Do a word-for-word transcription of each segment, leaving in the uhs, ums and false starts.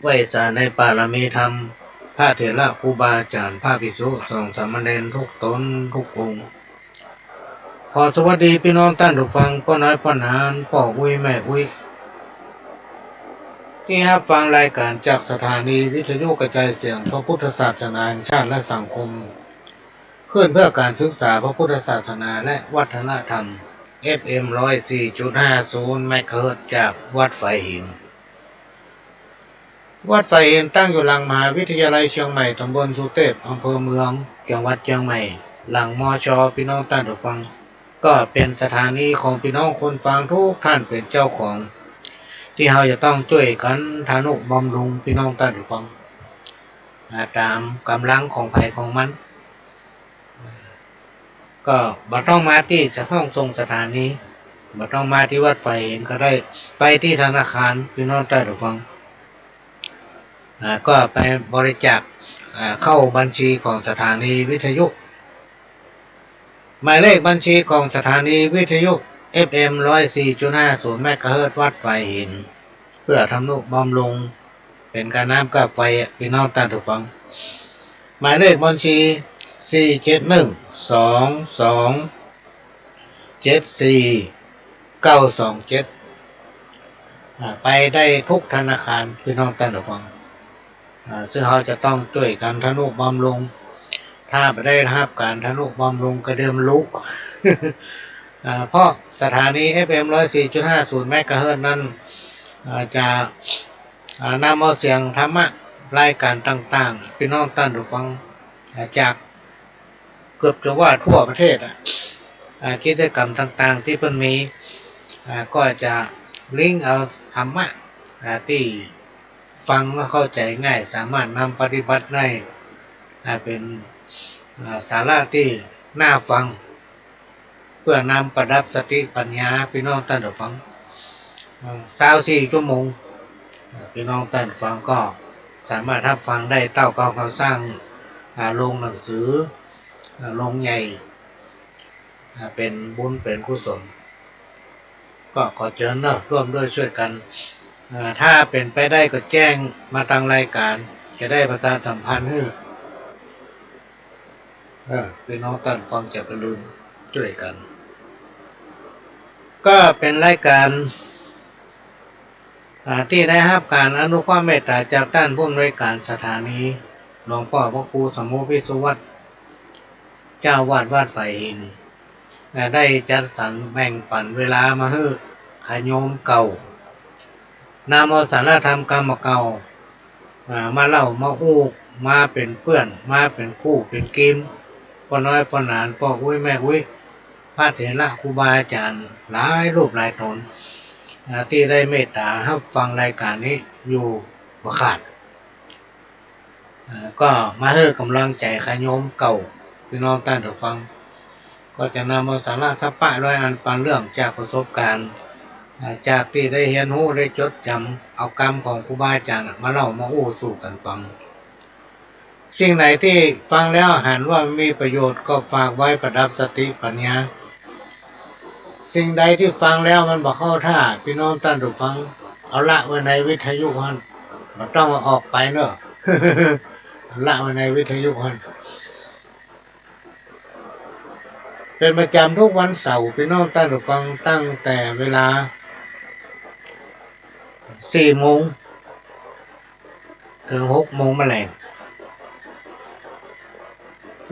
ไหว้สาในปารมีธรรม พระเถระครูบาอาจ๋ารย์ พระภิกษุสงฆ์สามเณรทุกต๋นทุกองค์ ขอสวัสดีปี้น้องต้านผู้ฟัง ป้อน้อยป้อหนาน ป้ออุ๊ยแม่อุ๊ย ตี้ฮับฟังรายก๋านจากสถานีวิทยุกระจายเสียงพระพุทธศาสนาแห่งชาติและสังคม คลื่นเพื่อการศึกษาพระพุทธศาสนาและวัฒนธรรม เอฟเอ็ม ร้อยสี่จุดห้าศูนย์ เมกะเฮิรตซ์ จากวัดฝายหิน วัดฝายหินตั้งอยู่หลังมหาวิทยาลัยเจียงใหม่ ต๋ำบลสุเตพ อำเภอเมือง จังหวัดเจียงใหม่ หลัง มช. ปี้น้องต้านผู้ฟัง ก็เป๋นสถานีของปี้น้องคนฟังทุกท่านเป๋นเจ้าของ ตี้เฮาจะต้องจ้วยกั๋นทะนุบำรุงปี้น้องต้านผู้ฟัง อ่า ต๋ามก๋ำลังของใผของมัน ก็บ่ต้องมาตี้ห้องส่งสถานี บ่ต้องมาตี้วัดฝายหินก็ได้ ไปตี้ธนาคาร ปี้น้องต้านผู้ฟัง อ่า ก็ไปบริจาค อ่า เข้าบัญชีของสถานีวิทยุ หมายเลขบัญชีของสถานีวิทยุ เอฟเอ็ม ร้อยสี่จุดห้าศูนย์ เมกะเฮิรตซ์ วัดฝายหิน เปื้อทำนุบำรุง เป๋นก๋าน้ำก้าไฟอะ ปี้น้องต้านผู้ฟัง หมายเลขบัญชี สี่เจ็ดหนึ่ง สองสองเจ็ดสี่เก้าสองเจ็ด อ่า ไปได้ทุกธนาคาร ปี้น้องต้านผู้ฟัง อ่า ซึ่งเฮาจะต้องจ้วยกั๋นทะนุบำรุง ถ้าบ่ได้ฮับก๋านทะนุบำรุงก็เดิมลุ อ่า เพราะสถานี เอฟเอ็ม ร้อยสี่จุดห้าศูนย์ เมกะเฮิรตซ์ นั้น อ่า จะ อ่า นำเอาเสียงธรรมะ รายก๋านต่างๆ ปี้น้องต้านผู้ฟัง อ่า จากเกือบจะว่าทั่วประเทศอะ อ่า กิจก๋รรมต่างๆ ตี้เปิ้นมี อ่า ก็จะลิงก์เอาธรรมะ อ่า ตี้ฟังแล้วเข้าใจ๋ง่าย สามารถนำปฏิบัติได้ อ่า เป๋น อ่า สาระตี้น่าฟัง เปื้อนำประดับสติปัญญา ปี้น้องต้านผู้ฟัง อ่า ซาวสี่ชั่วโมง อ่า ปี้น้องต้านผู้ฟังก็สามารถฮับฟังได้ เต้าเก่าเฮาสร้าง อ่า โรงหนังสือ อ่า โรงใหญ่ อ่า เป๋นบุญเป๋นกุศล ก็ขอเจิญเนาะ ร่วมด้วยช่วยกัน อ่า ถ้าเป๋นไปได้ก็แจ้งมาตางรายก๋าน จะได้ประชาสัมพันธ์หื้อ เออ ปี้น้องต้านผู้ฟังจะบ่ลืม จ้วยกั๋น ก็เป๋นรายก๋าน อ่า ตี้ได้ฮับก๋านอนุเคราะห์เมตต๋าจากต้านผู้อำนวยก๋านสถานี หลวงป้อพระครูสมโภช วิสุวัฒน์ เจ้าอาวาสวัดฝายหิน อ่า ได้จัดสรรแบ่งปั๋นเวลามาหื้อ ขะโยมเก่า นำเอาสาระธรรมกำเก่า อ่า มาเล่ามาอู้ มาเป๋นเปื้อน มาเป๋นกู้เป๋นกีม ป้อน้อยป้อหนาน ป้ออุ๊ยแม่อุ๊ย พระเถระครูบาอาจ๋ารย์หลายรูปหลายต๋น อ่า ตี้ได้เมตต๋าฮับฟังรายก๋านนี้อยู่บ่ขาด อ่า ก็มาหื้อก๋ำลังใจ๋ขะโยมเก่า ปี้น้องต้านผู้ฟัง ก็จะนำเอาสาระสัปปะร้อยอันปันเรื่องจากประสบก๋ารณ์ อ่า จากตี้ได้เฮียนฮู้ได้จดจ๋ำ เอากำของครูบาอาจ๋ารย์มาเล่ามาอู้สู่กั๋นฟัง สิ่งไหนตี้ฟังแล้วหันว่ามีประโยชน์ก็ฝากไว้ประดับสติปัญญา สิ่งใดตี้ฟังแล้วมันบ่เข้าท่า ปี้น้องต้านผู้ฟัง เอาละไว้ในวิทยุหั้น บ่ต้องเอาออกไปเนาะ เอาละไว้ในวิทยุหั้น เป๋นประจ๋ำทุกวันเสาร์ ปี้น้องต้านผู้ฟัง ตั้งแต่เวลาสี่โมงเถิงหกโมงมะแลง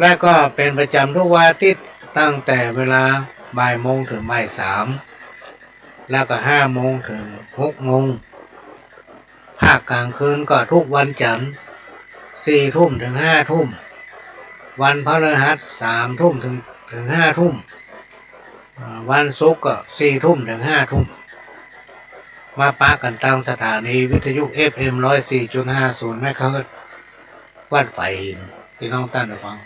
และก็เป๋นประจ๋ำทุกวันอาทิตย์ ตั้งแต่เวลาบ่ายโมงเถิงบ่ายสาม และก็ห้าโมงเถิงหกโมง ภาคก๋างคืนก็ทุกวันจันทร์ สี่ทุ่มเถิงห้าทุ่ม วันพฤหัส สามทุ่มเถิง เถิงห้าทุ่ม อ่า วันศุกร์ก็สี่ทุ่มเถิงห้าทุ่ม มาปะกั๋นตางสถานีวิทยุ เอฟเอ็ม ร้อยสี่จุดห้าศูนย์ เมกะเฮิรตซ์ วัดฝายหิน ปี้น้องต้านผู้ฟัง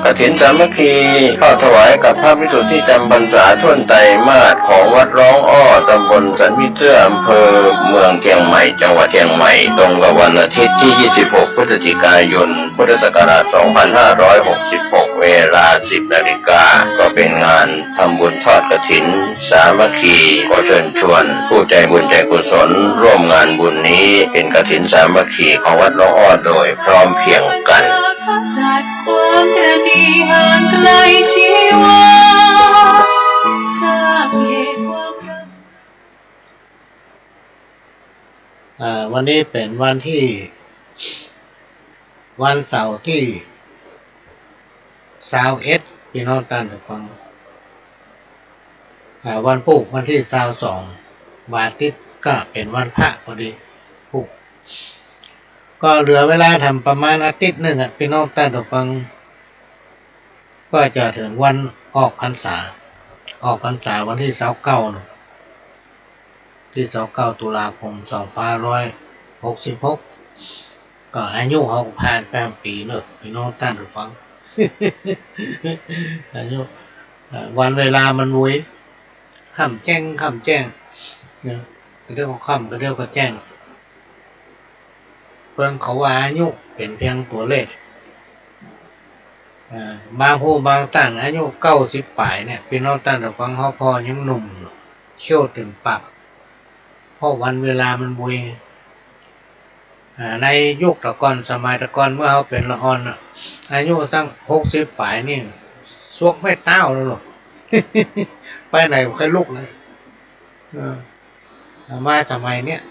กฐินสามัคคี ทอดถวายกับพระภิกษุที่จำพรรษาถ้วนไตรมาสของวัดร้องอ้อ ตำบลสันผีเสื้อ อำเภอเมืองเจียงใหม่ จังหวัดเจียงใหม่ ตรงกับวันอาทิตย์ที่ยี่สิบหก พฤศจิกายน พุทธศักราชสองพันห้าร้อยหกสิบหก เว เวลาสิบนาฬิกา ก็เป๋นงานทำบุญทอดกฐินสามัคคี ขอเจิญชวนผู้ใจ๋บุญใจ๋กุศลร่วมงานบุญนี้ เป๋นกฐินสามัคคีของวัดหนองอ้อโดยพร้อมเพรียงกั๋น อ่า วันนี้เป๋นวันตี้ วันเสาร์ตี้ซาวเอ็ด ปี้น้องต้านผู้ฟัง อ่า วันพูกวันตี้ซาวสอง วันอาทิตย์ก็เป๋นวันพระพอดี พูก ก็เหลือเวลาแถมประมาณอาทิตย์นึ่งอะ ปี้น้องต้านผู้ฟัง ก็จะเถิงวันออกพรรษา ออกพรรษาวันตี้ซาวเก้าเนาะ ตี้ซาวเก้าตุลาคมสองพันห้าร้อยหกสิบหก ก็อายุเฮาก็ผ่านไปปีเนาะ ปี้น้องต้านผู้ฟัง อายุ เอ่อ วันเวลามันไว ค่ำแจ้ง ค่ำแจ้ง นะ กระเดี๋ยวก็ค่ำ กระเดี๋ยวก็แจ้ง เปิงเขาว่าอายุเป๋นเพียงตั๋วเลข อ่า บางผู้บางต้านอายุเก้าสิบป๋ายเนี่ย ปี้น้องต้านผู้ฟัง เฮาผ่อยังหนุ่ม เคี้ยวเต็มปาก เพราะวันเวลามันไว อ่า ในยุคแต่ก่อน สมัยแต่ก่อนเมื่อเฮาเป๋นละอ่อนน่ะ อายุสักหกสิบป๋ายนี่ ซวกไม้เต๊าแล้วเนาะ ไปไหนบ่ค่อยลุกเลย เออ มาสมัยเนี้ย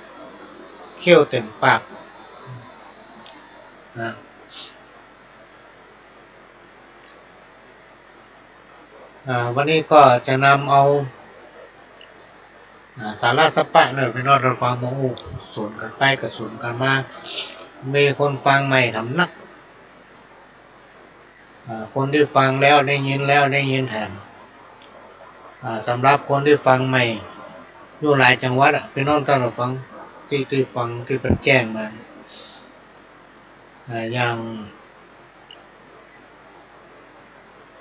เคี้ยวเต็มปาก นะ อ่า วันนี้ก็จะนำเอา อ่า สาระสัปปะเนาะ ปี้น้องต้านผู้ฟัง มาอู้สวนกั๋นไปกับสวนกั๋นมา มีคนฟังใหม่แถมนัก อ่า คนตี้ฟังแล้วได้ยินแล้วได้ยินแถม อ่า สำหรับคนตี้ฟังใหม่ อยู่หลายจังหวัดอะ ปี้น้องต้านผู้ฟัง ตี้ ตี้ฟังตี้เปิ้นแจ้งมา อ่า อย่าง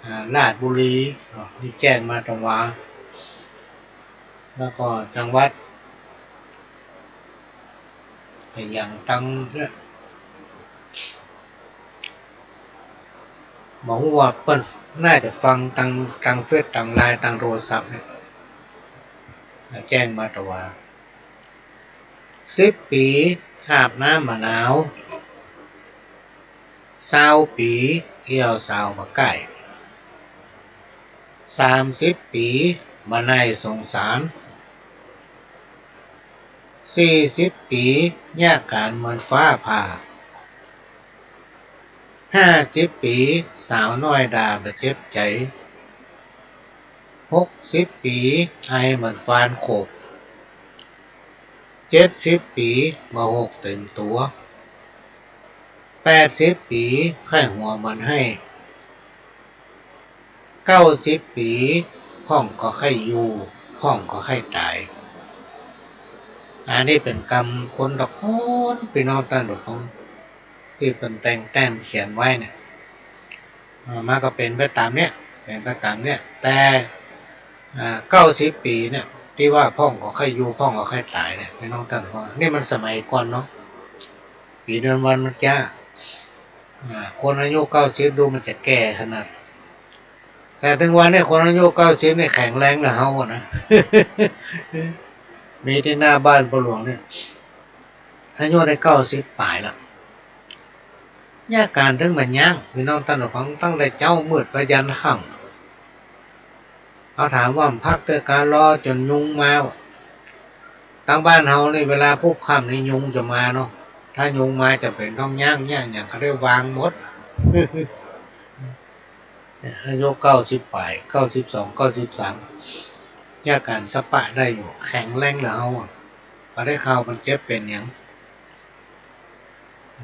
อ่า ราชบุรีเนาะ ตี้แจ้งมาตังหวา แล้วก็จังหวัด อย่างตังเนี่ย บ่ฮู้ว่าเปิ้นน่าจะฟังตัง ตังเฟซ ตังไลน์ ตังโทรศัพท์เนี่ย แจ้งมาตังหวา สิบปี๋อาบน้ำบ่หนาว ซาวปี๋เอี่ยวสาวบ่ใก้ สามสิบปี๋บ่ไน่สงสาร สี่สิบปี๋เยียะก๋านเหมือนฟ้าผ่า ห้าสิบปี๋สาวน้อยด่าบ่เจ็บใจ๋ หกสิบปี๋ไอเหมือนฟานโขก เจ็ดสิบปี๋บ่หกเต็มตั๋ว แปดสิบปี๋ใค่หัวเหมือนไห้ เก้าสิบปี๋พ่องก็ใค่อยู่ พ่องก็ใค่ต๋าย อันนี้เป๋นกำคนตะโกน ปี้น้องต้านผู้ฟัง ตี้เปิ้นแต่งแต้มเขียนไว้เนี่ย อ่า มันก็เป๋นไปต๋ามเนี่ย เป๋นไปต๋ามเนี่ย แต่ อ่า เก้าสิบปี๋เนี่ย ตี้ว่าพ่องก็ใค่อยู่ พ่องก็ใค่ต๋ายเนี่ย ปี้น้องต้านผู้ฟัง นี่มันสมัยก่อนเนาะ ปี๋เดือนวันมันจ๊า อ่า คนอายุเก้าสิบ ดูมันจะแก่ขนาด แต่เถิงวันเนี่ย คนอายุเก้าสิบเนี่ยแข็งแรงเหลือเฮาอะนะ มีตี้หน้าบ้านป้อหลวงเนี่ย อายุได้เก้าสิบป๋ายแล้ว เยียะก๋านเถิงบ่ยั้ง ปี้น้องต้านผู้ฟัง ตั้งแต่เจ๊ามืดไปยันค่ำ เฮาถามว่ามันพักเต๊อะกา รอจ๋นยุงมา ตังบ้านเฮานี่เวลาพลุบค่ำนี่ยุงจะมาเนาะ ถ้ายุงมาจะเป๋นต้องยั้ง ยั้งหยังก็ได้วางหมด อายุเก้าสิบป๋าย เก้าสิบสอง เก้าสิบสาม เยียะก๋านสัปปะได้อยู่ แข็งแรงเหลือเฮาอะ บ่ได้ข่าวมันเจ็บเป๋นหยัง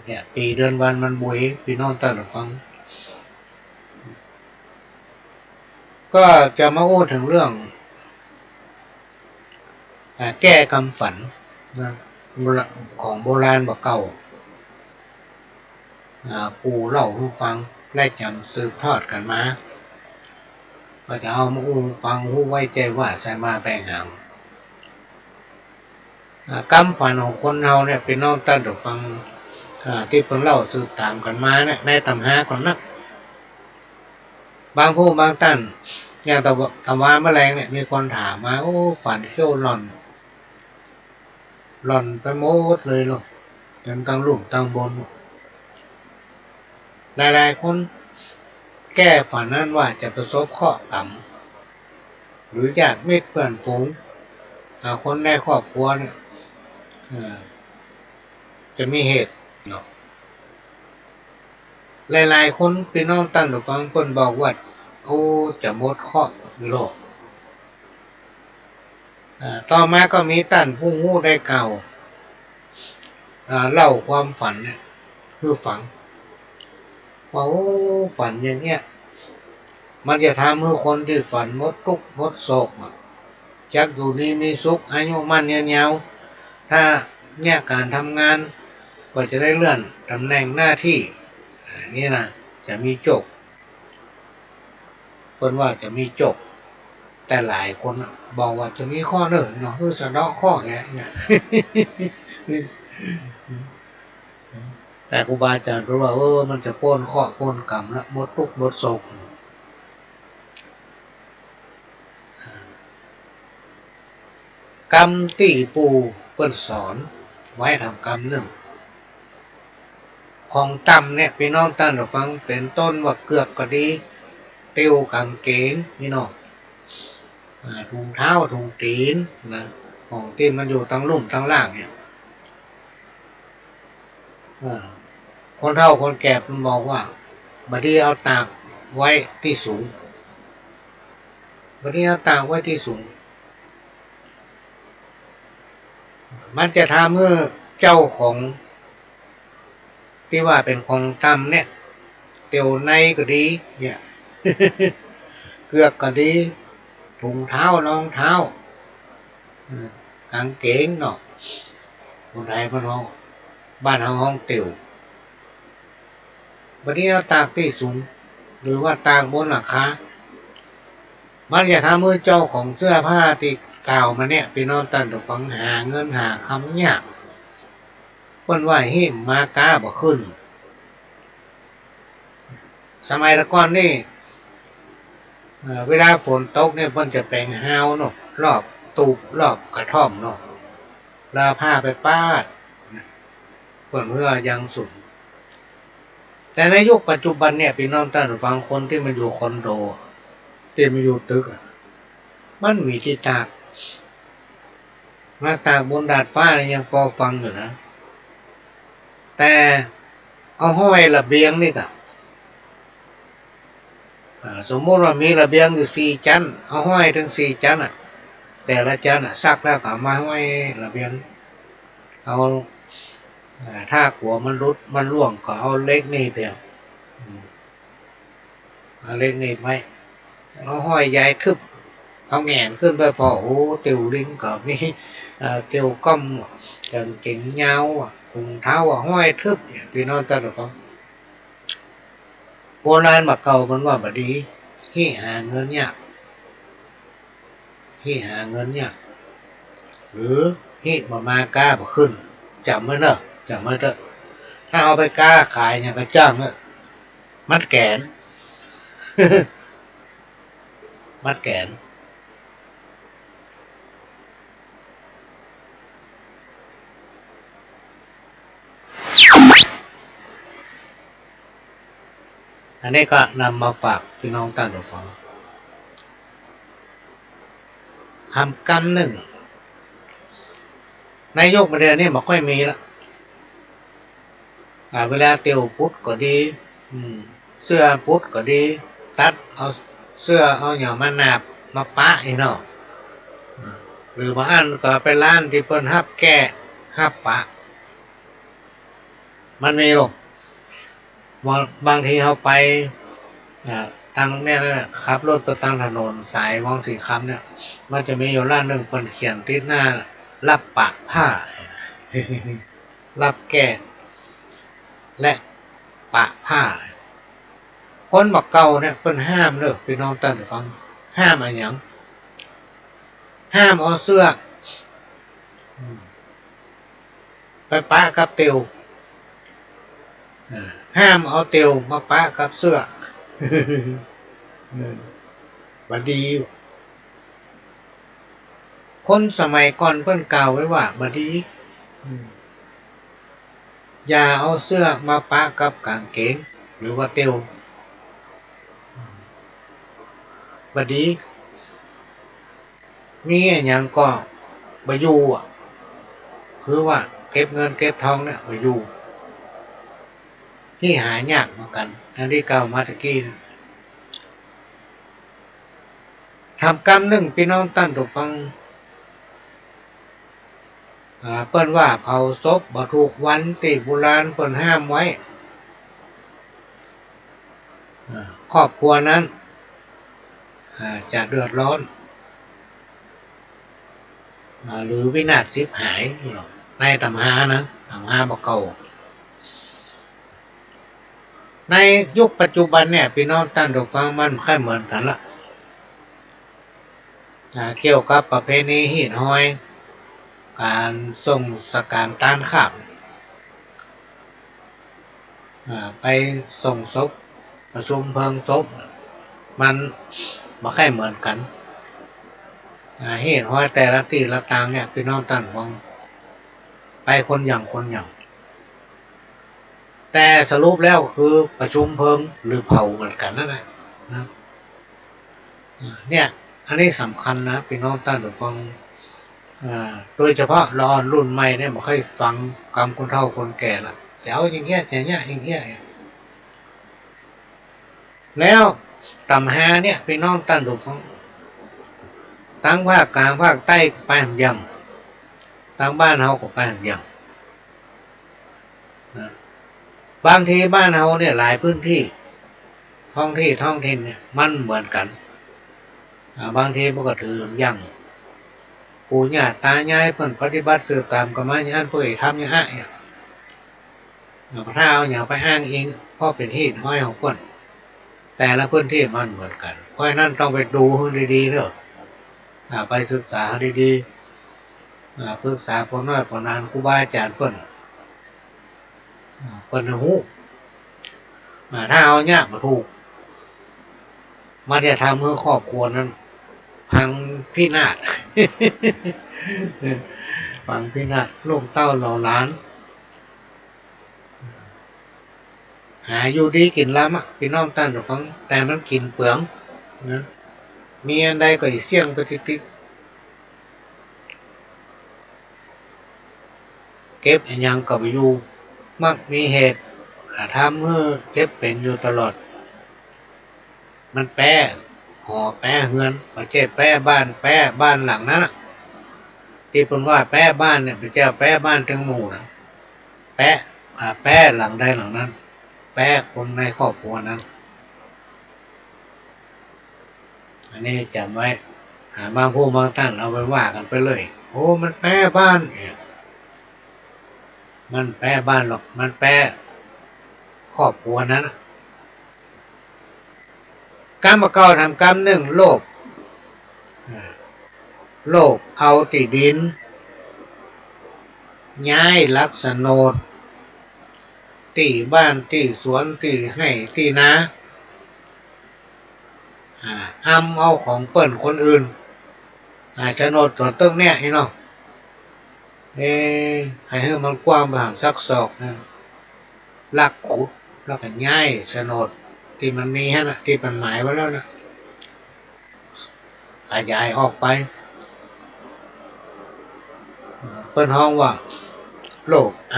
เนี่ย ปี๋เดือนวันมันบุย ปี้น้องต้านผู้ฟัง ก็จะมาอู้เถิงเรื่อง อ่า แก้กำฝันนะ โบราณ ของโบราณบ่าเก่า อ่า ปู่เล่าหื้อฟัง และจ๋ำสืบทอดกั๋นมา ก็จะเอามาอู้หื้อฟัง ฮู้ไว้ใจ๋ว่าใส่มาแปงหาง อ่า กำฝันของคนเฮาเนี่ย ปี้น้องต้านผู้ฟัง อ่า ตี้เปิ้นเล่าสืบต๋ามกั๋นมาเนี่ย ในต๋ำราก่อนนะ บางผู้บางต้าน อย่างตะว- ตะวาเมื่อแลงเนี่ย มีคนถามมา โอ้ ฝันเขี้ยวหล่อน หล่อนไปหมดเลยเนาะ ตึงตังลุ่มตังบน หลายๆ คนแก้ฝันนั้นว่าจะประสบเคราะห์กรรม หรือญาติมิตรเพื่อนฝูง อ่า คนในครอบครัวเนี่ย เอ่อ จะมีเหตุเนาะ หลายๆ คน ปี้น้องต้านผู้ฟัง เปิ้นบอกว่า โอ้ จะหมดเคราะห์อยู่โลก อ่า ต่อมาก็มีต้านผู้ฮู้ได้กล่าว อ่า เล่าความฝันเนี่ยหื้อฟัง ว่า โอ้ ฝันอย่างเนี้ย มันจะทำหื้อคนตี้ฝันหมดตุ๊กข์หมดโศกอะ จักอยู่ดีมีสุข อายุมั่นยืนยาว ถ้าเยียะก๋านทำงาน ก็จะได้เลื่อนต๋ำแหน่งหน้าตี้ อ่า นี่นะ จะมีโจค เปิ้นว่าจะมีโจค แต่หลายคนน่ะบอกว่าจะมีเคราะห์เน่อเนาะ คือสะเดาะเคราะห์แหละเนี่ย แต่ครูบาอาจ๋ารย์เปิ้นว่า เออ มันจะป๊นเคราะห์ป๊นกรรมละ หมดตุ๊กข์หมดโศก กำตี้ปู่เปิ้นสอนไว้ทำกำนึ่ง ของต่ำเนี่ย ปี้น้องต้านผู้ฟัง เป๋นต้นว่าเกือกก็ดี ติวก๋างเก๋งนี่เนาะ อ่า ถุงเท้า ถุงตี๋นนะ ของตี้มันอยู่ตังลุ่มตังล่างเนี่ย อ่า คนเฒ่าคนแก่เปิ้นบอกว่า บ่ดีเอาตากไว้ตี้สูง บ่ดีเอาตากไว้ตี้สูง มันจะทำหื้อเจ้าของตี้ว่าเป๋นของต่ำเนี่ย เตียวในก็ดีเนี่ย เกือกก็ดี ถุงเท้า รองเท้า อืม ก๋างเก๋งเนาะ คนไทยบ้านเฮา บ้านเฮาฮ้องเตียว บ่ดีเอาตากตี้สูง หรือว่าตากบนหลังคา มันจะทำหื้อเจ้าของเสื้อผ้าตี้กล่าวมาเนี่ย ปี้น้องต้านผู้ฟัง หาเงินหาคำยาก เปิ้นว่าหิ้มมาก๊าบ่ขึ้น สมัยตะก่อนนี่ เอ่อ เวลาฝนตกเนี่ย เปิ้นจะแป๋งฮาวเนาะ รอบตูบ รอบกระท่อมเนาะ แล้วเอาผ้าไปปาด เปิ้นเปื้อยังสุม แต่ในยุคปัจจุบันเนี่ย ปี้น้องต้านผู้ฟัง คนตี้มันอยู่คอนโด ตี้มันอยู่ตึกอะ มันมีตี้ตาก มาตากบนดาดฟ้านี่ยังปอฟังอยู่นะ แต่เอาห้อยระเบียงนี่ก่ะ อ่า สมมุติว่ามีระเบียงอยู่สี่จั๊น เอาห้อยตึงสี่จั๊นอะ แต่ละจั๊นอะ ซักแล้วก็เอามาห้อยระเบียง เอา อ่า ถ้ากั๋วมันหลุดมันล่วงก็เอาเหล็กหนีบเปียง อืม เอาเหล็กหนีบไว้ เอาห้อยใหญ่ทึบ เอาแหงนขึ้นไปผ่อ โอ้ เตียวลิงก็มี เอ่อ เตียวก้อม ก๋างเก๋งยาวอะ ถุงเท้าอะ ห้อยทึบเนี่ย ปี้น้องต้านผู้ฟัง โบราณบ่าเก่าเปิ้นว่าบ่ดี หิ้มหาเงินยาก หิ้มหาเงินยาก หรือหิ้มบ่มาก๊าบ่ขึ้น จ๋ำไว้เน่อ จ๋ำไว้เต๊อะ ถ้าเอาไปก๊าขายหยังก็จ้างเต๊อะ มัดแก๋น มัดแก๋น อันนี้ก็นำมาฝากปี้น้องต้านผู้ฟัง กำนึ่ง ในยุคปัจจุบันนี่บ่ค่อยมีละ อ่า เวลาเตียวปุ๊ดก็ดี อืม เสื้อปุ๊ดก็ดี ตัดเอาเสื้อเอาหยังมาหนาบมาปะอี้เนาะ อืม หรือบางอันก็ไปร้านตี้เปิ้นฮับแก้ ฮับปะ มันมีลูก บาง- บางทีเฮาไป อ่า ตางเนี่ยนะ ขับรถไปตางถนนสายวังสีคำเนี่ย มันจะมีอยู่ร้านนึ่ง เปิ้นเขียนติดหน้า รับปะผ้า รับแก้ และปะผ้า คนบ่าเก่าเนี่ย เปิ้นห้ามเน่อ ปี้น้องต้านฟัง ห้ามอะหยัง ห้ามเอาเสื้อ อืม ไปปะกับเตียว อ่า ห้ามเอาเตียวมาปะกับเสื้อ เออ บ่ดี คนสมัยก่อนเปิ้นกล่าวไว้ว่าบ่ดี อืม อย่าเอาเสื้อมาปะกับก๋างเก๋ง หรือว่าเตียว บ่ดี มีอะหยังก็บ่อยู่อะ คือว่าเก็บเงินเก็บทองเนี่ยบ่อยู่ ตี้หายากเหมือนกั๋น ดังตี้กล่าวมาตะกี้นะ ถามกำนึ่งปี้น้องต้านผู้ฟัง อ่า เปิ้นว่าเผาศพบ่ถูกวันตี้โบราณเปิ้นห้ามไว้ อ่า ครอบครัวนั้น อ่า จะเดือดร้อน อ่า หรือวินาศฉิบหาย ในต๋ำรานะ ต๋ำราบ่าเก่า ในยุคปัจจุบันเนี่ย ปี้น้องต้านผู้ฟัง มันบ่ค่อยเหมือนกั๋นละ อ่า เกี่ยวกับประเพณีฮีตฮอย ก๋านส่งสก๋านตานข้าว อ่า ไปส่งศพ ประชุมเพลิงศพ มันบ่ค่อยเหมือนกั๋น อ่า ฮีตฮอยแต่ละตี้ละตางเนี่ย ปี้น้องต้านผู้ฟัง ไปคนละอย่างคนละอย่าง แต่สรุปแล้วคือประชุมเพลิงหรือเผาเหมือนกั๋นนั่นแหละนะ อ่า เนี่ย อันนี้สำคัญนะ ปี้น้องต้านผู้ฟัง อ่า โดยเฉพาะละอ่อนรุ่นใหม่เนี่ย บ่ค่อยฟังกำคนเฒ่าคนแก่ละ จะเอาอย่างเงี้ย จะเยียะอย่างเงี้ย แล้วต๋ำราเนี่ย ปี้น้องต้านผู้ฟัง ตางภาคกลางภาคใต้ก็ไปหั้นอย่าง ตางบ้านเฮาก็ไปหั้นอย่าง นะ บางทีบ้านเฮาเนี่ยหลายพื้นตี้ ท้องตี้ท้องถิ่นเนี่ยมันเหมือนกั๋น อ่า บางทีมันก็ถืออย่างปู่ย่าต๋ายายเปิ้นปฏิบัติสืบต๋ามกั๋นมาอย่างนั้น เปิ้นทำอย่างนั้นเนี่ย อ่า ถ้าเอาอย่างไปอ้างอิง เพราะเป๋นฮีตฮอยของเปิ้น แต่ละพื้นตี้มันเหมือนกั๋น เพราะฉะนั้นต้องไปดูหื้อดีๆ เน่อ อ่า ไปศึกษาหื้อดีๆ อ่า ปรึกษาป้อน้อยป้อนานครูบาอาจ๋ารย์เปิ้น อ่า เปิ้นจะฮู้ อ่า ถ้าเอาเยียะบ่ถูก มันจะทำหื้อครอบครัวนั้นพังพินาศ พังพินาศ ลูกเต้าเหล่าหลาน หาอยู่ดีกิ๋นลำอะ ปี้น้องต้านผู้ฟัง แต่มันกิ๋นเปืองนะ มีอันใดก็อี้เสี้ยงไปติ๊กๆ เก็บอะหยังก็บ่อยู่ มักมีเหตุ อ่า ทำหื้อเจ็บเป๋นอยู่ตลอด มันแป๊หอแป๊เฮือน บ่ใจ้แป๊บ้าน แป๊บ้านหลังนั้นน่ะ ตี้เปิ้นว่าแป๊บ้านเนี่ย บ่ใจ้แป๊บ้านตึงหมู่นะ แป๊ อ่า แป๊หลังใดหลังนั้น แป๊คนในครอบครัวนั้น อันนี้จ๋ำไว้ อ่า บางผู้บางต้านเอาไปว่ากั๋นไปเลย โอ้ มันแป๊บ้านเนี่ย มันแป๊บ้านหรอก มันแป๊ครอบครัวนั้นน่ะ กำบ่าเก่าถามกำนึ่ง โลภ อ่า โลภเอาตี้ดิน ย้ายหลักโฉนด ตี้บ้าน ตี้สวน ตี้ไฮ่ ตี้นา อ่า อำเอาของเปิ้นคนอื่น อ่า โฉนดตั๋วตึกเนี่ยอี้เนาะ เอ๊ะ ใค่หื้อมันกว้างไปหางสักศอกนะ ลักขุด แล้วก็ย้ายโฉนดตี้มันมีหั้นน่ะ ตี้มันหมายไว้แล้วนะ ขยายออกไป เปิ้นฮ้องว่าโลภอ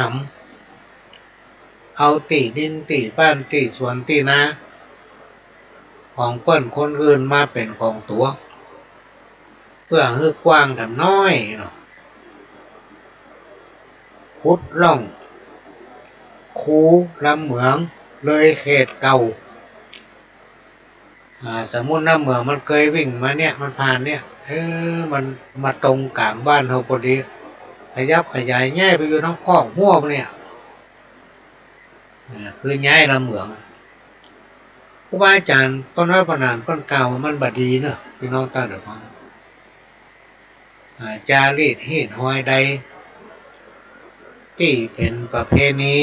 ำ เอาตี้ดินตี้บ้านตี้สวนตี้นาของเปิ้นคนอื่นมาเป๋นของตั๋ว เปื้อหื้อกว้างแถมน้อยเนาะ ขุดร่องคูลำเหมืองเลยเขตเก่า อ่า สมมุติน้ำเหมืองมันเกยวิ่งมาเนี่ย มันผ่านเนี่ย เออ มันมาตรงก๋างบ้านเฮาพอดี ขยับขยายย้ายไปอยู่ตางคอกฮั้วเนี่ย อ่า คือย้ายลำเหมือง ครูบาอาจ๋ารย์ป้อน้อยป้อนานเปิ้นกล่าวว่ามันบ่ดีเนาะ ปี้น้องต้านผู้ฟัง อ่า จารีตฮีตฮอยใด ตี้เป๋นประเพณี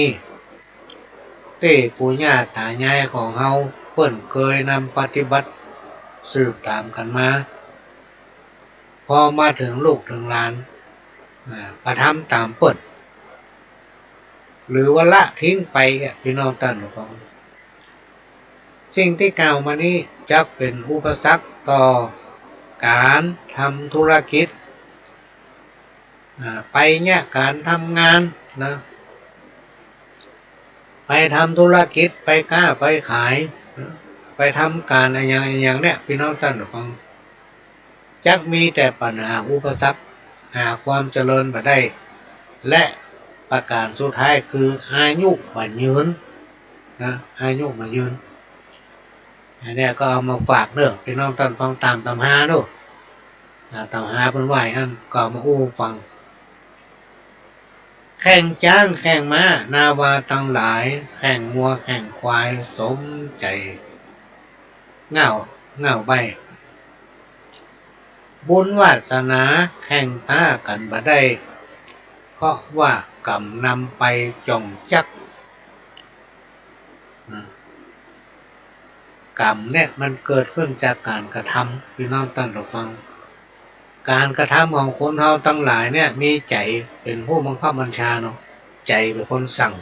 ตี้ปู่ย่าต๋ายายของเฮาเปิ้นเกยนำปฏิบัติ สืบต๋ามกั๋นมา พอมาเถิงลูกเถิงหลาน อ่า บ่ทำต๋ามเปิ้น หรือว่าละทิ้งไปอะ ปี้น้องต้านผู้ฟัง สิ่งตี้กล่าวมานี้จักเป๋นอุปสรรคต่อก๋านทำธุรกิจ อ่า ไปเยียะก๋านทำงานนะ ไปทำธุรกิจ ไปก๊าไปขาย ไปทำก๋านอะหยังอะหยังเนี่ย ปี้น้องต้านผู้ฟัง จักมีแต่ปัญหาอุปสรรค หาความเจริญบ่ได้ และประก๋านสุดท้ายคืออายุบ่ยืนนะ อายุบ่ยืน อันเนี้ยก็เอามาฝากเน่อ ปี้น้องต้านฟัง ต๋ามตำราเน่อ อ่า ตำราเปิ้นว่าอั้น ก็เอามาอู้ฟัง แข่งจ๊างแข่งม้า นาวาตังหลาย แข่งงัวแข่งควาย สมใจ๋เง่า เง่าใบ้ บุญวาสนาแข่งต้ากั๋นบ่ได้ เพราะว่ากรรมนำไปจ่องจัก นะ กรรมเนี่ยมันเกิดขึ้นจากก๋านกระทำ ปี้น้องต้านผู้ฟัง ก๋านกระทำของคนเฮาตังหลายเนี่ยมีใจ๋เป๋นผู้บังคับบัญชาเนาะ ใจ๋เป๋นคนสั่ง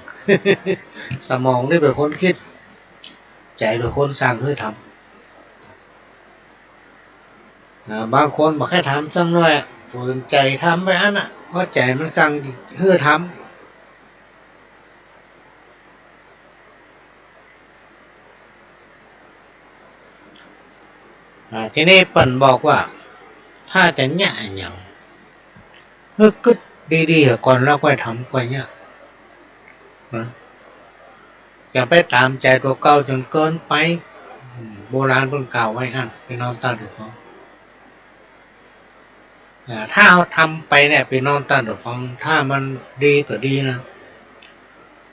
สมองนี่เป๋นคนกึ๊ด ใจ๋เป๋นคนสั่งหื้อทำ อ่า บางคนบ่ใค่ทำสักหน้อย ฝืนใจ๋ทำไปอั้นน่ะ เพราะใจ๋มันสั่งหื้อทำ อ่า ทีนี้เปิ้นบอกว่า ถ้าจะเยียะอะหยัง หื้อกึ๊ดดีๆ ก่อนแล้วก้อยทำก้อยเยียะ นะ อย่าไปต๋ามใจ๋ตั๋วเก่าจ๋นเกินไป อืม โบราณเปิ้นกล่าวไว้อั้น ปี้น้องต้านผู้ฟัง อ่า ถ้าเฮาทำไปเนี่ย ปี้น้องต้านผู้ฟัง ถ้ามันดีก็ดีนะ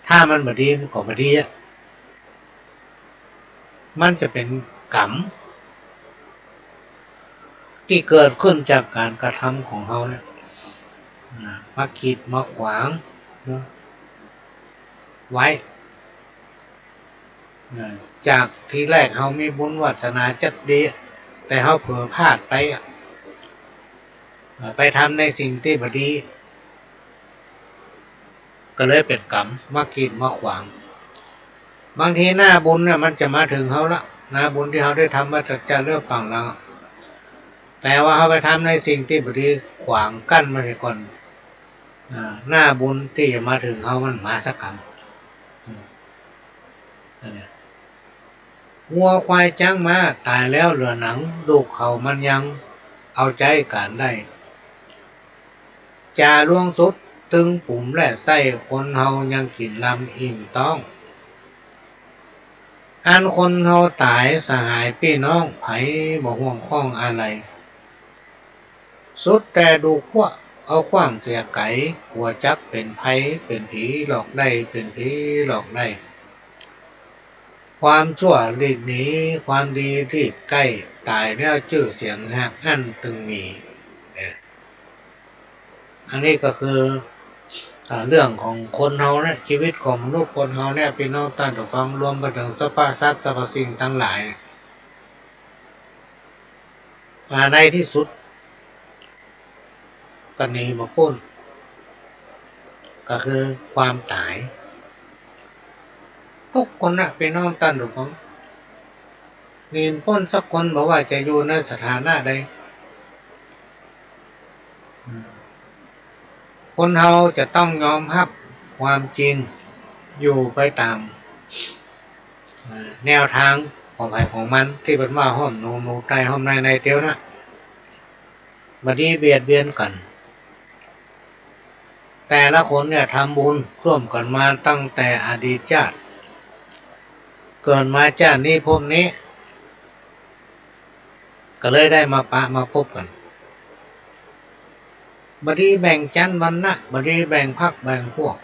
ถ้ามันบ่ดีมันก็บ่ดีอะ มันจะเป๋นกรรมตี้เกิดขึ้นจากก๋านกระทำของเฮาเนี่ย อ่า มากีดมาขวางเนาะ ไว้ อ่า จากทีแรกเฮามีบุญวาสนาจักดี แต่เฮาเผลอพลาดไปอะ อ่า ไปทำในสิ่งตี้บ่ดี ก็เลยเป๋นกรรมมากีดมาขวาง บางทีหน้าบุญเนี่ยมันจะมาเถิงเฮาละ หน้าบุญตี้เฮาได้ทำมาจากจาติเลื่อนปางหลัง แต่ว่าเฮาไปทำในสิ่งตี้บ่ดี ขวางกั้นมันเสียก่อน อ่า หน้าบุญตี้จะมาเถิงเฮามันมาสักกำ อืม นั่นแหละ งัวควายจ๊างม้าต๋ายแล้วเหลือหนัง ลูกเขามันยังเอาใจ๊ก๋านได้ จ่าล่วงสุดตึงปุ๋มและไส้ คนเฮายังกิ๋นลำอิ่มต๊อง อันคนเฮาต๋ายสหายปี้น้อง ใผบ่ห่วงข้องอาลัย สุดแต่ดูขั้วเอาขว้างเสียไก๋ กั๋วจักเป๋นภัยเป๋นผีหลอกได้ เป๋นผีหลอกได้ ความชั่วลีกหนี ความดีลีกใก้ ต๋ายแล้วจื้อเสียงหากอั้นตึงมี เนี่ย อันนี้ก็คือ อ่า เรื่องของคนเฮาเนี่ย ชีวิตของมนุษย์คนเฮาเนี่ย ปี้น้องต้านผู้ฟัง รวมไปเถิงสรรพสัตว์สรรพสิ่งตังหลายเนี่ย อ่า ในตี้สุด ก็หนีบ่ป๊น ก็คือความต๋าย กู้คนนะ ปี้น้องต้านผู้ฟัง หนีบ่ป๊นสักคน บ่ว่าจะอยู่ในสถานะใด อืม คนเฮาจะต้องยอมฮับความจริง อยู่ไปต๋าม อ่า แนวตางของใผของมัน ตี้เปิ้นว่าห้อมหนู หนูไต่ห้อมใน ในเตียวนะ บ่ดีเบียดเบียนกั๋น แต่ละคนเนี่ยทำบุญร่วมกั๋นมาตั้งแต่อดีตจาติ เกิดมาจาตินี้ภพนี้ ก็เลยได้มาปะมาปบกั๋น บ่ดีแบ่งจั้นวรรณะ บ่ดีแบ่งพรรคแบ่งพวก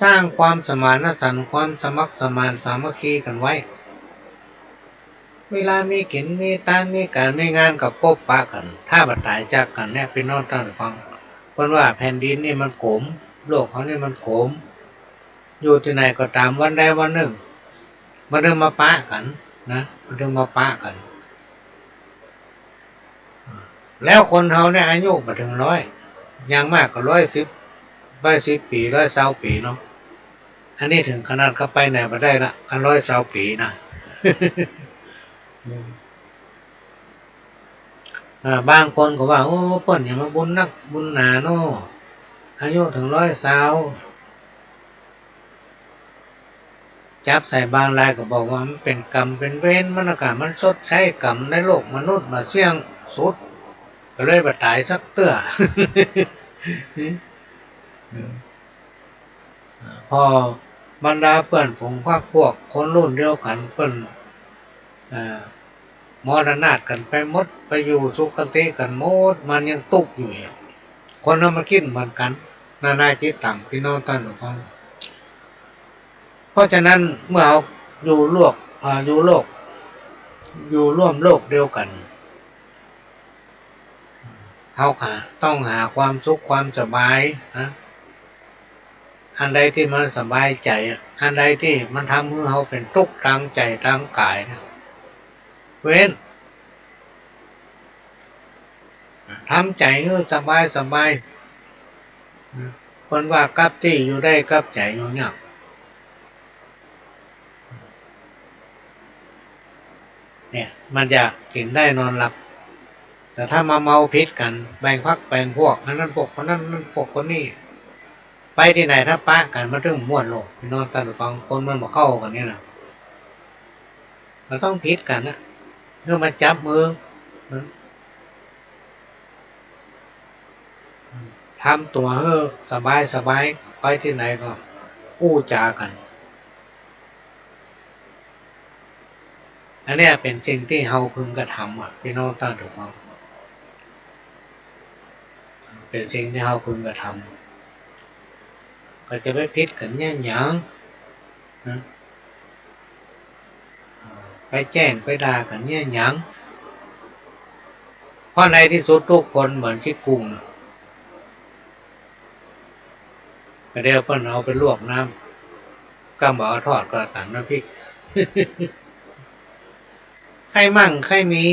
สร้างความสมานฉันท์ ความสมัครสมานสามัคคีกั๋นไว้ เวลามีกิ๋นมีตาน มีก๋านมีงานก็ปบปะกั๋น ถ้าบ่ต๋ายจากกั๋นเนี่ย ปี้น้องต้านฟัง เปิ้นว่าแผ่นดินนี่มันก๋ม โลกเฮานี่มันก๋ม อยู่ตี้ไหนก็ต๋าม วันใดวันนึ่ง บ่ได้มาปะกั๋น นะ มันเถิงมาปะกั๋น แล้วคนเฮาเนี่ยอายุบ่เถิงร้อย อย่างมากก็ร้อยสิบ ร้อยสิบปี๋ ร้อยซาวปี๋เนาะ อันนี้เถิงขนาดเข้าไปไหนบ่ได้ละ คันร้อยซาวปี๋นะ อ่า บางคนก็ว่า โอ้ เปิ้นหยังมาบุญนักบุญหนาเนาะ อายุเถิงร้อยซาว จับใส่บางรายก็บอกว่ามันเป๋นกรรมเป๋นเวรมันนะก่ะ มันชดใช้กรรมในโลกมนุษย์มาเสี้ยงสุด ก็เลยบ่ต๋ายสักเตื้อ พอบรรดาเปื้อนฝูงพรรคพวกคนรุ่นเดียวกั๋นเปิ้น เอ่อ มรณาตกั๋นไปหมด ไปอยู่สุคติกั๋นหมด มันยังตุ๊กอยู่อีก คนเฮามันกึ๊ดเหมือนกั๋น นานาจิตตัง ปี้น้องต้านผู้ฟัง เพราะฉะนั้นเมื่อเฮาอยู่โลก เอ่อ อยู่โลก อยู่ร่วมโลกเดียวกั๋น เฮาก็ต้องหาความสุขความสบายนะ อันใดตี้มันสบายใจ๋ อันใดตี้มันทำหื้อเฮาเป๋นตุ๊กข์ตางใจ๋ตางก๋ายนะ เว้น ทำใจ๋หื้อสบายสบาย เปิ้นว่ากับตี้อยู่ได้ กับใจ๋อยู่ยาก เนี่ย มันจะกิ๋นได้นอนหลับ แต่ถ้ามาเมาผิดกั๋น แบ่งพรรคแบ่งพวก อันนั้นพวกคนนั้น อันนั้นพวกคนนี้ ไปตี้ไหนถ้าปะกั๋นมันเถิงม่วนโลก ปี้น้องต้านผู้ฟัง คนมันบ่เข้ากั๋นนี่นะ มันต้องผิดกั๋นนะ เพื่อมาจับมือนะ ทำตั๋วหื้อสบายสบาย ไปตี้ไหนก็อู้จ๋ากั๋น อันเนี้ยเป๋นสิ่งตี้เฮาพึงกระทำอะ ปี้น้องต้านผู้ฟัง เป๋นสิ่งตี้เฮาพึงกระทำ ก็จะไปผิดกั๋นเยียะหยังนะ ไปแจ้งไปด่ากั๋นเยียะหยัง เพราะในตี้สุดทุกคนเหมือนขี้กุงน่ะ ก็เดี๋ยวเปิ้นเอาไปลวกน้ำ ก้ำบ่าเอาทอดก็ต๋ามน้ำพริก ใค่มั่งใค่มี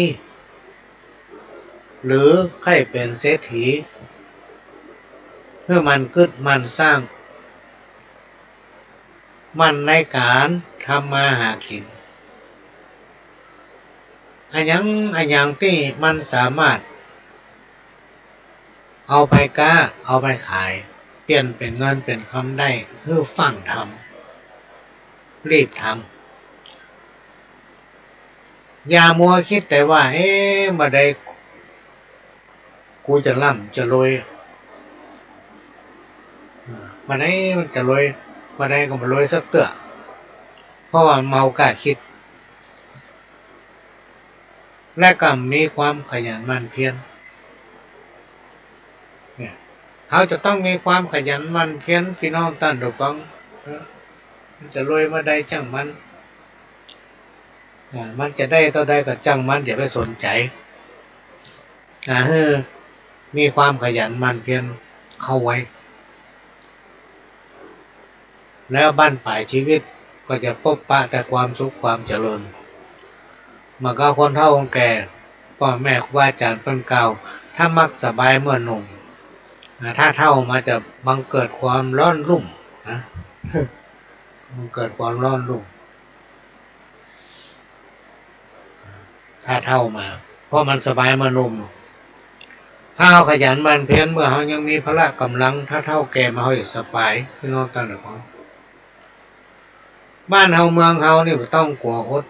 หรือใค่เป๋นเศรษฐี หื้อหมั่นกึ๊ดหมั่นสร้าง หมั่นในก๋านทำมาหากิ๋น อะหยังอะหยังตี้มันสามารถเอาไปก๊า เอาไปขาย เปลี่ยนเป๋นเงินเป๋นคำได้ หื้อฟั่งทำ รีบทำ อย่ามัวกึ๊ดแต่ว่า เอ๊ะ บ่าใดกูจะร่ำจะรวย อ่า บ่าใดมันจะรวย บ่าใดก็บ่รวยสักเตื้อ เพราะว่าเมากล้ากึ๊ด และก็มีความขยันหมั่นเพียร เนี่ย เฮาจะต้องมีความขยันหมั่นเพียร ปี้น้องต้านผู้ฟัง เออ มันจะรวยบ่าใดจ้างมัน อ่า มันจะได้เต้าใดก็จ้างมัน อย่าไปสนใจ๋ อ่า หื้อมีความขยันหมั่นเพียรเข้าไว้ แล้วบั้นป๋ายจีวิตก็จะปบปะแต่ความสุขความเจริญ เหมือนกับคนเฒ่าคนแก่ ป้อแม่ครูบาอาจ๋ารย์เปิ้นกล่าว ถ้ามักสบายเมื่อหนุ่ม อ่า ถ้าเฒ่ามาจะบังเกิดความร้อนรุ่มนะ บังเกิดความร้อนรุ่ม ถ้าเฒ่ามา เพราะมันสบายเมื่อหนุ่ม ถ้าเฮาขยันหมั่นเพียรเมื่อเฮายังมีพละก๋ำลัง ถ้าเฒ่าแก่มาเฮาจะสบาย ปี้น้องต้านผู้ฟัง บ้านเฮาเมืองเฮานี่บ่ต้องกั๋วอด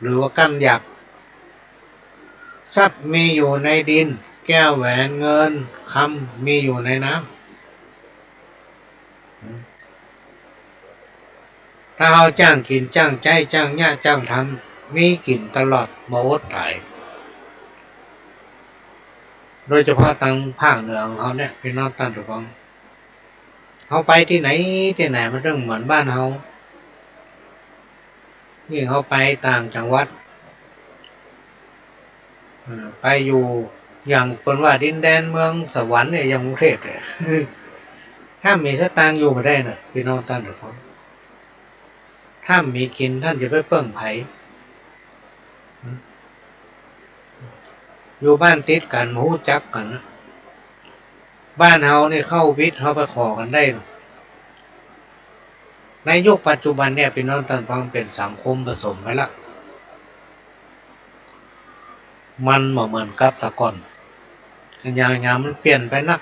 หรือว่ากั้นอยาก ทรัพย์มีอยู่ในดิน แก้วแหวนเงินคำมีอยู่ในน้ำ ถ้าเฮาจ้างกิ๋นจ้างใจ๊ จ้างเยียะจ้างทำ มีกิ๋นตลอด บ่อดต๋าย โดยเฉพาะตางภาคเหนือของเฮาเนี่ย ปี้น้องต้านผู้ฟัง เฮาไปตี้ไหนตี้ไหนมันเถิงเหมือนบ้านเฮา ยิ่งเฮาไปต่างจังหวัด เอ่อ ไปอยู่อย่างเปิ้นว่าดินแดนเมืองสวรรค์เนี่ย อย่างกรุงเทพฯเนี่ย ถ้ามีสตางค์อยู่บ่ได้นะ ปี้น้องต้านผู้ฟัง ถ ถ้าบ่มีกิ๋นต้านจะไปเปิ้งใผ อยู่บ้านติดกั๋นบ่ฮู้จักกั๋นนะ บ้านเฮานี่เข้าวิทย์เฮาไปขอกั๋นได้ ในยุคปัจจุบันเนี่ย ปี้น้องต้านฟัง เป๋นสังคมผสมไปละ มันบ่เหมือนกับแต่ก่อน อย่าง อย่างมันเปลี่ยนไปนัก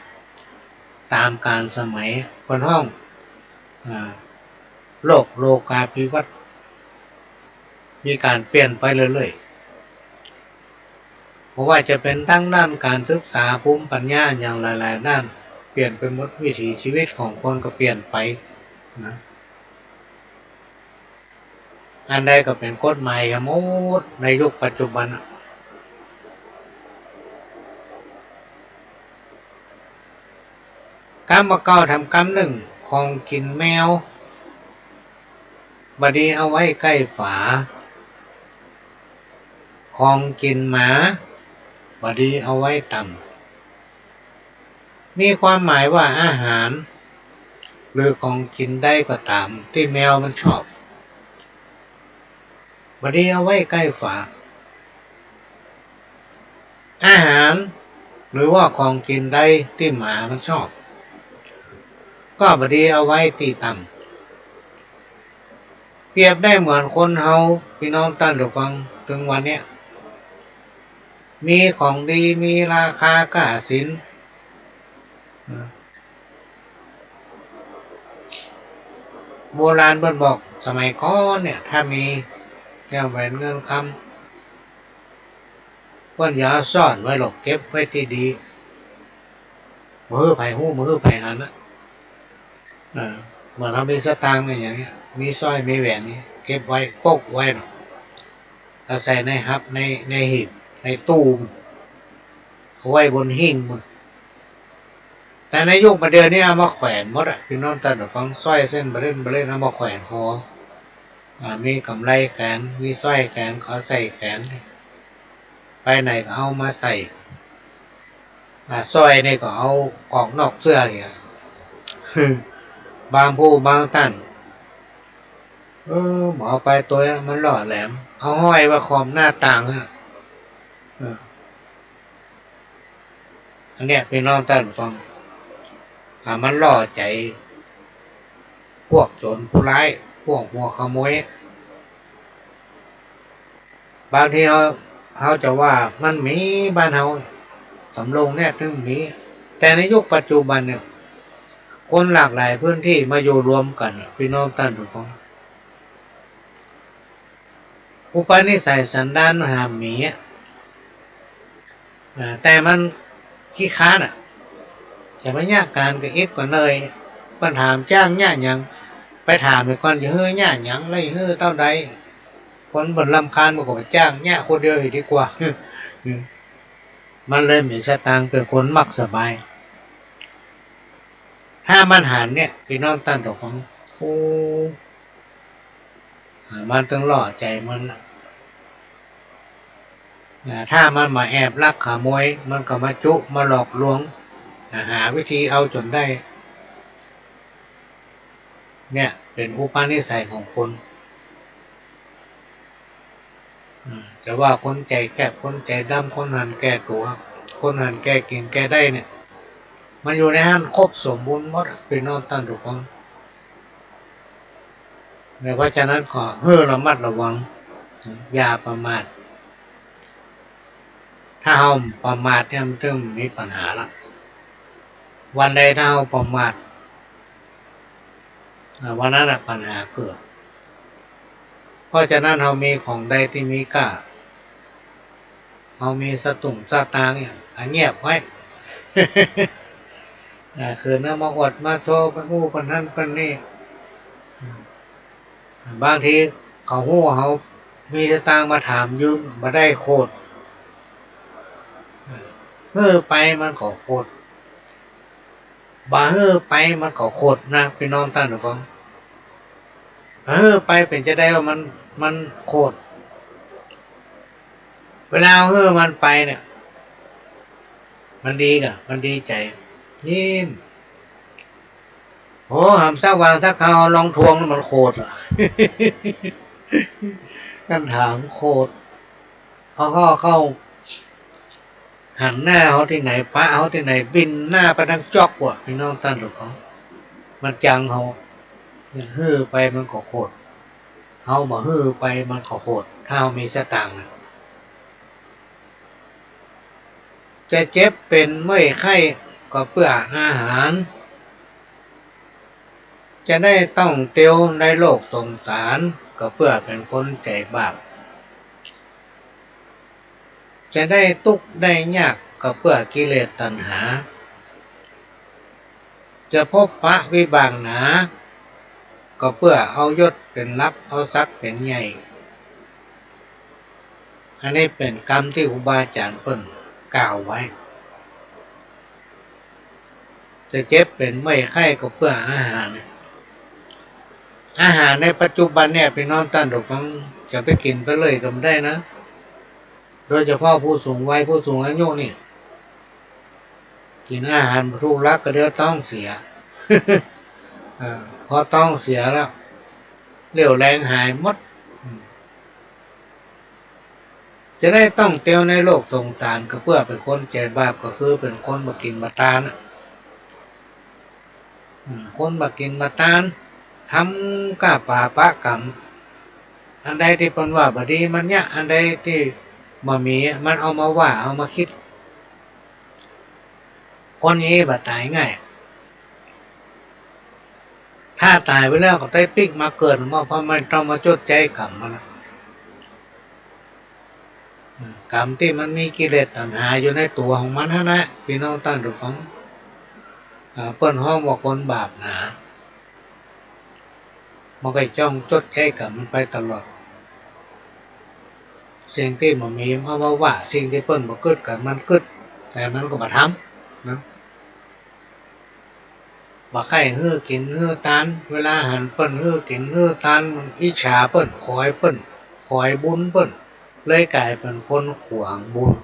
ต๋ามกาลสมัย เปิ้นฮ้อง อ่า โลกโลกาภิวัตน์ มีก๋านเปลี่ยนไปเรื่อยๆ บ่ว่าจะเป๋นตางด้านก๋านศึกษา ภูมิปัญญา อย่างหลายๆ ด้าน เปลี่ยนไปหมด วิถีชีวิตของคนก็เปลี่ยนไปนะ อันใดก็เป๋นกฎหมายหมดในยุคปัจจุบันน่ะ กำบ่าเก่าแถมกำนึ่ง ของกิ๋นแมว บ่ดีเอาไว้ใก้ฝา ของกิ๋นหมา บ่ดีเอาไว้ต่ำ มีความหมายว่าอาหาร หรือของกิ๋นใดก็ต๋ามตี้แมวมันชอบ บ่ดีเอาไว้ใก้ฝา อาหาร หรือว่าของกิ๋นใดตี้หมามันชอบ ก็บ่ดีเอาไว้ตี้ต่ำ เปรียบได้เหมือนคนเฮา ปี้น้องต้านผู้ฟัง เถิงวันเนี้ย มีของดี มีราคาก้าสิน โบราณเปิ้นบอก สมัยก่อนเนี่ย ถ้ามีแก้วแหวนเงินคำ เปิ้นจะเอาซ่อนไว้หรอก เก็บไว้ตี้ดี บ่หื้อใผฮู้ บ่หื้อใผหันน่ะ เออ เหมือนเฮามีสตางค์เนี่ย อย่างเนี้ย มีสร้อย มีแหวนเนี่ย เก็บไว้ ปกไว้เนาะ เอาใส่ในฮับ ใน ในหีบ ในตู้ เอาไว้บนหิ้งปู้น แต่ในยุคบ่าเดี่ยวนี้เอามาแขวนหมดอะ ปี้น้องต้านผู้ฟัง สร้อยเส้นบ่าเล่นบ่าเล่นเอามาแขวนคอ อ่า มีก๋ำไรแขวน มีสร้อยแขวน เขาใส่แขวน ไปไหนก็เอามาใส่ อ่า สร้อยนี่ก็เอาออกนอกเสื้อเนี่ย บางผู้บางต้าน เออ บ่เอาไปตวย มันหล่อแหลม เอาห้อยไว้ขอบหน้าต่างอะ เออ อันเนี้ย ปี้น้องต้านฟัง อ่า มันล่อใจ๋ พวกโจ๋รผู้ร้าย พวกหัวขโมย บางทีเฮา เฮาจะว่ามันมี บ้านเฮา สำโรงเนี่ย เถิงมี แต่ในยุคปัจจุบันเนี่ย คนหลากหลายพื้นตี้มาอยู่รวมกั๋น ปี้น้องต้านผู้ฟัง อุปนิสัยสันดานมันหามีอะ อ่า แต่มันขี้คร้านอะ จะไปเยียะก๋านกับอิดกับเนย เปิ้นถามจ้างเยียะหยัง ไปถามไปก่อน จะหื้อเยียะหยัง แล้วจะหื้อเต้าใด คนเปิ้นรำคาญมันก็บ่จ้าง เยียะคนเดียวดีกว่า มันเลยมีสตางค์ เป๋นคนมักสบาย ถ้ามันหันเนี่ย ปี้น้องต้านผู้ฟัง โอ้ อ่า มันเถิงล่อใจ๋มันน่ะ อ่า ถ้ามันบ่าแอบลักขโมย มันก็มาจุ มาหลอกลวง อ่า หาวิธีเอาจ๋นได้ เนี่ย เป๋นอุปนิสัยของคน อ่า จะว่าคนใจ๋แคบ คนใจ๋ดำ คนหันแก่ตั๋ว คนหันแก่กิ๋นแก่ได้เนี่ย มันอยู่ในหั้นครบสมบูรณ์หมดอะ ปี้น้องต้านผู้ฟัง เนี่ย เพราะฉะนั้นก็หื้อระมัดระวัง อย่าประมาท ถ้าเฮาประมาทเนี่ย มันเถิงมีปัญหาละ วันใดถ้าเฮาประมาท อ่า วันนั้นน่ะปัญหาเกิด เพราะฉะนั้นเฮามีของใดตี้มีก้า เฮามีสตุ้งสตางค์เนี่ย อ่ะ เงียบไว้ อ่า เขินเอามาอวดมาโชว์ ไปอู้ปะหั้นปะนี่ อืม บางทีเขาฮู้เฮามีสตางค์มาถามยืม บ่ได้โขด อ่า หื้อไปมันก็โขด บ่หื้อไปมันก็โขดนะ ปี้น้องต้านผู้ฟัง หื้อไปเป๋นจาใดว่ามัน มันโขด เวลาหื้อมันไปเนี่ย มันดีก่ะ มันดีใจ๋ ยิ้ม โอ้ หำซักวางซักคราว ลองทวงมันโขดอะ ต้านถามโขด เอาเข้า เข้า หันหน้าเฮาตี้ไหน ปะเฮาตี้ไหน บินหน้าไปตางจ๊อกว่ะ ปี้น้องต้านผู้ฟัง มันจังเฮา หื้อไปมันก็โขด เฮาบ่หื้อไปมันก็โขด ถ้าเฮามีสตางค์นะ จะเจ็บเป๋นเมื่อยไข้ก็เปื้ออาหาร จะได้ต้องเตียวในโลกสงสาร ก็เปื้อเป๋นคนใจ๋บาป จะได้ตุ๊กข์ได้ยาก ก็เปื้อกิเลสตัณหา จะพบปะวิบากหนา ก็เปื้อเอายศเป๋นหลัก เอาศักดิ์เป๋นใหญ่ อันนี้เป๋นกำตี้ครูบาอาจ๋ารย์เปิ้นกล่าวไว้ จะเจ็บเป๋นเมื่อยไข้ก็เปื้ออาหาร อาหารในปัจจุบันเนี่ย ปี้น้องต้านผู้ฟัง จะไปกิ๋นไปเลยก็บ่ได้นะ โดยเฉพาะผู้สูงวัย ผู้สูงอายุนี่ กิ๋นอาหารบ่ถูกหลักก็เดี๋ยวต๊องเสีย เออ พอต๊องเสียแล้ว เรี่ยวแรงหายหมด อืม จะได้ต้องเตียวในโลกสงสาร ก็เปื้อเป๋นคนใจ๋บาป ก็คือเป๋นคนบ่กิ๋นบ่ตานน่ะ อืม คนบ่กิ๋นบ่ตาน ทำก้าปาปะกรรม อันใดตี้เปิ้นว่าบ่ดีมันเยียะ อันใดตี้บ่มีมันเอามาว่า เอามาคิด คนอี้บ่ต๋ายง่าย ถ้าต๋ายไปแล้วก็ได้ปิ๊กมาเกิด เพราะมันต้องมาจดใจ๊กรรมมันน่ะ อืม กรรมตี้มันมีกิเลสตัณหาอยู่ในตั๋วของมันหั้นนะ ปี้น้องต้านผู้ฟัง อ่า เปิ้นฮ้องว่าคนบาปหนา มันก็จ้องจดใจ๊กรรมมันไปตลอด สิ่งตี้บ่มีมันเอามาว่า สิ่งตี้เปิ้นบ่กึ๊ดกั๋นมันกึ๊ด แต่มันก็บ่ทำนะ บ่ใค่หื้อกิ๋นหื้อตาน เวลาหันเปิ้นหื้อกิ๋นหื้อตาน มันอิจฉาเปิ้น ขอยเปิ้น ขอยบุญเปิ้น เลยก๋ายเป๋นคนขวางบุญ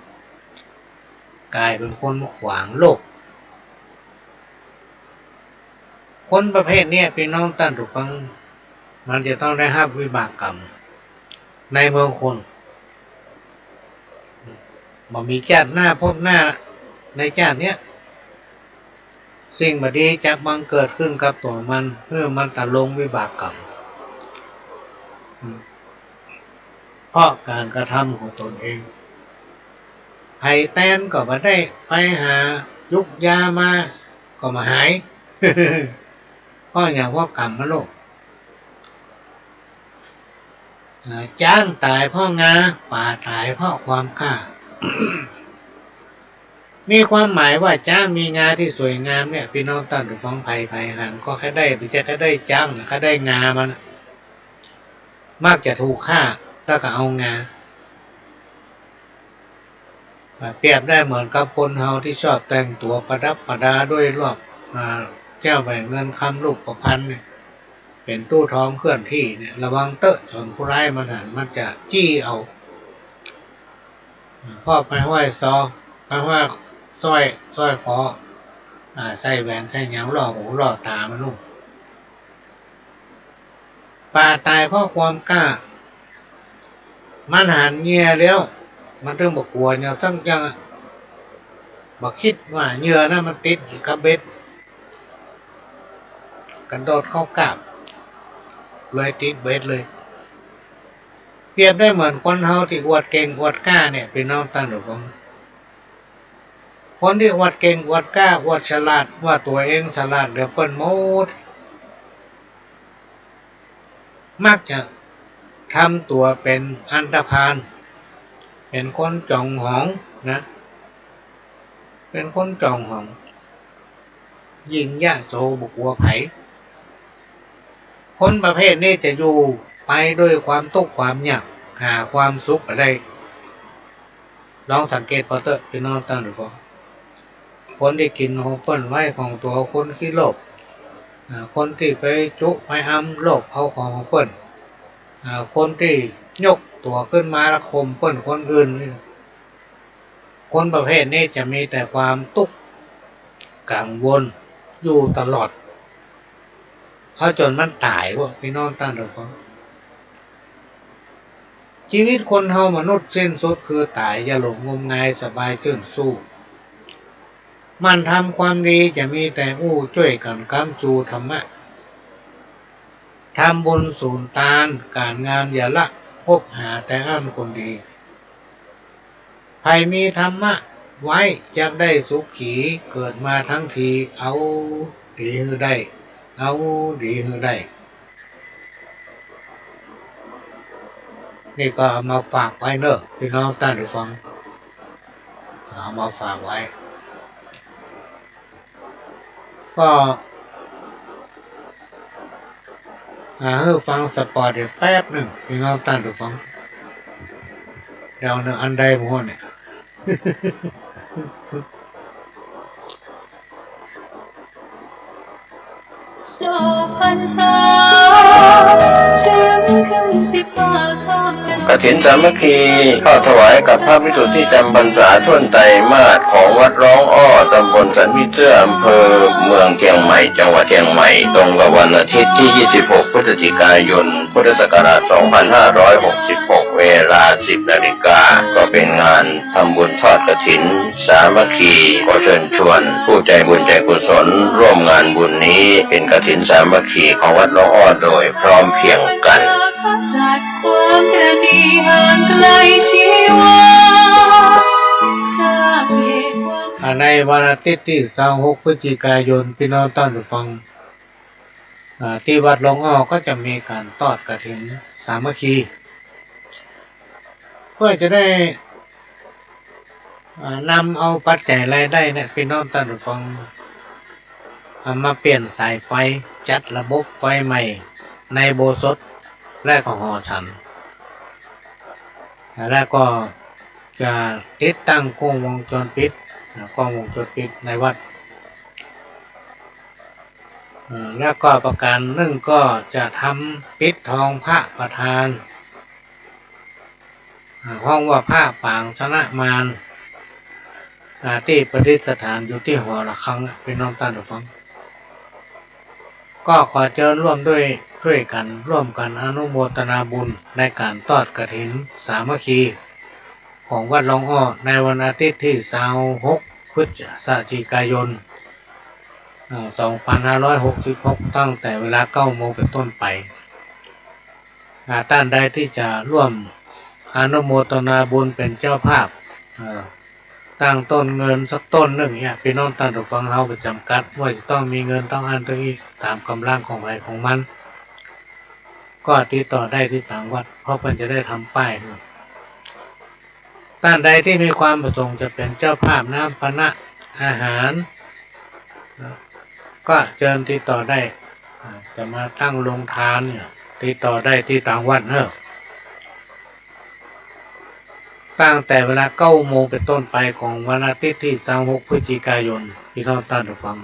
ก๋ายเป๋นคนขวางโลก คนประเภทเนี้ย ปี้น้องต้านผู้ฟัง มันจะต้องได้ฮับวิบากกรรมในเมืองคน บ่มีจ้าติหน้าพบหน้า ในจ้าติเนี้ย สิ่งบ่ดีจักบังเกิดขึ้นกับตั๋วมัน หื้อมันตะลงวิบากกรรม อืม เพราะก๋านกระทำของตนเอง ไผแตนก็บ่ได้ ไปหายุกยามาก็บ่หาย เพราะหยัง เพราะกรรมมันโลก อ่า จ๊างต๋ายเพราะงา ป๋าต๋ายเพราะความกล้า มีความหมายว่าจ๊างมีงาตี้สวยงามเนี่ย ปี้น้องต้านผู้ฟัง ใผใผหันก็ใค่ได้ บ่ใจ้ใค่ได้จ๊างนะ ใค่ได้งามันน่ะ มักจะถูกฆ่า แล้วก็เอางา อ่า เปรียบได้เหมือนกับคนเฮาตี้ชอบแต่งตั๋วประดับประดาด้วยลวด อ่า แก้วแหวนเงินคำรูปพรรณเนี่ย เป๋นตู้ทองเคลื่อนที่เนี่ย ระวังเต๊อะ จนผู้ร้ายมันหัน มันจะจี้เอา อ่า เพราะไปห้อยซอ ไปห้อยสร้อย สร้อยคอ อ่า ใส่แหวนใส่หยังล่อหูล่อต๋ามันนู่น ป๋าต๋ายเพราะความกล้า มันหันเหยื่อแล้ว มันตึงบ่กั๋วเหยื่อสักอย่างอะ บ่กึ๊ดว่าเหยื่อนั้นมันติดอยู่กับเบ็ด กระโดดเข้ากาบ เลยติดเบ็ดเลย เปรียบได้เหมือนคนเฮาตี้อวดเก่งอวดกล้าเนี่ย ปี้น้องต้านผู้ฟัง คนตี้อวดเก่งอวดกล้า อวดฉลาด ว่าตั๋วเองฉลาดเหลือเปิ้นหมด มักจะทำตั๋วเป๋นอันธพาล เป๋นคนจ๋องหองนะ เป๋นคนจ๋องหอง ยิ่งยโสบ่กั๋วใผ คนประเภทนี้จะอยู่ไปด้วยความตุ๊กข์ความยาก หาความสุขบ่ได้ ลองสังเกตผ่อเต๊อะ ปี้น้องต้านผู้ฟัง คนตี้กิ๋นของเปิ้นไว้ของตั๋ว คนขี้โลภ อ่า คนตี้ไปจุไปอำโลภเอาของของเปิ้น อ่า คนตี้ยกตั๋วขึ้นมาแล้วข่มเปิ้นคนอื่นนี่ คนประเภทนี้จะมีแต่ความตุ๊กข์กังวลอยู่ตลอด เอาจ๋นมันต๋ายเว้ย ปี้น้องต้านผู้ฟัง จีวิตคนเฮามนุษย์สิ้นสุดคือต๋าย อย่าหลงงมงายสบายจื้นสู้ หมั่นทำความดีจะมีแต่อู้ จ้วยกั๋นก๊ำจูธรรมะ ทำบุญสูญตาน ก๋านงามอย่าละ คบหาแต่อั้นคนดี ใผมีธรรมะไว้จักได้สุขี เกิดมาทั้งทีเอาดีหื้อได้ เอาดีหื้อได้ นี่ก็เอามาฝากไว้เน่อ ปี้น้องต้านผู้ฟัง เอามาฝากไว้ ก็ อ่า หื้อฟังสปอร์ตอีกแป๊บนึ่ง ปี้น้องต้านผู้ฟัง เดี๋ยวเน่อ อันใดหมู่เนี่ย กฐินสามัคคี ทอดถวายกับพระภิกษุตี้จำพรรษาถ้วนไตรมาสของวัดร้องอ้อ ตำบลสันผีเสื้อ อำเภอเมืองเจียงใหม่ จังหวัดเจียงใหม่ ตรงกับวันอาทิตย์ที่ ยี่สิบหก พฤศจิกายน พุทธศักราช สองพันห้าร้อยหกสิบหก เวลา สิบนาฬิกา ก็เป็นงาน ทำบุญทอดกฐินสามัคคี ขอเชิญชวนผู้ใจบุญใจกุศลร่วมงานบุญนี้ เป็นกฐินสามัคคีของวัดร้องอ้อโดยพร้อมเพรียงกัน อ่า ในวันอาทิตย์ตี้ ซาวหก พฤศจิกายน ปี้น้องต้านผู้ฟัง อ่า ตี้วัดร้องอ้อก็จะมีก๋านทอดกฐินสามัคคี เปื้อจะได้ อ่า นำเอาปัจจัยรายได้เนี่ย ปี้น้องต้านผู้ฟัง เอามาเปลี่ยนสายไฟ จัดระบบไฟใหม่ในอุโบสถและก็หอฉัน แล้วก็จะติดตั้งกล้องวงจรปิด อ่า กล้องวงจรปิดในวัด อ่า แล้วก็ประก๋านนึ่งก็จะทำปิดทองพระประธาน อ่า ฮ้องว่าพระปางชนะมาร อ่า ตี้ประดิษฐานอยู่ตี้หอระฆังอะ ปี้น้องต้านผู้ฟัง ก็ขอเจิญร่วมด้วย ด้วยกั๋น ร่วมกั๋นอนุโมทนาบุญในก๋านทอดกฐินสามัคคีของวัดร้องอ้อ ในวันอาทิตย์ตี้ ซาวหก พฤศจิกายน อ่า สองพันห้าร้อยหกสิบหก ตั้งแต่เวลา เก้าโมง เป๋นต้นไป อ่า ต้านใดตี้จะร่วมอนุโมทนาบุญเป๋นเจ้าภาพ อ่า ตั้งต้นเงินสักต้นนึ่งเนี่ย ปี้น้องต้านผู้ฟังเฮาบ่จำกัดว่าจะต้องมีเงินเต้าอั้นเต้าอี้ ต๋ามก๋ำลังของใผของมัน ก็ติดต่อได้ตี้ตางวัด เพราะเปิ้นจะได้ทำป้ายหื้อ ต้านใดตี้มีความประสงค์จะเป๋นเจ้าภาพน้ำปานะ อาหาร ก็เจิญติดต่อได้ อ่า จะมาตั้งโฮงตานเนี่ย ติดต่อได้ตี้ตางวัดเน่อ ตั้งแต่เวลา เก้าโมง เป๋นต้นไปของวันอาทิตย์ตี้ ซาวหก พฤศจิกายน ปี้น้องต้านผู้ฟัง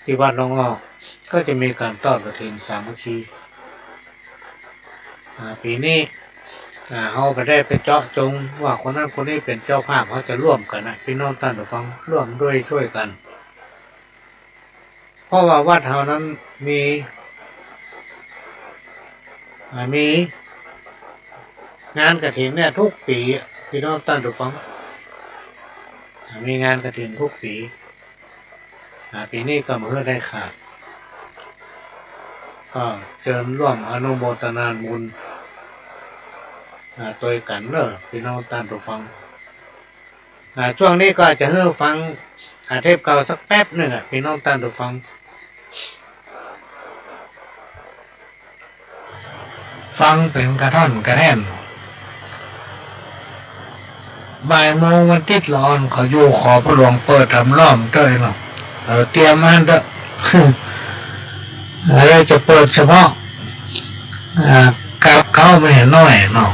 ตี้วัดร้องอ้อ ก็จะมีก๋านทอดกฐินสามัคคี อ่า ปี๋นี้ อ่า เฮาบ่ได้ไปเจาะจงว่าคนนั้นคนนี้เป๋นเจ้าภาพ เฮาจะร่วมกั๋นนะ ปี้น้องต้านผู้ฟัง ร่วมด้วยช่วยกั๋น เพราะว่าวัดเฮานั้นมี อ่า มีงานกฐินเนี่ยกู้ปี๋อะ ปี้น้องต้านผู้ฟัง อ่า มีงานกฐินกู้ปี๋ อ่า ปี๋นี้ก็บ่หื้อได้ขาด ก็เจิญร่วมอนุโมทนาบุญ อ่า ตวยกั๋นเน่อ ปี้น้องต้านผู้ฟัง อ่า จ้วงนี้ก็จะหื้อฟัง อ่า เทปเก่าสักแป๊บนึ่งอะ ปี้น้องต้านผู้ฟัง ฟังเป๋นกระท่อนกระแท่น บ่ายโมงวันติ๊ดละอ่อน เขาอยู่ขอพระหลวงเปิดทำล้อมเต๊อะเนาะ เออ เตรียมมาเต๊อะ แล้วจะเปิดเฉพาะ อ่า กับข้าวมันหน้อยเนาะ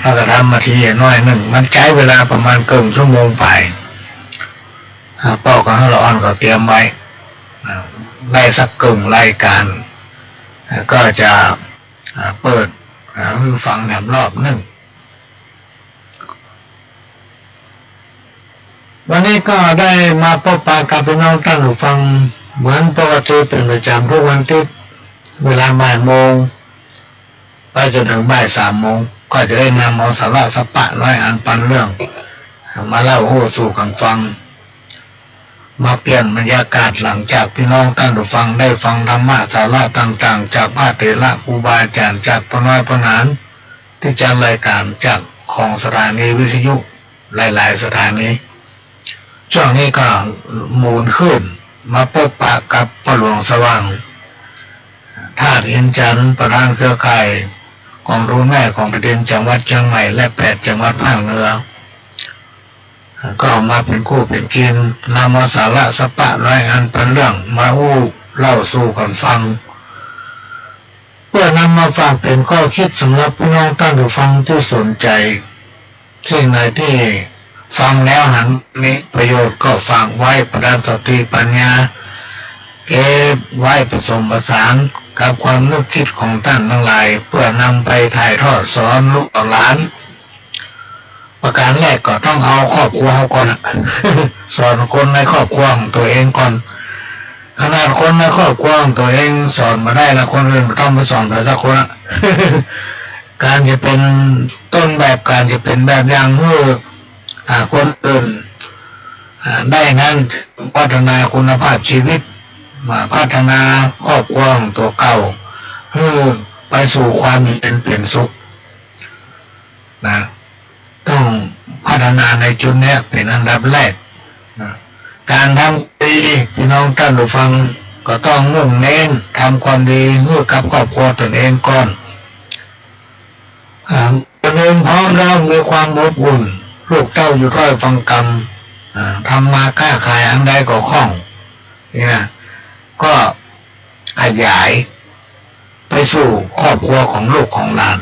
แล้วก็ทำมาทีหน้อยนึ่ง มันใจ๊เวลาประมาณเกิ่งชั่วโมงไป อ่า ป้อก็หื้อละอ่อนเขาเตรียมไว้ อ่า ได้สักเกิ่งรายก๋าน อ่า ก็จะ อ่า เปิด อ่า หื้อฟังแถมรอบนึ่ง วันนี้ก็ได้มาปะปะกับปี้น้องต้านผู้ฟัง เหมือนปกติเป๋นประจ๋ำทุกวันอาทิตย์ เวลาบ่ายโมงไปจ๋นเถิงบ่ายสามโมง ก็จะได้นำเอาสาระสัปปะน้อยอันปันเรื่อง มาเล่าฮู้สู่กั๋นฟัง มาเปลี่ยนบรรยากาศหลังจากตี้น้องต้านผู้ฟังได้ฟังธรรมะสาระต่างๆ จากพระเถระครูบาอาจ๋ารย์ จากป้อน้อยป้อหนาน ตี้จัดรายก๋านจากของสถานีวิทยุหลายๆ สถานี จ้วงนี้ก็หมุนขึ้นมาปบปะกับป้อหลวงสว่าง ธาตุอินทร์จันทร์ ประธานเครือข่ายก๋องดูแม่ของแผ่นดินจังหวัดเจียงใหม่และแปดจังหวัดภาคเหนือ ก็มาเป๋นคู่เป๋นเคียง นำเอาสาระสัปปะน้อยอันปันเรื่องมาอู้เล่าสู่กั๋นฟัง เปื้อนำมาฝากเป๋นข้อคิดสำหรับพี่น้องต้านผู้ฟังตี้สนใจ๋ สิ่งไหนตี้ฟังแล้วหันมีประโยชน์ก็ฝากไว้ประดับสติปัญญา เก็บไว้ผสมผสานกับความนึกคิดของต้านตังหลาย เปื้อนำไปถ่ายทอดสอนลูกหลาน ประก๋านแรกก็ต้องเอาครอบครัวเฮาก่อนอะ สอนคนในครอบครัวของตั๋วเองก่อน ขนาดคนในครอบครัวของตั๋วเองสอนบ่ได้ละ คนอื่นบ่ต้องไปสอนใผสักคนอะ ก๋านจะเป๋นต้นแบบ ก๋านจะเป๋นแบบอย่างหื้อ อ่า คนอื่น อ่า ได้นั้น พัฒนาคุณภาพชีวิต มาพัฒนาครอบครัวของตั๋วเก่า หื้อไปสู่ความเย็นเป๋นสุข นะ ต้องพัฒนาในจุดเนี้ยเป๋นอันดับแรกนะ ก๋านทำดี พี่น้องต้านผู้ฟังก็ต้องมุ่งเน้นทำความดีหื้อกับครอบครัวตนเองก่อน อ่า ตนเองพร้อมแล้วมีความอบอุ่น ลูกเต้าอยู่ถ้อยฟังกำ อ่า ทำมาค้าขายอันใดก็คล่อง นี่นะ ก็ขยายไปสู่ครอบครัวของลูกของหลาน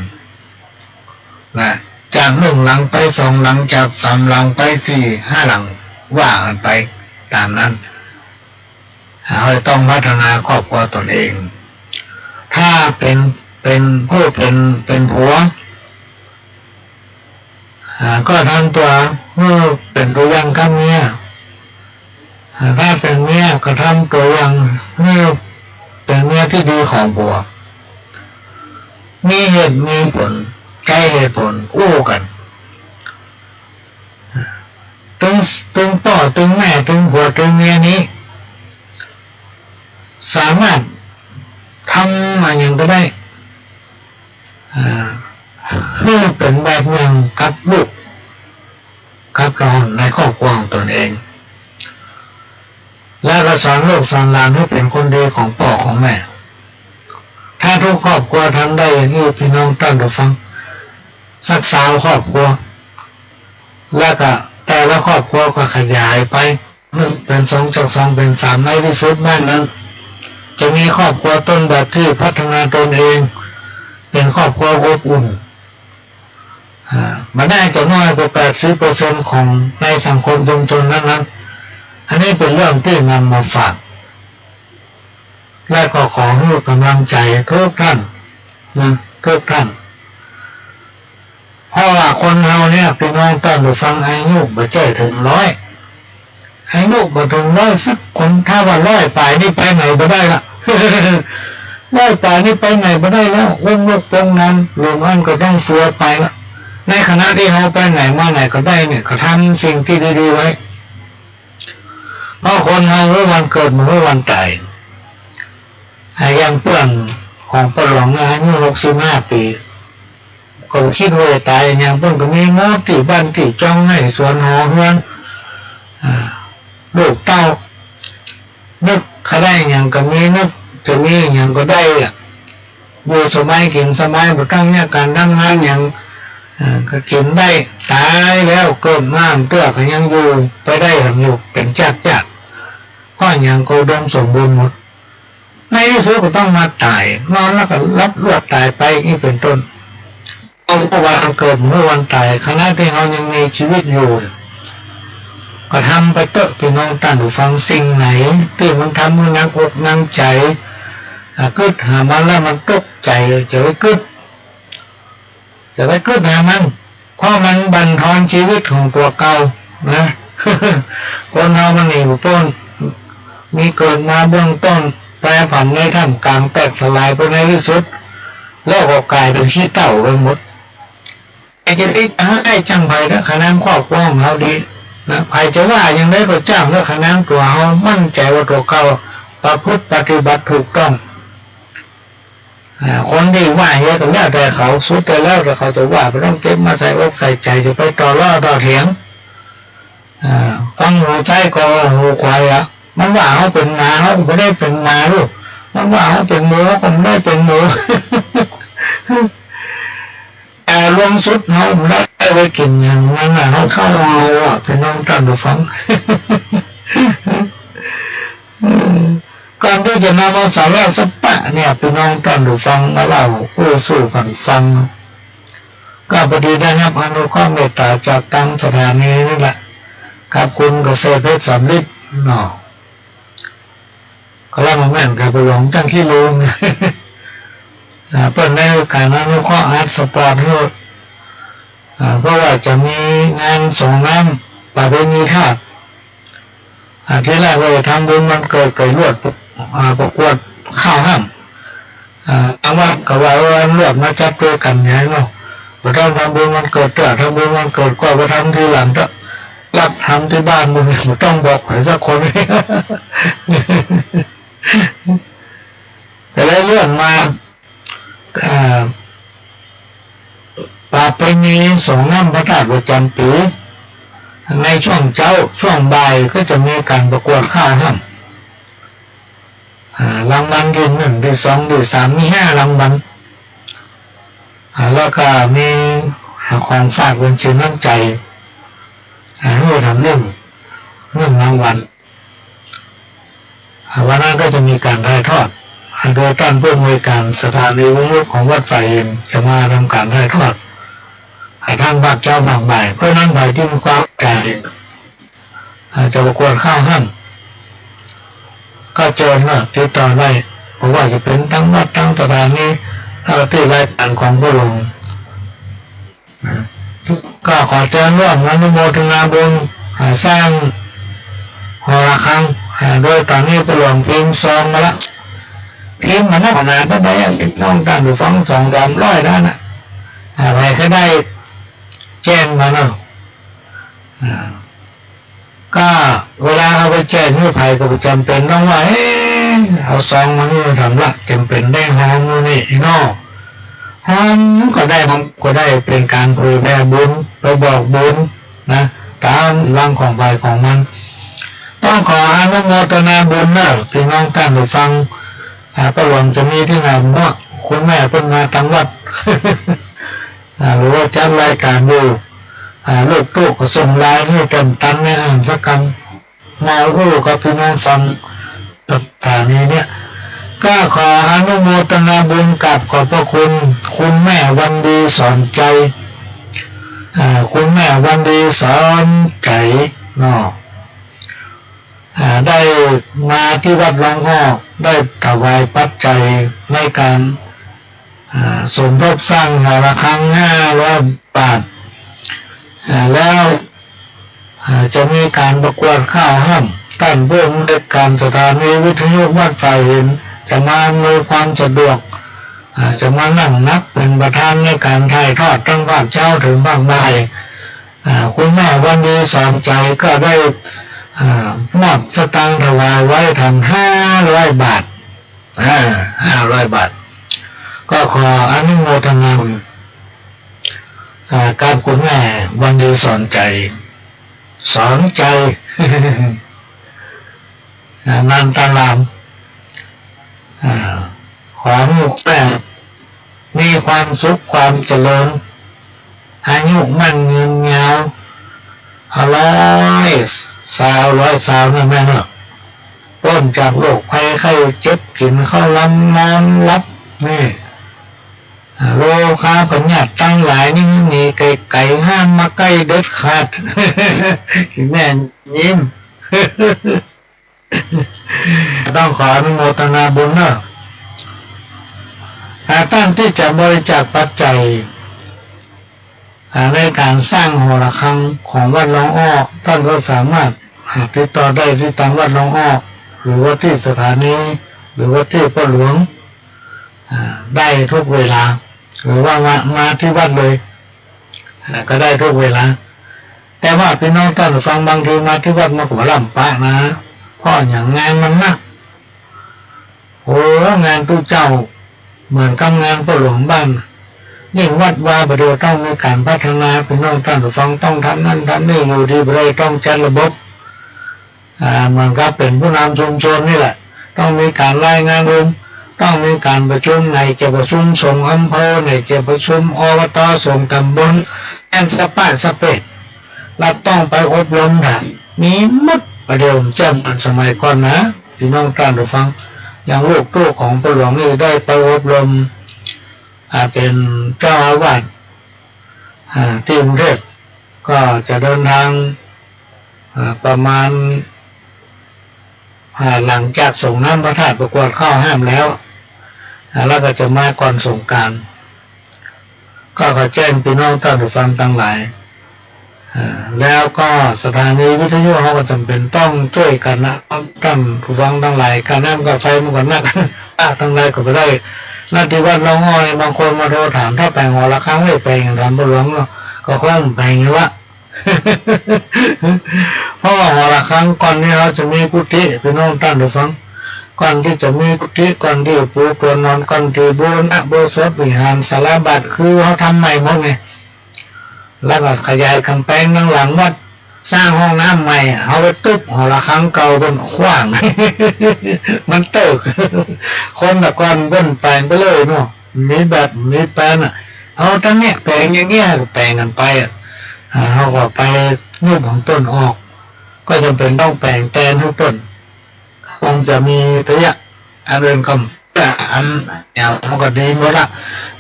นะ จากหนึ่งหลังไปสองหลัง จากสามหลังไปสี่ห้าหลัง ว่ากั๋นไปต๋ามนั้น เฮาจะต้องพัฒนาครอบครัวตนเอง ถ้าเป๋น เป๋นผู้เป๋น เป๋นผัว อ่า ก็ทำตั๋วหื้อเป๋นตั๋วอย่างกับเมีย อ่า ถ้าเป๋นเมียก็ทำตั๋วอย่างหื้อเป๋นเมียตี้ดีของผัว มีเหตุมีผล ใจ๊เหตุผลอู้กั๋น ตึง ตึงป้อตึงแม่ตึงผัวตึงเมียนี้ สามารถทำอะหยังก็ได้ อ่า หื้อเป๋นแบบอย่างกับลูก กับหลานในครอบครัวของตนเอง แล้วก็สอนลูกสอนหลานหื้อเป๋นคนดีของป้อของแม่ ถ้าทุกครอบครัวทำได้อย่างนี้ พี่น้องต้านผู้ฟัง สักซาวครอบครัว แล้วก็แต่ละครอบครัวก็ขยายไป หนึ่งเป๋นสอง จากสองเป๋นสาม ในตี้สุดบ้านนั้น จะมีครอบครัวต้นแบบตี้พัฒนาตนเอง เป๋นครอบครัวอบอุ่น อ่า บ่ได้จะน้อยกว่าแปดสิบเปอร์เซ็นต์ของในสังคมชุมชนนั้นๆ อันนี้เป๋นเรื่องตี้นำมาฝาก และก็ขอหื้อก๋ำลังใจ๋ทุกท่านนะ ทุกท่าน เพราะว่าคนเฮาเนี่ย พี่น้องต้านผู้ฟัง อายุบ่ใจ้เถิงร้อย อายุบ่เถิงร้อยสักคน ถ้าว่าร้อยป๋ายนี่ไปไหนบ่ได้ละ ร้อยป๋ายนี่ไปไหนบ่ได้แล้ว อุ้มลูกโตนั้น หลวงอั้นก็ต้องเฟือไปละ ในขณะตี้เฮาไปไหนมาไหนก็ได้เนี่ย ก็ทำสิ่งตี้ดีๆ ไว้ เพราะคนเฮาบ่ฮู้วันเกิด บ่ฮู้วันต๋าย อ่า อย่างเปื้อนของป้อหลวงนะ อายุหกสิบห้าปี๋ ก็บ่คิดว่าจะต๋าย อย่างเปื้อนก็มีหมด ตี้บ้านตี้จ้อง ไฮ่สวนหอเฮือน อ่า ลูกเต้า นึกจะได้หยังก็มี นึกจะมีหยังก็ได้อะ อยู่สบายกิ๋นสบาย บ่ต้องแยกก๋านทำงานหยัง เอ่อ ก็กิ๋นได้ ต๋ายแล้วเกิดมาเตื้อก็ยังอยู่ไปได้ อยู่เป๋นจ๊ากๆ เพราะหยังก็อุดมสมบูรณ์หมด ในตี้สุดก็ต้องมาต๋าย นอนแล้วก็หลับลวดต๋ายไป นี่เป๋นต้น เอาวันเกิด บ่ฮู้วันต๋าย ขณะตี้เฮายังมีจีวิตอยู่ ก็ทำไปเต๊อะ พี่น้องต้านผู้ฟัง สิ่งไหนตี้มันทำหื้อหนักอกหนักใจ๋ อ่ะ กึ๊ดหามันแล้วมันตุ๊กใจ๋ จะไปกึ๊ด จะไปกึ๊ดหามัน เพราะมันบั่นทอนจีวิตของตั๋วเก่านะ คนเฮามันหนีบ่ป๊น มีเกิดมาเบื้องต้น แปรผันในท่ามกลาง แตกสลายไปในที่สุด แล้วก็กลายเป๋นขี้เถ้าไปหมด ใผจะดีจะฮ้ายจั้งใผเต๊อะ ขนานครอบครัวของเฮาดีนะ ใผจะว่าอย่างใดก็จ้างเต๊อะ ขนานตั๋วเฮามั่นใจ๋ว่าตั๋วเก่าประพฤติปฏิบัติถูกต้อง อ่า คนตี้ว่าเยียะก็แล้วแต่เขา สุดแต่แล้วแต่เขาจะว่า บ่ต้องเก็บมาใส่อกใส่ใจ๋ จะไปต่อล้อต่อเถียง อ่า ฟังหูซ้ายก็หูขวาอะ มันว่าเฮาเป๋นหมา เฮาก็บ่ได้เป๋นหมาลูก มันว่าเฮาเป๋นหมู เฮาก็บ่ได้เป๋นหมู แต่ลวงสุดเฮาบ่ได้ไปกิ๋นอย่างมันน่ะ เฮาเข้าเอาอะ ปี้น้องต้านผู้ฟัง ก่อนตี้จะนำเอาสาระสักป๊ะเนี่ย ปี้น้องต้านผู้ฟังมาเล่าอู้สู่กั๋นฟัง ก็พอดีได้ฮับอนุเคราะห์เมตต๋าจากตางสถานีนี่แหละ กับคุณเกษตรเพชรสำริดเนาะ ก็เล่ามาแม่นกับหลวงจั้งขี้ลืม อ่า เปิ้นได้การอนุเคราะห์อัดสปอตหื้อ อ่า เพราะว่าจะมีงานสรงน้ำประเพณีธาตุ อ่า ทีแรกว่าจะทำบุญวันเกิดก๋วยลวด อ่า ประกวดข้าวห้ำ อ่า ตางวัดก็ว่า เออ ลวดมาจัดตวยกั๋นไงเนาะ บ่ต้องทำบุญวันเกิดเต๊อะ ทำบุญวันเกิดก็ไปทำทีหลังเต๊อะ ลักทำตี้บ้านมึง บ่ต้องบอกใผสักคน ก็เลยเลื่อนมา อ่า ประเพณีสรงน้ำพระธาตุประจำปี๋ ในช่วงเจ๊า ช่วงบ่ายก็จะมีการประกวดข้าวห้ำ อ่า รางวัลตี้หนึ่ง ตี้สอง ตี้สาม มีห้ารางวัล อ่า แล้วก็มีของฝากเป๋นสินน้ำใจ๋ อ่า หื้อแถมหนึ่ง หนึ่งรางวัล อ่า วันนั้นก็จะมีการถ่ายทอด อ่า โดยต้านผู้อำนวยการสถานีวิทยุของวัดฝ่ายหิน จะมาทำการถ่ายทอด อ่า ทั้งภาคเจ๊าภาคบ่าย เพราะฉะนั้นใผตี้มีความสนใจ๋ อ่า จะประกวดข้าวห้ำ ก็เจิญเนาะ ติดต่อได้ บ่ว่าจะเป๋นตางวัด ตางสถานี แล้วก็ตี้รายก๋านของพ่อหลวง อ่า ก็ขอเจิญร่วมอนุโมทนาบุญ อ่า สร้างหอระฆัง อ่า โดยต๋อนนี้พ่อหลวงพิมพ์ซองมาละ พิมพ์มานักหนาเต้าใดอะ ปี้น้องต้านผู้ฟัง สองสามร้อยด้านน่ะ อ่า ใผก็ได้แจ้งมาเนาะ อ่า ก็เวลาเอาไปแจกหื้อใผก็บ่จ๋ำเป๋นต้องว่า เอ๊ะ เอาซองมาหื้อทำละ จ๋ำเป๋นได้ฮองโน่นนี่เนาะ ฮองก็ได้ ฮองก็ได้ เป๋นก๋านเผยแผ่บุญ ไปบอกบุญนะ ต๋ามก๋ำลังของใผของมัน ต้องขออนุโมทนาบุญเนาะ ปี้น้องต้านผู้ฟัง อ่า พ่อหลวงจะมีตี้ไหนเนาะ คุณแม่เปิ้นมาตางวัด อ่า หรือว่าจัดรายก๋านอยู่ อ่า ลูกตุ๊ก็ส่งไลน์หื้อเติมตันในอ่านสักกำ มาอู้กับปี้น้องฟังสถานีเนี่ย ก็ขออนุโมทนาบุญกราบขอบพระคุณ คุณแม่วันดีสอนใจ๋ อ่า คุณแม่วันดีสอนใจ๋เนาะ อ่า ได้มาตี้วัดหลวงอ้อ ได้ถวายปัจจัยในก๋าน อ่า สมทบสร้างหอระฆังห้าร้อยบาท อ่า แล้ว อ่า จะมีก๋านประกวดข้าวห้ำ ต้านผู้อำนวยก๋านสถานีวิทยุวัดฝ่ายหิน จะมาอำนวยความสะดวก อ่า จะมานั่งนับเป๋นประธานในก๋านถ่ายทอดตั้งภาคเจ๊าเถิงภาคบ่าย อ่า คุณแม่วันดีสอนใจ๋ก็ได้ อ่า มอบสตางค์ถวายไว้แถมห้าร้อยบาท อ่า ห้าร้อยบาท ก็ขออนุโมทนาบุญ อ่า กับคุณแม่วันดีสอนใจ๋ สอนใจ๋ อ่า นันตาราม อ่า ขอหื้อแม่มีความสุขความเจริญ อายุมั่นยืนยาว ร้อยซาว ร้อยซาวนะแม่เนาะ ป๊นจากโรคภัยไข้เจ็บ กิ๋นข้าวลำนอนหลับนี่ อ่า โรคาพยาธิตังหลายนี่หนีไก๋ๆ ห้ามมาใก้เด็ดขาด แม่ยิ้ม ต้องขออนุโมทนาบุญเนาะ อ่า ต้านตี้จะบริจาคปัจจัย อ่า ในก๋านสร้างหอระฆังของวัดหลวงอ้อ ต้านก็สามารถ อ่า ติดต่อได้ตี้ตางวัดหลวงอ้อ หรือว่าตี้สถานี หรือว่าตี้ป้อหลวง อ่า ได้กู้เวลา หรือว่ามา มาตี้วัดเลย อ่า ก็ได้กู้เวลา แต่ว่าปี้น้องต้านฟัง บางทีมาตี้วัดมันก็บ่ล้ำปะนะ เพราะอะหยัง งานมันนัก โอ้ งานตุ๊เจ้า เหมือนกับงานป้อหลวงบ้าน ยิ่งวัดวาบ่าเดี่ยวต้องมีก๋านพัฒนา ปี้น้องต้านฟัง ต้องทำนั่นทำนี่ อยู่ดีบ่ได้ ต้องจัดระบบ อ่า เหมือนกับเป๋นผู้นำชุมชนนี่แหละ ต้องมีก๋านรายงานประชุม ต้องมีก๋านประชุม ไหนจะประชุมสงฆ์อำเภอ ไหนจะประชุม อบต สงฆ์ตำบล แม่นสะปะสะเปะ แล้วต้องไปอบรมถ่า มีหมด บ่าเดี่ยวเจ้า เหมือนสมัยก่อนนะ ปี้น้องต้านฟัง อย่างลูกตุ๊ของป้อหลวงนี่ได้ไปอบรม อ่า เป๋นเจ้าอาวาส อ่า ตี้กรุงเทพฯ ก็จะเดินทาง อ่า ประมาณ อ่า หลังจากสรงน้ำพระธาตุประกวดข้าวห้ามแล้ว อ่า แล้วก็จะมาก่อนสงกรานต์ ก็ขอแจ้งปี้น้องต้านฟังตังหลาย อ่า แล้วก็สถานีวิทยุเฮาก็จ๋ำเป๋นต้องจ้วยกั๋นนะ ต้านฟังตังหลาย ก๋าน้ำก๋าไฟมันก็นัก อะ ตังหลายก็บ่ได้ นาฏศิลป์วัดหลวงอ้อ บางคนมาโทรถาม ถ้าแป๋งหอระฆังไว้แป๋งหยัง ถามป้อหลวงเนาะ ก็คงแป๋งอยู่ละ เพราะว่าหอระฆังก่อนนี้เฮาจะมีกุฏิ ปี้น้องต้านฟัง ก่อนตี้จะมีกุฏิ ก่อนตี้ปูตั๋วนอน ก่อนตี้บูรณะอุโบสถวิหาร ศาลาบาท คือเฮาทำใหม่หมดไง แล้วก็ขยายก๋ำแปงตังหลังวัด สร้างห้องน้ำใหม่ เฮาไปตุ๊บหอระฆังเก่าเปิ้นขว้าง มันเติ๊ก คนแต่ก่อนเปิ้นแป๋งไปเลยเนาะ มีแบบมีแปลนอะ เอาตังเนี้ยแป๋งอย่างเงี้ย ก็แป๋งกั๋นไปอะ อ่า เฮาก็ไปยุบของเปิ้นออก ก็จ๋ำเป๋นต้องแป๋งแตนหื้อเปิ้น คงจะมีตัวยะ อันอื่นก็ อันเนี่ยมันก็ดีหมดละ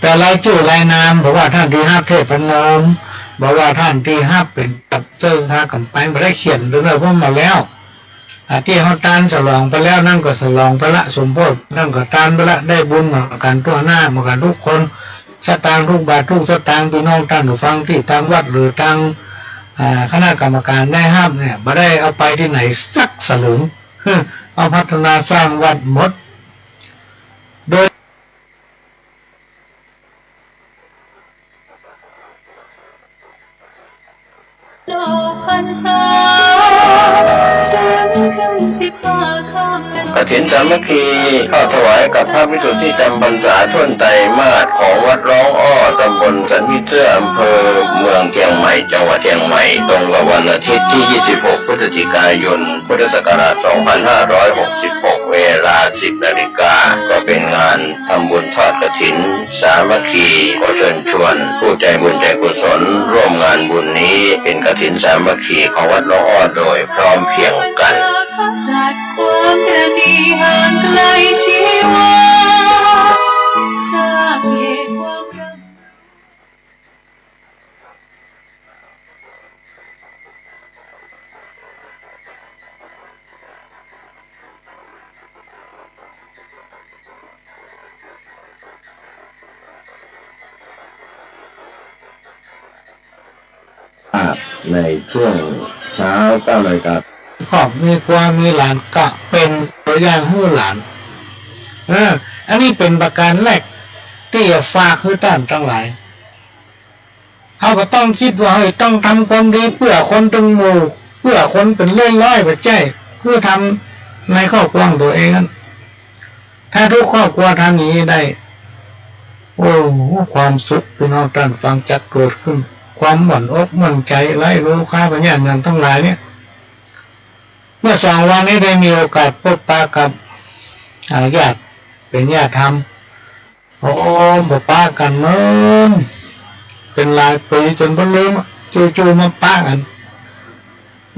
แต่รายจื้อรายนาม บ่ว่าต้านตี้ฮับเทพนม บ่ว่าต้านตี้ฮับเป๋นจับเจ้าหาก๋ำแปง บ่ได้เขียนไปเลย เพราะหมดแล้ว อ่า ตี้เฮาตานสลองไปแล้ว นั่นก็สลองไปละ สมโภชนั่นก็ตานไปละ ได้บุญเหมือนกั๋นทั่วหน้า เหมือนกั๋นกู้คน สตางค์กู้บาทกู้สตางค์ ปี้น้องต้านฟัง ตี้ตางวัดหรือตาง อ่า คณะกรรมการได้ฮับเนี่ย บ่ได้เอาไปตี้ไหนสักสลึง เอาพัฒนาสร้างวัดหมด โดย กฐินสามัคคี ทอดถวายกับพระภิกษุตี้จำพรรษาถ้วนไตรมาสของวัดร้องอ้อ ตำบลสันผีเสื้อ อำเภอเมืองเชียงใหม่ จังหวัดเชียงใหม่ ตรงกับวันอาทิตย์ตี้ ยี่สิบหก พฤศจิกายน พุทธศักราช สองพันห้าร้อยหกสิบหก เวลา สิบนาฬิกา ก็เป๋นงานทำบุญทอดกฐินสามัคคี ขอเชิญชวนผู้ใจบุญใจกุศลร่วมงานบุญนี้ เป๋นกฐินสามัคคีของวัดร้องอ้อโดยพร้อมเพรียงกั๋น อ่า ในช่วงเช้า เก้านาฬิกา ครอบมีครัวมีหลานก็เป๋นตั๋วอย่างหื้อหลาน เออ อันนี้เป๋นประก๋านแรกตี้จะฝากหื้อต้านตังหลาย เฮาบ่ต้องกึ๊ดว่า เฮ้ย ต้องทำความดีเปื้อคนตึงหมู่ เปื้อคนเป๋นร้อยๆ บ่ใจ้ คือทำในครอบครัวของตั๋วเองนั้น ถ้ากู้ครอบครัวทำอย่างนี้ได้ โอ้ ความสุขปี้น้องต้านฟังจะเกิดขึ้น ความหม่อนอกหม่อนใจ๋ ไร้โรคาพยาธิหยังตังหลายเนี่ย เมื่อสองวันนี้ได้มีโอกาสพบปะกับ อ่า ญาติ เป๋นญาติธรรม โอ้ บ่ปะกั๋นเมิน เป๋นหลายปี๋จ๋นบ่ลืมอะ จู่ๆ มาปะกั๋น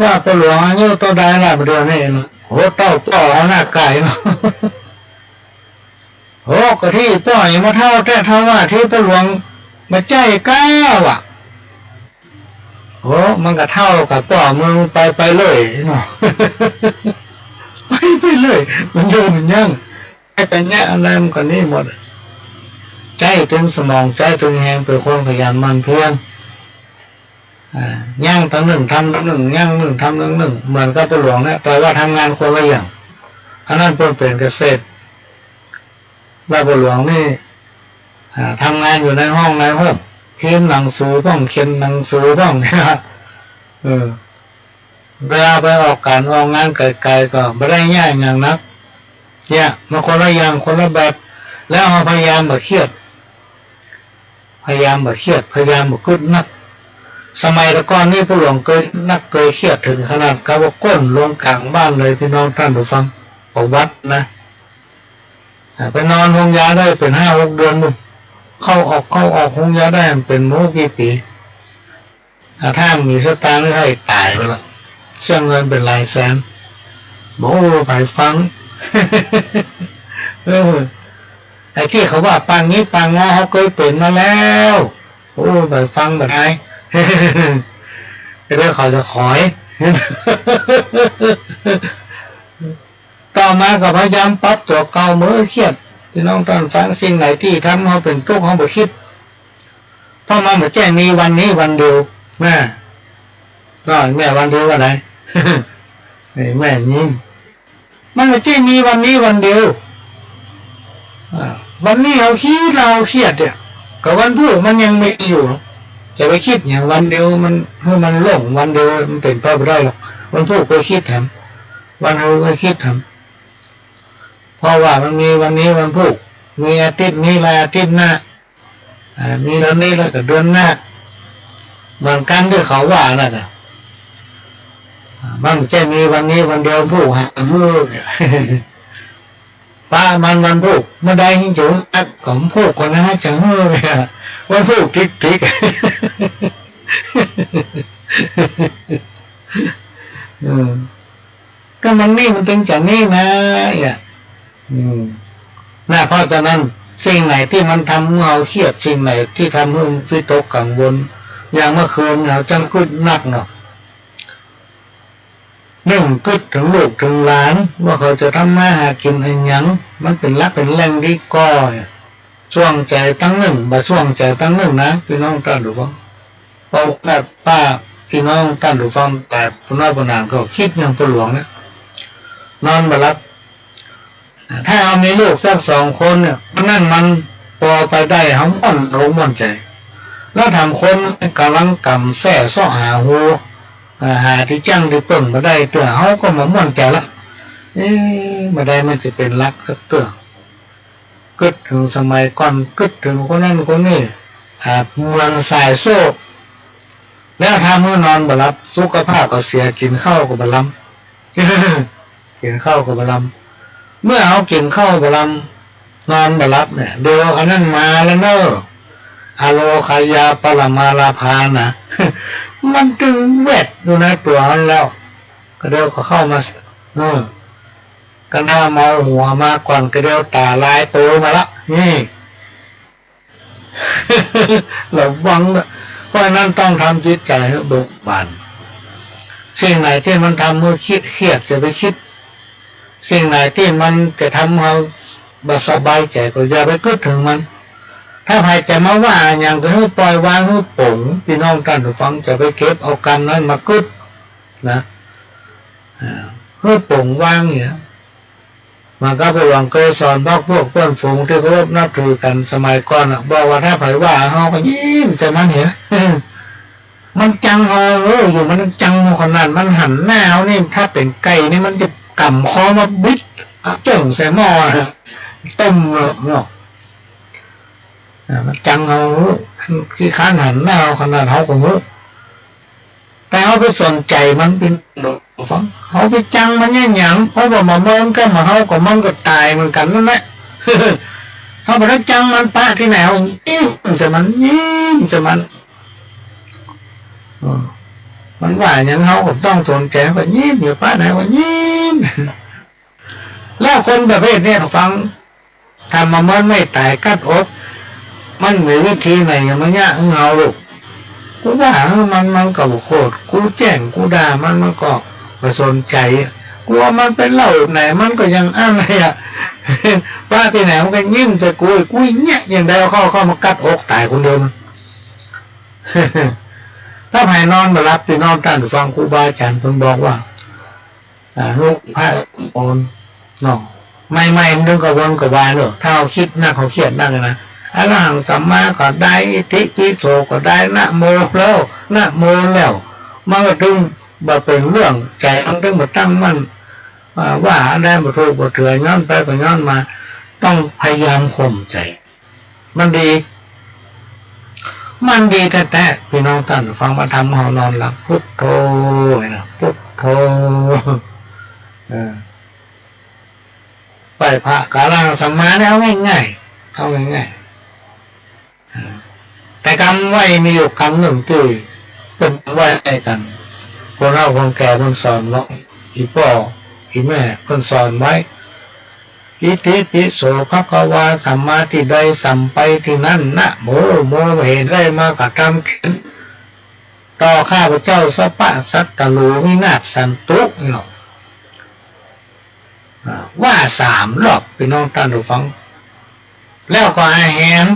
ว่าป้อหลวงอายุเต้าใดละ บ่าเดี่ยวนี้ โอ้ เต้าป้อเฮาหน้าไก่เนาะ โอ้ ก็ตี้ป้อยังบ่เฒ่าแต๊ เฒ่าว่าตี้ป้อหลวงบ่ใจ้ก้าว่ะ โอ้ มันก็เฒ่ากับป้อเมืองไป ไปเลยเนาะ ไป ไปเลย มันอยู่มันยัง ไอ้ปัญญาอะไรมันก็นี่หมด ใจ๊ตึงสมอง ใจ๊ตึงแฮง เป๋นคนขยันหมั่นเพียร อ่า ยั้งตังนึ่ง ทำตังนึ่ง ยั้งนึ่ง ทำนึ่งนึ่ง เหมือนกับป้อหลวงเนี่ย แต่ว่าทำงานคนละอย่าง อันนั้นเปิ้นเป๋นเกษตร แล้วพ่อหลวงนี่ อ่า ทำงานอยู่ในห้องในห้อง พิมพ์หนังสือพ่อง เขียนหนังสือพ่อง เออ เวลาไปออกก๋านออกงานไก๋ๆ ก็บ่ได้ย้ายหยังนัก เนี่ย มันคนละอย่างคนละแบบ แล้วเฮาพยายามบ่เครียด พยายามบ่เครียด พยายามบ่กึ๊ดนัก สมัยแต่ก่อนนี่พ่อหลวงเกยนักเกยเครียดเถิงขนาดกับว่าก้นลงก๋างบ้านเลย พี่น้องต้านผู้ฟัง ประวัตินะ อ่า ไปนอนโฮงยาได้เป๋นห้าหกเดือนนู่น เข้าออกเข้าออกโฮงยาได้เป๋นบ่ฮู้กี่ปี๋ อ่า ถ้ามีสตางค์นี่ใค่ต๋ายไปละ เสียเงินเป๋นหลายแสน บ่ฮู้ใผฟัง เออ ไอ้ตี้เขาว่าปางนี้ปางงอ เฮาเกยเป๋นมาแล้ว โอ้ ใผฟังบ่ได้ เดี๋ยวเขาจะขอย ต่อมาก็พยายามปรับตั๋วเก่า บ่เครียด พี่น้องต้านฟัง สิ่งไหนตี้ทำเฮาเป๋นตุ๊กข์ เฮาบ่คิด เพราะมันบ่ใจ้มีวันนี้วันเดียวนะ ก็แม่วันเดียวก็ได้ นี่แม่ยิ้ม มันบ่ใจ้มีวันนี้วันเดียว อ่า วันนี้เฮาคิด เฮาเครียดเนี่ย ก็วันพูกมันยังมีอยู่ จะไปคิดหยังวันเดียว มัน หื้อมันโล่งวันเดียว มันเป๋นไปบ่ได้หรอก วันพูกก็คิดแถม วันเฮาก็คิดแถม เพราะว่ามันมีวันนี้วันพูก มีอาทิตย์นี้และอาทิตย์หน้า อ่า มีเดือนนี้แล้วก็เดือนหน้า เหมือนกั๋นตี้เขาว่านั่นน่ะ อ่า มันบ่ใจ้มีวันนี้วันเดียวพูกหาหื้อ ปะมันวันพูก เมื่อใดจึงจะนักก็พูกก่อนนะ จะหื้อ วันพูกติ๊กๆ อืม ก็มันนี่มันตึงจะนี่นะเนี่ย อืม นะ เพราะฉะนั้นสิ่งไหนตี้มันทำหื้อเฮาเครียด สิ่งไหนตี้ทำหื้อวิตกกังวล อย่างเมื่อคืนเฮาจั้งกึ๊ดนักเนาะ นึ่งกึ๊ดเถิงลูกเถิงหลาน ว่าเขาจะทำมาหากิ๋นอะหยัง มันเป๋นหลักเป๋นแหล่งดีก่อ ส่วงใจ๋ตังนึ่ง บ่ส่วงใจ๋ตังนึ่งนะ พี่น้องต้านผู้ฟัง เพราะว่าป้าพี่น้องต้านผู้ฟังต๋ายผู้น้อยผู้หนานก็กึ๊ดอย่างพ่อหลวงเนี่ย นอนบ่หลับ ถ้าเฮามีลูกสักสองคนเนี่ย นั่นมันปอไปได้เฮาม่วนอกม่วนใจ๋ แล้วถามคนก๋ำลังก๋ำแส้เซาะหาฮู้ อ่า หาตี้จั้งตี้เปิ้งบ่ได้เตื้อ เฮาก็บ่ม่วนใจ๋ละ เอ๊ะ บ่ได้มันจะเป๋นหลักสักเตื้อ กึ๊ดเถิงสมัยก่อน กึ๊ดเถิงคนนั้นคนนี้ อ่า เหมือนสายโซ่ แล้วถ้าหื้อนอนบ่หลับ สุขภาพก็เสีย กิ๋นข้าวก็บ่ลำ กิ๋นข้าวก็บ่ลำ เมื่อเฮากิ๋นข้าวบ่ลำ นอนบ่หลับเนี่ย เดี๋ยวอันนั้นมาแล้วเน่อ อโรคยาปรมาลาภานะ มันตึงแวดอยู่ในตั๋วมันแล้ว ก็เดี๋ยวก็เข้ามา เออ ก็หน้าเมาหัวมาก่อน ก็เดี๋ยวต๋าลายโตมาละ นี่ ระวังนะ เพราะฉะนั้นต้องทำจิตใจ๋หื้อเบิกบาน สิ่งไหนตี้มันทำหื้อเครียด เครียด อย่าไปคิด สิ่งไหนตี้มันจะทำเฮาบ่สบายใจ๋ก็อย่าไปกึ๊ดเถิงมัน ถ้าใผจะมาว่าหยังก็หื้อปล่อยวาง หื้อป๋ง พี่น้องต้านผู้ฟัง จะไปเก็บเอากำนั้นมากึ๊ดนะ อ่า หื้อป๋งวางเนี่ย เหมือนกับพ่อหลวงเกยสอนพรรคพวกเปื้อนฝูงตี้เคารพนับถือกั๋นสมัยก่อนน่ะ บอกว่าถ้าใผว่าเฮาก็ยิ้มใส่มันเหีย มันจังเฮา เออ อยู่มันจังเฮาขนาด มันหันหน้าเฮานี่ ถ้าเป๋นไก่นี่มันจะก๋ำคอมาบิด เอาจ้งใส่หม้อน่ะ ต้มเนาะ อ่า มันจังเฮา มันขี้คร้านหันหน้าเฮาขนาด เฮาก็ฮู้ แต่เฮาไปสนใจ๋มัน พี่น้องฟัง เฮาไปจังมันเนี่ยหยัง เพราะว่าบ่าเมินก็บ่าเฮาก็มันก็ต๋ายเหมือนกั๋นนั่นแหละ เฮาบ่ได้จังมันปะตี้ไหน เฮายิ้มใส่มัน ยิ้มใส่มัน เออ มันว่าหยังเฮาก็บ่ต้องสนใจ๋ เฮาก็ยิ้มอยู่ปะไหนก็ยิ้ม แล้วคนประเภทเนี่ยฟัง ถ้าบ่าเมินไม่ต๋ายกั๊ดอก มันมีวิธีไหนจะมาเยียะหื้อเฮาลูก กูว่าหื้อมัน มันก็บ่โขด กูแจ้ง กูด่ามัน มันก็บ่สนใจ๋ กูว่ามันเป๋นเหล้าไหน มันก็ยังอั้นเลยอะ ว่าตี้ไหนมันก็ยิ้มใส่กู กูเยียะอย่างใด เอาเข้า เข้ามากั๊ดอกต๋ายคนเดียวมัน ถ้าใผนอนบ่หลับ พี่น้องต้านฟัง ครูบาอาจ๋ารย์เปิ้นบอกว่า อ่า ลูกพระอ่อน เนาะ ใหม่ๆ มันตึงกระวนกระวายเนาะ ถ้าเฮาคิดนัก เฮาเคียดนักเลยนะ อรหังสัมมาก็ได้ อิติปิโสก็ได้ นะโมแล้ว นะโมแล้ว มันก็ตึงบ่เป๋นเรื่อง ใจ๋มันตึงบ่ตั้งมั่น อ่า ว่าอันใดบ่ถูกบ่เถื่อ ย้อนไปก็ย้อนมา ต้องพยายามข่มใจ๋ มันดี มันดีแต๊ๆ ปี้น้องต้านฟัง มาทำเฮานอนหลับ พุทโธนะ พุทโธ เออ ไหว้พระกาลังสัมมาเนี่ย เอาง่ายๆ เอาง่ายๆ เออ แต่กำไหว้มีอยู่กำนึ่งตี้เปิ้นไหว้กั๋น คนเฒ่าคนแก่เปิ้นสอนไว้ อี่ป้ออี่แม่เปิ้นสอนไว้ อิติปิโสภะคะวา สัมมาตี้ใดสัมไปตี้นั้น นะโม โมบ่เห็น ได้มากระทำเข็ญ ต่อข้าพเจ้า สัพพะศัตรูวินาศสันตุ นี่เนาะ อ่า ว่าสามรอบ ปี้น้องต้านผู้ฟัง แล้วก็อาแหม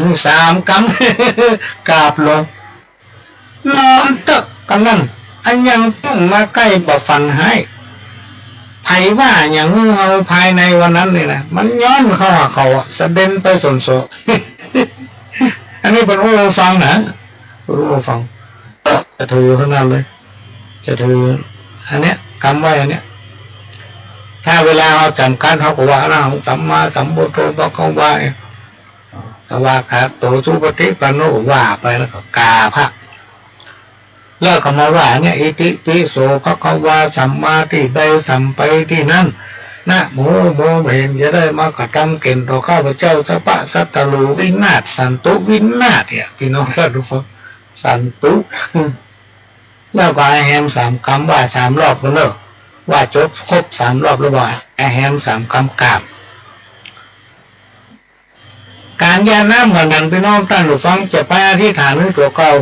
นี่สามกำ กราบลง นอนเต๊อะกำนั้น อะหยังต้องมาใก้บ่ฝันฮ้าย ใผว่าหยังหื้อเฮาภายในวันนั้นนี่นะ มันย้อนเข้าหาเขาอะ สะเด็นไปสนโส อันนี้เปิ้นอู้หื้อฟังนะ เปิ้นอู้หื้อฟัง จะถือขนาดเลย จะถืออันเนี้ย กำไหว้อันเนี้ย ถ้าเวลาเฮาจ๋ำกั๋น เฮาก็ว่า อะระหังสัมมาสัมพุทโธภะคะวา สวากขาโตสุปฏิปันโน ว่าไปแล้วก็กราบพระ แล้วก็มาว่าเนี่ย อิติปิโสภะคะวา สัมมาตี้ใดสัมไปตี้นั้น นะโม โมบ่เห็น จะได้มากระทำเข็ญต่อข้าพเจ้า สัพพะศัตรูวินาศสันตุ วินาศเนี่ย ปี้น้องต้านผู้ฟัง สันตุ แล้วก็อาแหมสามกำ ว่าสามรอบพุ้นเน่อ ว่าจบครบสามรอบแล้วว่าอาแหมสามกำกราบ ก๋านหยาดน้ำเหมือนกั๋น ปี้น้องต้านผู้ฟัง จะไปอธิษฐานหื้อตั๋วเก่า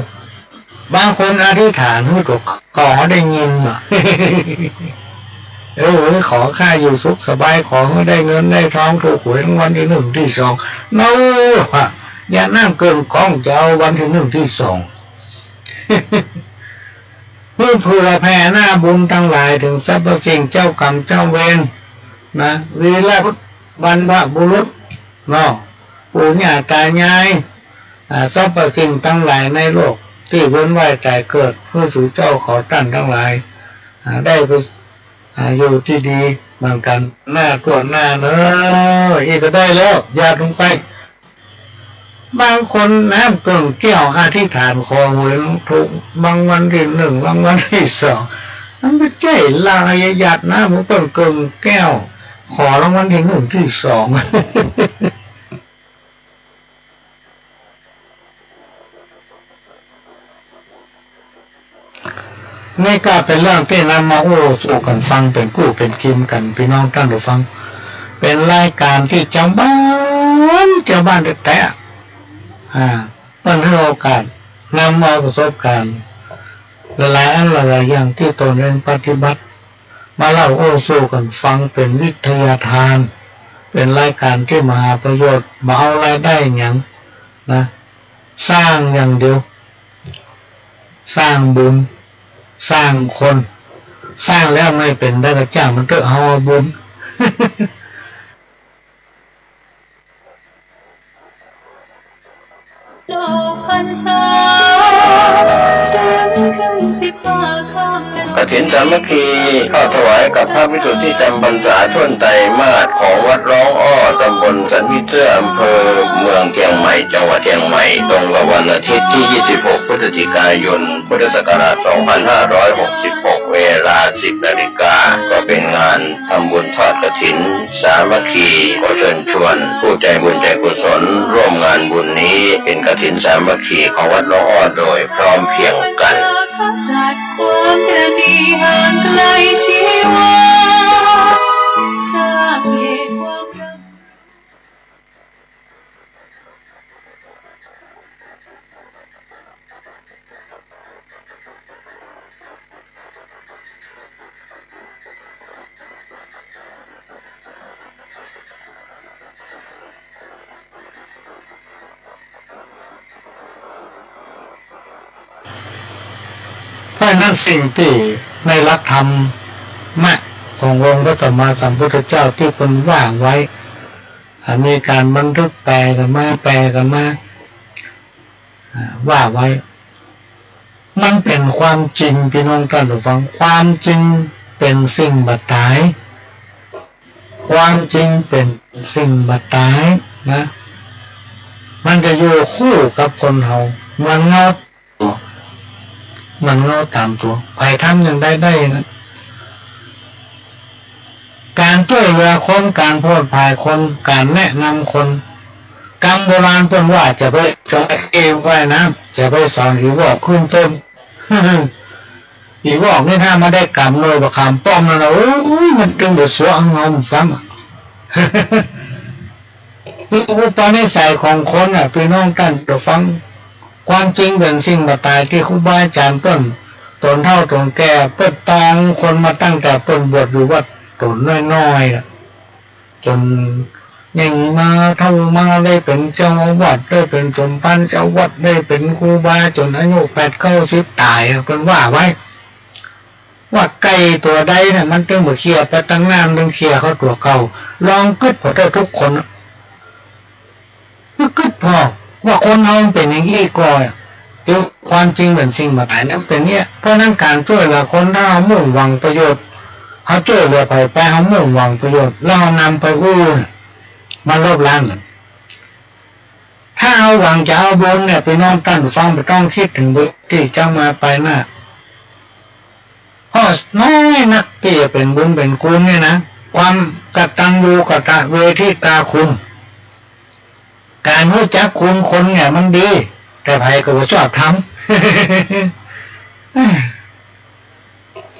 บางคนอธิษฐานหื้อตั๋วเก่า เฮาได้ยินอะ เออ ขอข้าอยู่สุขสบาย ขอหื้อได้เงินได้ทอง ถูกหวยรางวัลตี้นึ่งตี้สอง เนาะ หยาดน้ำเกิ่งก้อง จะเอาวันตี้นึ่งตี้สอง เพื่อเผื่อแผ่หน้าบุญตังหลายเถิงสรรพสิ่ง เจ้ากรรมเจ้าเวร นะ วีรบุรุษ บรรพบุรุษ เนาะ ปู่ย่าตายาย อ่า สรรพสิ่งตังหลายในโลก ตี้เวียนว่ายต๋ายเกิด หื้อสูเจ้าขอต้านตังหลาย อ่า ได้ไป อ่า อยู่ตี้ดีเหมือนกั๋น หน้าทั่วหน้าเน่อ อี้ก็ได้แล้ว หยาดลงไป บางคนน้ำเกิ่งแก้ว อธิษฐานขอหวยถูกรางวัลตี้นึ่ง รางวัลตี้สอง มันบ่ใจ้ลาง หยาดน้ำหื้อเปิ้นเกิ่งแก้ว ขอรางวัลตี้นึ่งตี้สอง นี่ก็เป๋นเรื่องตี้นำมาอู้สู่กั๋นฟัง เป๋นกู้เป๋นกิ๋มกั๋น ปี้น้องต้านผู้ฟัง เป๋นรายก๋านตี้จาวบ้าน จาวบ้านแต๊ๆ อ่า เปิ้นหื้อโอกาส นำเอาประสบก๋ารณ์ หลายๆ อันหลายๆ อย่างตี้ตนเองปฏิบัติ มาเล่าอู้สู่กั๋นฟัง เป๋นวิทยาทาน เป๋นรายก๋านตี้บ่หาประโยชน์ บ่เอารายได้หยังนะ สร้างอย่างเดียว สร้างบุญ สร้างคน สร้างแล้วไม่เป๋นได้ก็จ้างมันเต๊อะ เฮาเอาบุญ กฐินสามัคคี ทอดถวายกับพระภิกษุที่จำพรรษาถ้วนไตรมาสของวัดร้องอ้อ ตำบลสันผีเสื้อ อำเภอเมืองเชียงใหม่ จังหวัดเชียงใหม่ ตรงกับวันอาทิตย์ที่ ยี่สิบหก พฤศจิกายน พุทธศักราช สองพันห้าร้อยหกสิบหก เวลา สิบนาฬิกา ก็เป็นงานทำบุญทอดกฐินสามัคคี ขอเชิญชวนผู้ใจบุญใจกุศลร่วมงานบุญนี้ เป็นกฐินสามัคคีของวัดร้องอ้อโดยพร้อมเพรียงกัน เพราะฉะนั้นสิ่งที่ในหลักธรรมะ องค์พระสัมมาสัมพุทธเจ้าตี้เปิ้นว่าไว้ อ่า มีก๋านบันทึกแปลกั๋นมา แปลกั๋นมา อ่า ว่าไว้ มันเป๋นความจริง ปี้น้องต้านผู้ฟัง ความจริงเป๋นสิ่งบ่ต๋าย ความจริงเป๋นสิ่งบ่ต๋ายนะ มันจะอยู่คู่กับคนเฮา เหมือนเงา เหมือนเงาต๋ามตั๋ว ใผทำอย่างใดได้อย่างนั้น ก๋านจ้วยเหลือคน ก๋านโพดผายคน ก๋านแนะนำคน กำโบราณเปิ้นว่าจะไปสอนจระเข้ว่ายน้ำ จะไปสอนผีปอบขึ้นต้น ผีปอบนี่ถ้ามาได้กำหน่วยบักขามป้อมนั่นนะ โอ๊ย มันตึงบ่สัวเอาเงามันซ้ำอะ อุปนิสัยของคนน่ะ ปี้น้องต้านผู้ฟัง ความจริงเป๋นสิ่งบ่ต๋าย ตี้ครูบาอาจ๋ารย์เปิ้น ต๋นเฒ่าต๋นแก่ เปิ้นตองคนมาตั้งแต่เปิ้นบวชอยู่วัดต๋นน้อยๆ น่ะ จ๋นใหญ่มาเฒ่ามาได้เป๋นเจ้าอาวาส ได้เป๋นสมภารเจ้าวัด ได้เป๋นครูบาจ๋นอายุแปดเก้าสิบต๋ายอะ เปิ้นว่าไว้ ว่าไก่ตั๋วใดน่ะ มันตึงบ่เขี่ยไปตังหน้า มันตึงเขี่ยเข้าตั๋วเก่า ลองกึ๊ดผ่อเต๊อะทุกคนอะ กึ๊ดผ่อว่าคนเฮามันเป๋นอย่างอี้ก่อ แต่ความจริงเป๋นสิ่งบ่ต๋ายนะ เป๋นเนี่ย เพราะฉะนั้นก๋านจ้วยเหลือคน ถ้าเฮามุ่งหวังประโยชน์ เฮาจ้วยเหลือใผไป เฮามุ่งหวังประโยชน์ แล้วเฮานำไปอู้น่ะ มันลบล้างกั๋น ถ้าเฮาหวังจะเอาบุญเนี่ย ปี้น้องต้านผู้ฟังบ่ต้องกึ๊ดเถิงบุญตี้จะมาปายหน้า เพราะน้อยนักตี้จะเป๋นบุญเป๋นคุณเนี่ยนะ ความกตัญญูกตเวทิตาคุณ ก๋านฮู้จักคุณคนเนี่ยมันดี แต่ใผก็บ่ชอบทำ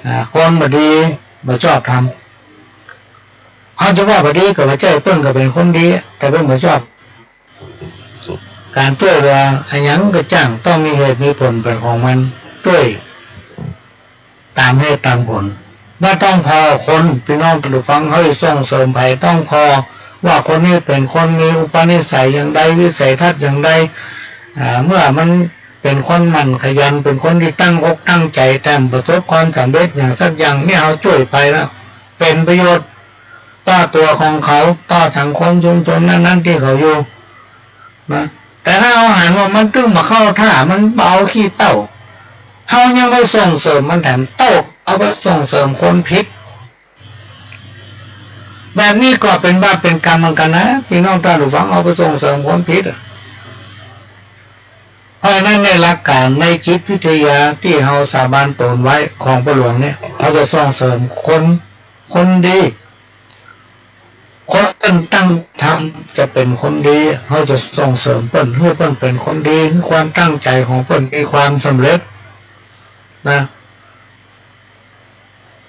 อ่า คนบ่ดีบ่ชอบทำ เฮาจะว่าบ่ดีก็บ่ใจ้ เปิ้นก็เป๋นคนดี แต่เปิ้นบ่ชอบ ก๋านจ้วยเหลืออะหยังก็จ้าง ต้องมีเหตุมีผลเป๋นของมัน จ้วยต๋ามเหตุต๋ามผล บ่ต้องผ่อคน ปี้น้องต้านผู้ฟัง เฮาส่งเสริมใผ ต้องผ่อว่าคนนี้เป๋นคนมีอุปนิสัยอย่างใด วิสัยทัศน์อย่างใด อ่า เมื่อมันเป๋นคนหมั่นขยัน เป๋นคนตี้ตั้งอกตั้งใจ๋ แต่บ่ประสบความสำเร็จอย่างสักอย่าง เนี่ย เฮาจ้วยไปแล้ว เป๋นประโยชน์ ต่อตั๋วของเขา ต่อสังคมชุมชนนั้นๆ ตี้เขาอยู่นะ แต่ถ้าเฮาหันว่ามันตึงบ่เข้าท่า มันบ่เอาขี้เต้า เฮายังไปส่งเสริมมันแถม เต้าเอาไปส่งเสริมคนผิด แบบนี้ก็เป๋นบาปเป๋นกรรมเหมือนกั๋นนะ ปี้น้องต้านผู้ฟัง เอาไปส่งเสริมคนผิดอะ เพราะฉะนั้นในหลักการในจิตวิทยาตี้เฮาสาบานตนไว้ของป้อหลวงเนี่ย เฮาจะส่งเสริมคน คนดี คนตั้งทำจะเป๋นคนดี เฮาจะส่งเสริมเปิ้น หื้อเปิ้นเป๋นคนดี หื้อความตั้งใจ๋ของเปิ้นมีความสำเร็จนะ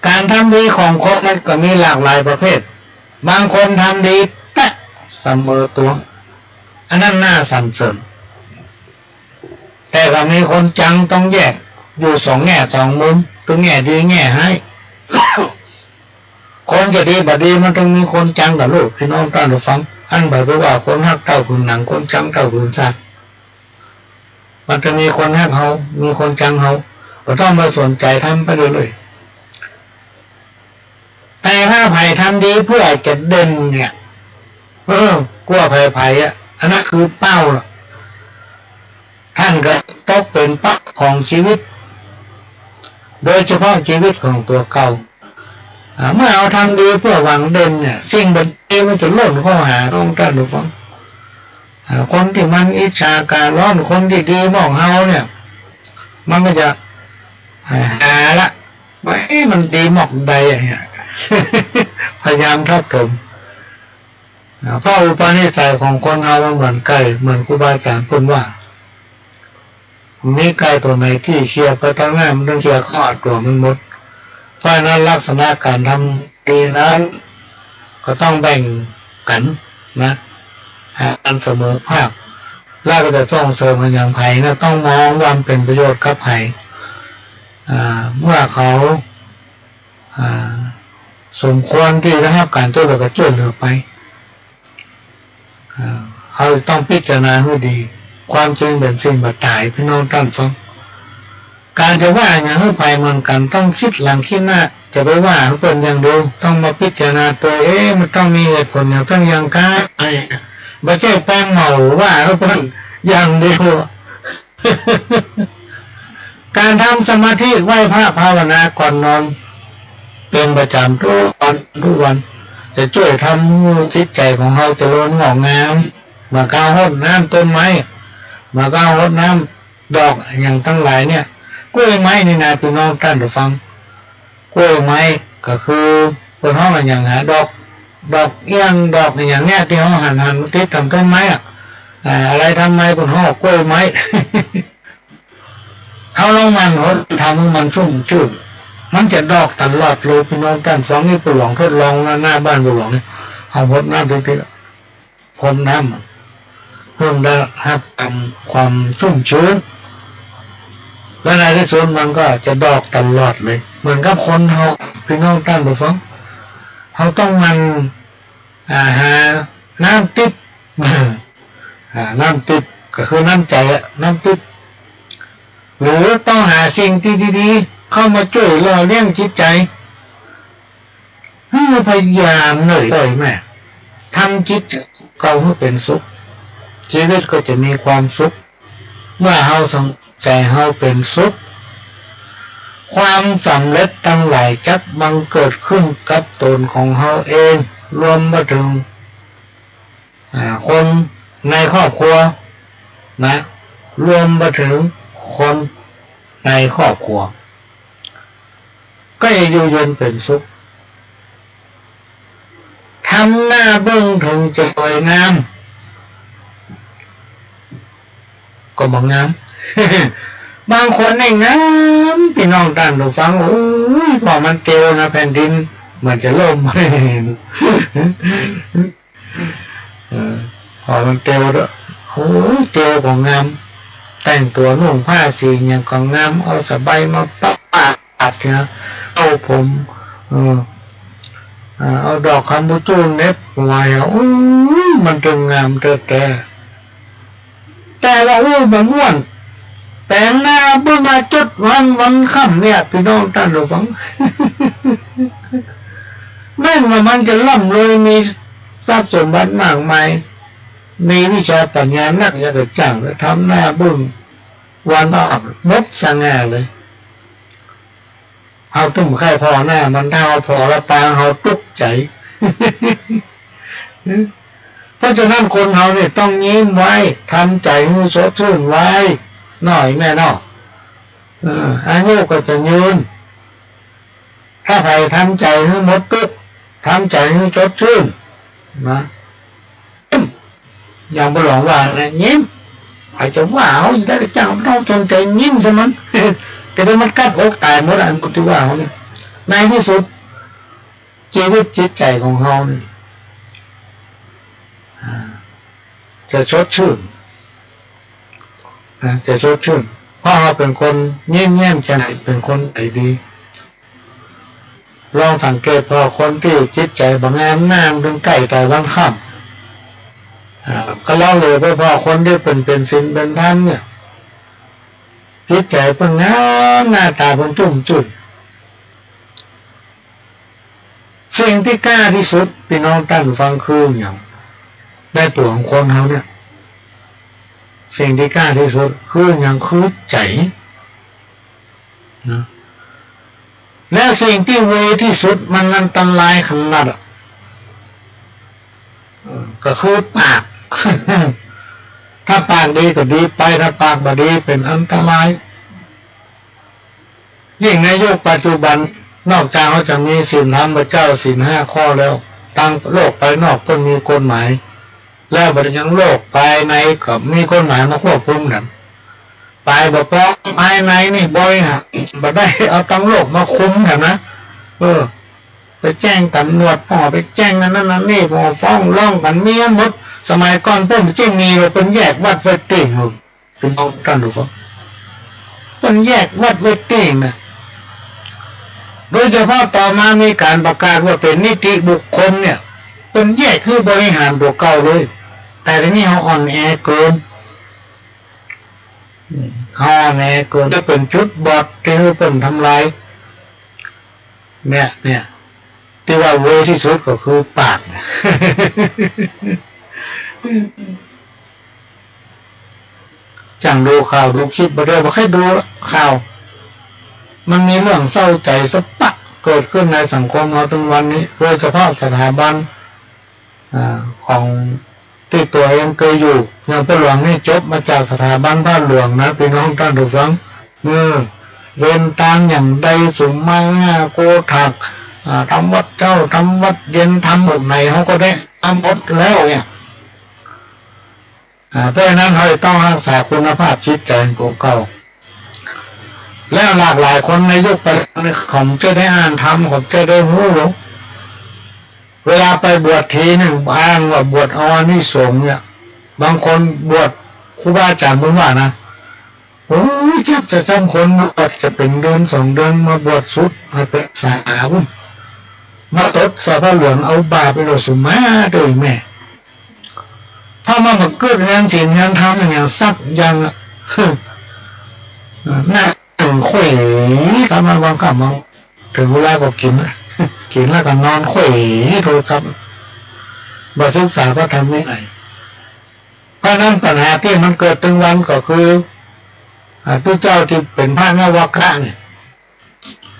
ก๋านทำดีของคนมันก็มีหลากหลายประเภท บางคนทำดีแต๊เสมอตั๋ว อันนั้นน่าสรรเสริญ แต่ก็มีคนจังต้องแยก อยู่สองแง่สองมุม ตึงแง่ดีแง่ฮ้าย คนจะดีบ่ดีมันตึงมีคนจังก่อลูก ปี้น้องต้านผู้ฟัง อั้นบ่าไปว่าคนฮักเต้าผืนหนัง คนจังเต้าผืนซาก มันจะมีคนฮักเฮา มีคนจังเฮา บ่ต้องไปสนใจ๋ ทำไปเรื่อยๆ แต่ถ้าใผทำดีเพื่อจะเด่นเนี่ย เออ กว่าใผๆ อะ อันนั้นคือเป้าล่ะ ต้านก็ตกเป๋นเป้าของจีวิต โดยเฉพาะจีวิตของตั๋วเก่า อ่า เมื่อเฮาทำดีเพื่อหวังเด่นเนี่ย สิ่งบ่ดีมันจะล่นเข้าหา น้องต้านผู้ฟัง อ่า คนตี้มันอิจฉาก่าร้อน คนตี้ดีมอกเฮาเนี่ย มันก็จะ อ่า หาละ ว่า เอ๊ะ มันดีมอกใดอะเนี่ย พยายามทับถม อ่า เพราะอุปนิสัยของคนเฮามันเหมือนไก่ เหมือนครูบาอาจ๋ารย์เปิ้นว่า มีไก่ตั๋วไหนตี้เขี่ยไปตังหน้า มันตึงเขี่ยเข้าตั๋วมันหมด เพราะฉะนั้นลักษณะก๋านทำดีนั้น ก็ต้องแบ่งกั๋นนะ หาอันเสมอภาค แล้วก็จะส่งเสริมอะหยังใผนะ ต้องมองว่ามันเป๋นประโยชน์กับใผ อ่า เมื่อเขา อ่า สมควรตี้ได้ฮับก๋านจ้วยเหลือก็จ้วยเหลือไป อ่า เฮาต้องพิจารณาหื้อดี ความจริงเป๋นสิ่งบ่ต๋าย ปี้น้องต้านฟัง ก๋านจะว่าหยังหื้อใผเหมือนกั๋น ต้องกึ๊ดหลังกึ๊ดหน้า จะไปว่าหื้อเปิ้นอย่างเดียว ต้องมาพิจารณาตวย เอ๊ะ มันต้องมีเหตุผลอย่างซั้นอย่างก้า บ่ใจ้แปงเหมาว่าหื้อเปิ้นอย่างเดียว ก๋านทำสมาธิไหว้พระภาวนาก่อนนอน เป๋นประจ๋ำกู้วันกู้วัน จะจ้วยทำหื้อจิตใจ๋ของเฮาเจริญงอกงาม เหมือนก๋านฮดน้ำต้นไม้ เหมือนก๋านฮดน้ำดอกอะหยังตังหลายเนี่ย กล้วยไม้นี่นา ปี้น้องต้านผู้ฟัง กล้วยไม้ก็คือเปิ้นฮ้องอะหยังหา ดอก ดอกเอี้ยง ดอกอะหยังเนี่ย ตี้เฮาหันๆ มันติดต๋ามต้นไม้อะ อ่า อะไรทำไมเปิ้นฮ้องกล้วยไม้ เฮาลองหมั่นฮดทำหื้อมันชุ่มจื้น มันจะดอกตลอดเลย ปี้น้องต้านฟัง นี่ปู่หลวงทดลองนะ หน้าบ้านปู่หลวงเนี่ย เฮาฮดน้ำติดๆ ฮดน้ำอะ หื้อมันได้ฮับความ ความชุ่มจื้น และในตี้สุดมันก็จะดอกตลอดเลย เหมือนกับคนเฮา ปี้น้องต้านผู้ฟัง เฮาต้องหมั่น อ่า หาน้ำติ๊บ อ่า น้ำติ๊บก็คือน้ำใจ๋อะ น้ำติ๊บ หรือต้องหาสิ่งตี้ดีๆ เข้ามาจ้วยหล่อเลี้ยงจิตใจ๋ หื้อพยายามเหนื่อยบ่อยแม่ ทำจิตเก่าหื้อเป๋นสุข ชีวิตก็จะมีความสุข เมื่อเฮาสัง ใจ๋เฮาเป๋นสุข ความสำเร็จตังหลายจักบังเกิดขึ้นกับต๋นของเฮาเอง รวมมาเถิง อ่า คนในครอบครัวนะ รวมมาเถิงคนในครอบครัว ก็จะอยู่เย็นเป๋นสุข ทำหน้าเบิ่งเถิงจะสวยงาม ก็บ่งาม บางคนนี่งาม ปี้น้องต้านผู้ฟัง โอ้ย ผ่อมันเตียวนะ แผ่นดินเหมือนจะล่ม เออ ผ่อมันเตียวเต๊อะ โอ้ย เตียวก็งาม แต่งตั๋วนุ่งผ้าสีหยังก็งาม เอาสบายมาปาดเนี่ย เอาผม เออ อ่า เอาดอกคำบูจูเหน็บหัวเนี่ย โอ้ย มันตึงงามแต๊ๆ แต่ว่าอู้บ่ม่วน แป๋งหน้าเบิ่งมาจดวัน วันค่ำเนี่ย ปี้น้องต้านผู้ฟัง แม้นว่ามันจะร่ำรวยมีทรัพย์สมบัติมากมาย มีวิชาปัญญานักหยังก็จ้าง แต่ทำหน้าเบิ่งวันค่ำหมดสง่าเลย เฮาตึงใค่ผ่อหน้ามัน ถ้าเฮาผ่อแล้วปางเฮาตุ๊กใจ๋ เพราะฉะนั้นคนเฮาเนี่ยต้องยิ้มไว้ ทำใจ๋หื้อสดชื่นไว้หน่อยแม่เนาะ เออ อายุก็จะยืน ถ้าใผทำใจ๋หื้อหมดตุ๊กข์ ทำใจ๋หื้อสดชื่น นะ อย่างปู่หลวงว่านะ ยิ้ม ใผจะว่าเฮาจะได้กระจ่าง บ่ต้องสนใจ๋ ยิ้มซะมัน แต่เดี๋ยวมันกัดอกต๋ายหมดอะ อันตี้ว่าเฮาเนี่ย ในตี้สุด ชีวิตจิตใจ๋ของเฮานี่ อ่า จะสดชื่น นะ จะสดชื่น เพราะเฮาเป๋นคนยิ้มแย้มแจ่มใส เป๋นคนใจ๋ดี ลองสังเกตผ่อคนตี้จิตใจ๋บ่งาม หน้ามันตึงใก้ต๋ายวันค่ำ อ่า ก็ลองเหลือไปผ่อคนตี้เป๋น เป๋นศีลเป๋นธรรมเนี่ย จิตใจ๋เปิ้นงาม หน้าต๋าเปิ้นชุ่มจื้น สิ่งตี้กล้าตี้สุด ปี้น้องต้านฟัง คือหยัง ในตั๋วของคนเฮาเนี่ย สิ่งตี้กล้าตี้สุดคือหยัง คือใจ๋ นะ และสิ่งตี้เวย์ตี้สุด มันอันตรายขนาดอะ เออ ก็คือปาก ถ้าปากดีก็ดีไป ถ้าปากบ่ดีเป๋นอันตราย ยิ่งในยุคปัจจุบัน นอกจากเฮาจะมีศีลธรรมเจ้า ศีลห้าข้อแล้ว ตางโลกภายนอกก็มีกฎหมาย แล้วบ่าดนี้ยังโลกภายในก็มีกฎหมายมาควบคุมแถม ปายบ่ปอ ภายในนี่บริหารบ่ได้ เอาตางโลกมาคุมแถมนะ เออ ไปแจ้งต๋ำรวจ พ่องไปแจ้งอันนั้นอันนี้ พ่องฟ้องร้องกั๋นมีอันหมด สมัยก่อนเปิ้นบ่ใจ้มีว่าเปิ้นแยกวัดไว้ตี้หนึ่ง พี่น้องต้านผู้ฟัง เปิ้นแยกวัดไว้ตี้นะ โดยเฉพาะต่อมามีก๋านประกาศว่าเป๋นนิติบุคคลเนี่ย เปิ้นแยกหื้อบริหารตั๋วเก่าเลย แต่เดี๋ยวนี้เฮาอ่อนแอเกิน อืม เฮาแหน่เกิดได้เป๋นจุดบอดตี้หื้อเปิ้นทำลาย เนี่ย เนี่ย ตี้ว่าเวอที่สุดก็คือปาก จั่งดูข่าวดูคลิปบ่ได้ บ่ใค่ดูข่าว มันมีเรื่องเศร้าใจ๋สะปักเกิดขึ้นในสังคมเฮาตึงวันนี้ โดยเฉพาะสถาบัน อ่า ของตี้ตั๋วเองเกยอยู่ อย่างป้าหลวงนี่จบมาจากสถาบันพระหลวงนะ ปี้น้องต้านผู้ฟัง เออ เว้นตางอย่างใด สุมา โกธาก อ่า ทำวัดเจ๊า ทำวัดเย็น ทำหมดไหน เฮาก็ได้ทำหมดแล้วเนี่ย อ่า เพราะฉะนั้นเฮาจะต้องฮักษาคุณภาพจิตใจ๋ของเก่า และหลากหลายคนในยุคปัจจุบันนี้ เขาบ่ใจ้ได้อ่านธรรม เขาบ่ใจ้ได้ฮู้หรอก เวลาไปบวชทีนึ่ง อ้างว่าบวชเอาอานิสงส์เนี่ย บางคนบวช ครูบาอาจ๋ารย์เปิ้นว่านะ โอ้ย จักจะจ้างคนมาบวชจะเป๋นเดือนสองเดือน มาบวชสุด มาเป๋นสาพุ้น มาตดใส่ผ้าเหลือง เอาบาปไปโลด สุมาเต๊อะแม่ ถ้ามันบ่เกิดเฮือนศีลเฮือนธรรมอย่างสักอย่างอะ นั่งขวย กำลังวันกำลัง เถิงเวลาก็กิ๋น กิ๋นแล้วก็นอนขวยโทรศัพท์ บ่ศึกษาพระธรรมวินัย เพราะฉะนั้นปัญหาตี้มันเกิดตึงวันก็คือ อ่า ตุ๊เจ้าตี้เป๋นพระนวกะเนี่ย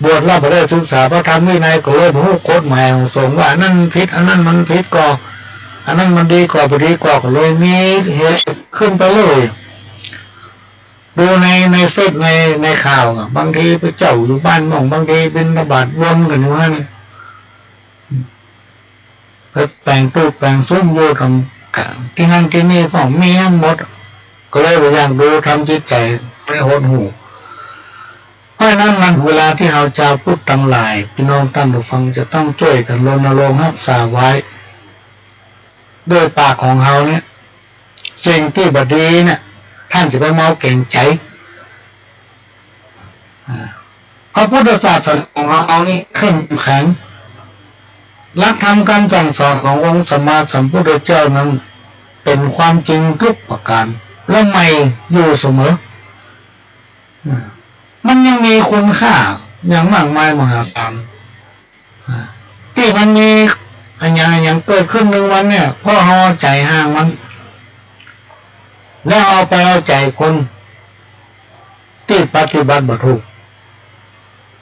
บวชแล้วบ่ได้ศึกษาพระธรรมวินัย ก็เลยบ่ฮู้กฎหมายของสงฆ์ว่าอันนั้นมันผิด อันนั้นมันผิดก่อ อันนั้นมันดีก่อ บ่ดีก่อ ก็เลยมีเหตุขึ้นไปเลย ดูใน ในเฟซ ใน ในข่าวอะ บางทีพระเจ้าอยู่บ้านมั่ง บางทีบิณฑบาตวนกั๋นอยู่หั้น ไปแป๋งตู้แป๋งซุมอยู่ต๋ามตี้หั้นตี้นี่ ก็มีหมด ก็เลยบ่อยากดู ทำจิตใจ๋ให้หดหู่ เพราะฉะนั้นมัน เวลาตี้เฮาจาวพุทธตังหลาย ปี้น้องต้านผู้ฟังจะต้องจ้วยกั๋นรณรงค์ฮักษาไว้ ด้วยปากของเฮาเนี่ย สิ่งตี้บ่ดีเนี่ย ต้านจะไปเมาเก๋งใจ๋ อ่า พระพุทธศาสนาของเฮานี่เข้มแข็ง หลักธรรมกำสั่งสอนขององค์สัมมาสัมพุทธเจ้านั้นเป๋นความจริงกู้ประก๋าน และใหม่อยู่เสมอ อ่า มันยังมีคุณค่าอย่างมากมายมหาศาล อ่า ตี้มันมีอะหยังอะหยังเกิดขึ้นในวันเนี่ย เพราะเฮาเอาใจ๋ห่างมัน แล้วเอาไปเอาใจ๋คนตี้ปฏิบัติบ่ถูก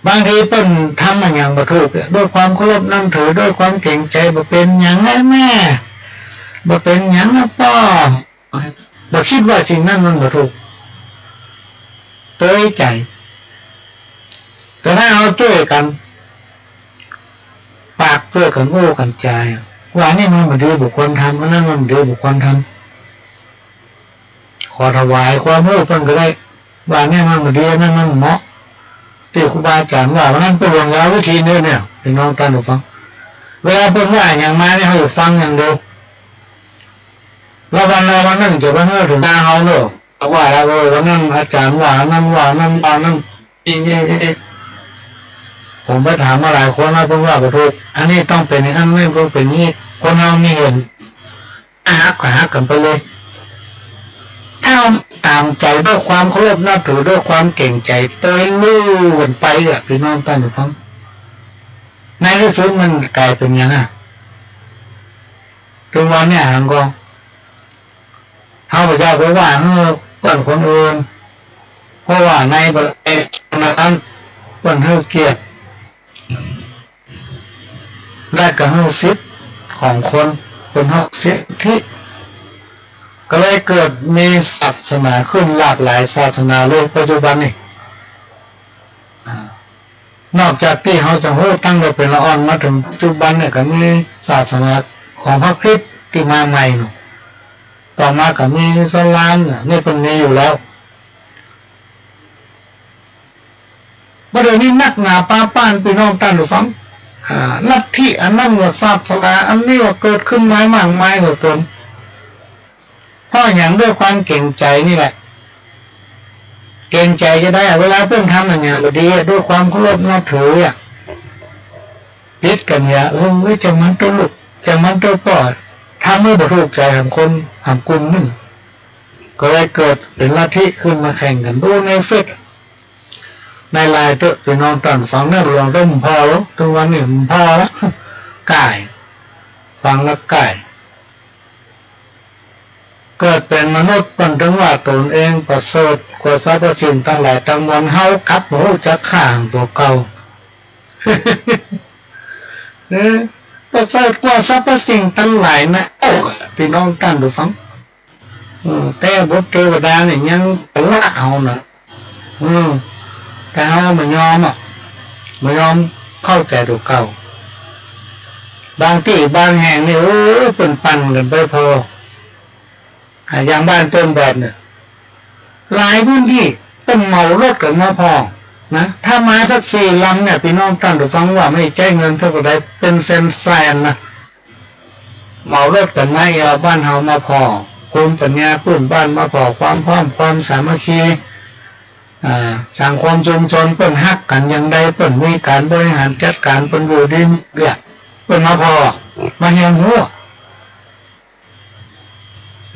บางทีเปิ้นทำอะหยังบ่ถูก ด้วยความเคารพนับถือ ด้วยความเก๋งใจ๋ บ่เป๋นหยังนะแม่ บ่เป๋นหยังนะป้อ บ่กึ๊ดว่าสิ่งนั้นมันบ่ถูก เตยใจ๋ แต่ถ้าเฮาจ้วยกั๋น ปากจ้วยกั๋นอู้กั๋นจ๋า ว่าอันนี้มันบ่ดี บ่ควรทำ อันนั้นมันบ่ดี บ่ควรทำ ขอถวายความฮู้เปิ้นก็ได้ ว่าอันนี้มันบ่ดี อันนั้นมันเหมาะ ตี้ครูบาอาจ๋ารย์ว่า วันนั้นป้าหลวงเอาวิธีนี้เนี่ย ปี้น้องต้านผู้ฟัง เวลาเปิ้นว่าหยังมาเนี่ย เฮาอยู่ฟังอย่างเดียว แล้ววันใดวันนึ่งจะไปหื้อเถิงตาเฮาเนาะ ว่าแล้ว เออ วันนั้นอาจ๋ารย์ว่าอันนั้น ว่าอันนั้น ว่าอันนั้น อีก อีก อีก ผมไปถามมาหลายคนแล้ว เปิ้นว่าบ่ถูก อันนี้ต้องเป๋นอย่างนั้น อันนี้ต้องเป๋นอย่างนี้ คนเฮามีเหตุ ฮักก็ฮักกั๋นไปเลย ถ้าต๋ามใจ๋ด้วยความเคารพนับถือ ด้วยความเก๋งใจ๋ เตยลู่กั๋นไปอะ ปี้น้องต้านผู้ฟัง ในตี้สุดมันก๋ายเป๋นหยังอะ ตึงวันเนี่ย หันก่อ เฮาบ่อยากไปว่าหื้อเปิ้นคนอื่น เพราะว่าในประเทศนั้นเปิ้นหื้อเกียรติ และก็หื้อสิทธิ์ของคน เปิ้นหื้อสิทธิ ก็เลยเกิดมีศาสนาขึ้นหลากหลายศาสนาเลยปัจจุบันนี่ อ่า นอกจากตี้เฮาจะฮู้ตั้งแต่เป๋นละอ่อนมาเถิงปัจจุบันเนี่ย ก็มีศาสนาของพระคริสต์ตี้มาใหม่เนาะ ต่อมาก็มีอิสลามเนี่ย นี่เปิ้นมีอยู่แล้ว บ่าเดี๋ยวนี้นักหนาปาป้านปี้น้องต้านผู้ฟัง อ่า ลัทธิอันนั้นว่าศาสนา อันนี้ว่าเกิดขึ้นมามากมายเหลือเกิน เพราะหยัง ด้วยความเก๋งใจ๋นี่แหละ เก๋งใจ๋จะได้ เวลาเปิ้นทำอะหยังบ่ดี ด้วยความเคารพนับถืออะ ผิดกั๋นเนี่ย เออ จะมันเต้าลูก จะมันเต้าป้อ ทำหื้อบ่ถูกใจ๋หามคน หามกลุ่มนึ่ง ก็เลยเกิดเป๋นลัทธิขึ้นมาแข่งกั๋น ดูในเฟซ ในไลน์เต๊อะ ปี้น้องต้านฟัง ในหลวงเต๊อะ บ่พอแล้ว ตึงวันนี้บ่พอแล้ว ก่าย ฟังแล้วก่าย เกิดเป๋นมนุษย์เปิ้นตึงว่าต๋นเองประเสริฐกว่าสรรพสิ่งตังหลายตังมวล เฮากลับบ่ฮู้จักค่าตั๋วเก่า เออ ประเสริฐกว่าสรรพสิ่งตังหลายนะ โอ้ ปี้น้องต้านผู้ฟัง อืม แต่บุตรเทวดาเนี่ยยังละเอานะ อืม แต่เฮาบ่ยอมอะ บ่ยอมเข้าใจ๋ตั๋วเก่า บางตี้บางแห่งนี่ โอ้ย เปิ้นปั่นกั๋นไปผ่อ อ่า อย่างบ้านต้นแบบเนี่ย หลายพื้นตี้เปิ้นเหมารถกั๋นมาผ่อนะ ถ้ามาสักสี่ลำเนี่ย ปี้น้องต้านผู้ฟัง ว่าไม่ใจ๊เงินเต้าใด เป๋นแสนๆ นะ เหมารถกั๋นมาเอาบ้านเฮามาผ่อ ภูมิปัญญาปื้นบ้านมาผ่อ ความพร้อม ความสามัคคี อ่า สังคมชุมชนเปิ้นฮักกั๋นอย่างใด เปิ้นมีก๋านบริหารจัดก๋าน เปิ้นอยู่ดีมีเกียรติ เปิ้นมาผ่อ มาเฮียนฮู้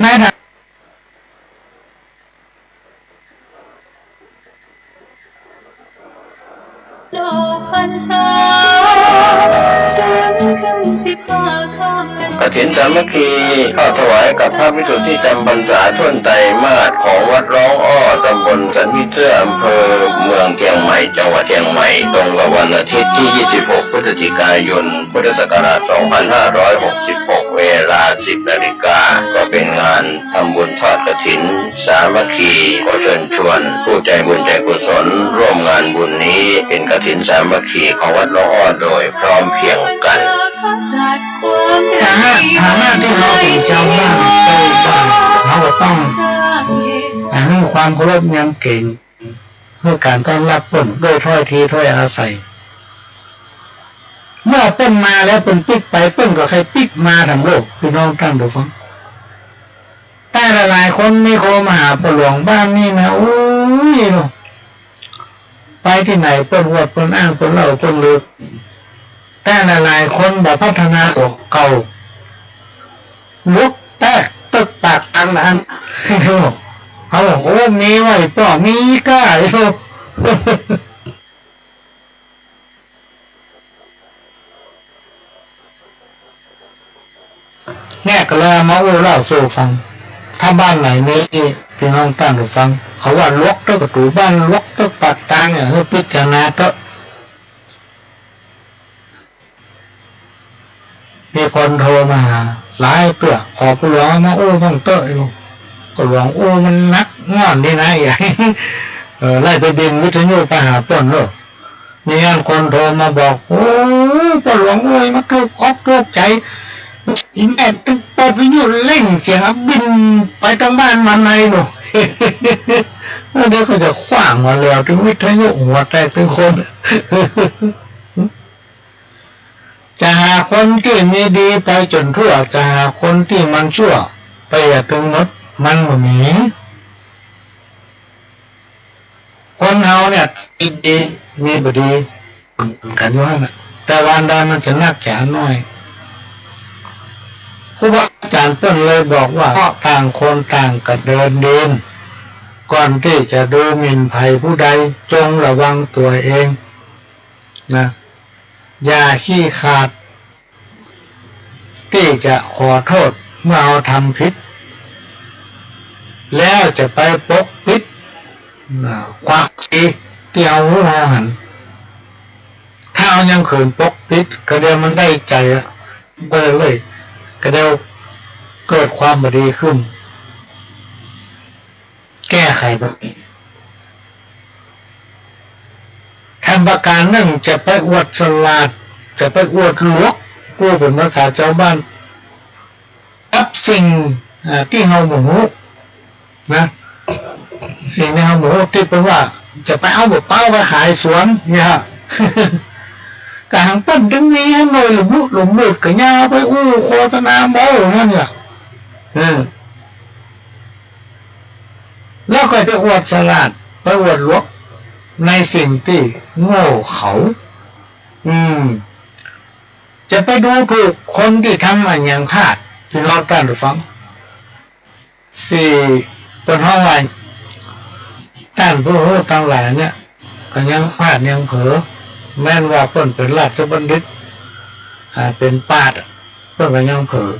ในฐานะ กฐินสามัคคี ทอดถวายกับพระภิกษุตี้จำพรรษาถ้วนไตรมาสของวัดร้องอ้อ ตำบลสันผีเสื้อ อำเภอเมืองเจียงใหม่ จังหวัดเจียงใหม่ ตรงกับวันอาทิตย์ตี้ ยี่สิบหก พฤศจิกายน พุทธศักราช สองพันห้าร้อยหกสิบหก เวลา สิบนาฬิกา ก็เป๋นงานทำบุญทอดกฐินสามัคคี ขอเชิญชวนผู้ใจบุญใจกุศลร่วมงานบุญนี้ เป๋นกฐินสามัคคีของวัดร้องอ้อโดยพร้อมเพรียงกั๋น ฐานะ ฐานะตี้เฮาเป๋นจาวบ้าน เฮาก็ต้องหื้อความเคารพยำเกรง หื้อก๋านต้อนฮับเปิ้นโดยถ้อยทีถ้อยอาศัย เมื่อเปิ้นมาแล้วเปิ้นปิ๊กไป เปิ้นก็ใค่ปิ๊กมาต๋ามโลก ปี้น้องต้านผู้ฟัง แต่หลายๆ คนนี่โทรมาหาป้อหลวงบ้านนี่นะ โอ้ยเนาะ ไปตี้ไหนเปิ้นอวด เปิ้นอ้าง เปิ้นเล่า เปิ้นลือ แต่หลายๆ คนบ่พัฒนาตั๋วเก่า หลวกแต๊กเต๊อะปากตังนะอั้น เขาบอก โอ้ มีไว้ป้อ มีก้า เนี่ยก็เลยเอามาอู้เล่าสู่ฟัง ถ้าบ้านไหนมี ปี้น้องต้านผู้ฟัง เขาว่าหลวกเต๊อะประตู๋บ้าน หลวกเต๊อะปากตังเนี่ย หื้อพิจารณาเต๊อะ มีคนโทรมาหาหลายเตื้อ ขอป้อหลวงเอามาอู้บ้างเต๊อะ ป้อหลวงอู้มันหนักง่อนดีนะ เออ ไล่ไปบินวิทยุไปหาเปิ้นเนาะ มีอันคนโทรมาบอก โอ้ ป้อหลวงเอ้ย มันถูกอกถูกใจ๋ อีแม่ตึงเปิดวิทยุเร่งเสียงอะ บินไปตางบ้านมันในเนาะ เดี๋ยวก็จะขว้างมาแล้ว ตึงวิทยุหัวแตกตึงคน จะหาคนตี้มีดีไปจ๋นทั่ว จะหาคนตี้มันชั่วไปอะตึงหมด มันบ่มี คนเฮาเนี่ย มีดีมีบ่ดีกั๋นอยู่หั้นน่ะ แต่ว่าอันใดมันจะนักจะน้อย ครูบาอาจ๋ารย์เปิ้นเลยบอกว่า เพราะต่างคนต่างก็เดินดิน ก่อนตี้จะดูหมิ่นใผผู้ใด จงระวังตั๋วเองนะ อย่าขี้ขลาด ตี้จะขอโต้ษเมื่อเฮาทำผิด แล้วจะไปปกปิด อ่า ความดีตี้เฮาฮู้เฮาหัน ถ้าเฮายังเขินปกปิด กะเดียวมันได้ใจ๋อะ บ่ได้เลย กะเดียวเกิดความบ่ดีขึ้น แก้ไขบ่ได้ แถมประก๋านนึ่งจะไปอวดสลาด จะไปอวดหลวก อู้เป๋นภาษาจาวบ้าน กับสิ่ง อ่า ตี้เฮาบ่ฮู้นะ สิ่งตี้เฮาบ่ฮู้ ตี้เปิ้นว่าจะไปเอาบ่าเป๊าไปขายสวนเนี่ย กะหังเปิ้นตึงมีหน่วยหลุมลุกหลุมลุดกะยาวไปอู้โฆษณาเมาหั้นเนี่ย เออ แล้วก็จะอวดสลาด ไปอวดหลวกในสิ่งตี้โง่เขลา อืม จะไปดูถูกคนตี้ทำอะหยังพลาด ปี้น้องต้านผู้ฟัง สี่ เปิ้นฮ้องว่า ต้านผู้ฮู้ตังหลายเนี่ย ก็ยังพลาดยังเผลอ แม้นว่าเปิ้นเป๋นราชบัณฑิต อ่า เป๋นปราชญ์ เปิ้นก็ยังเผลอ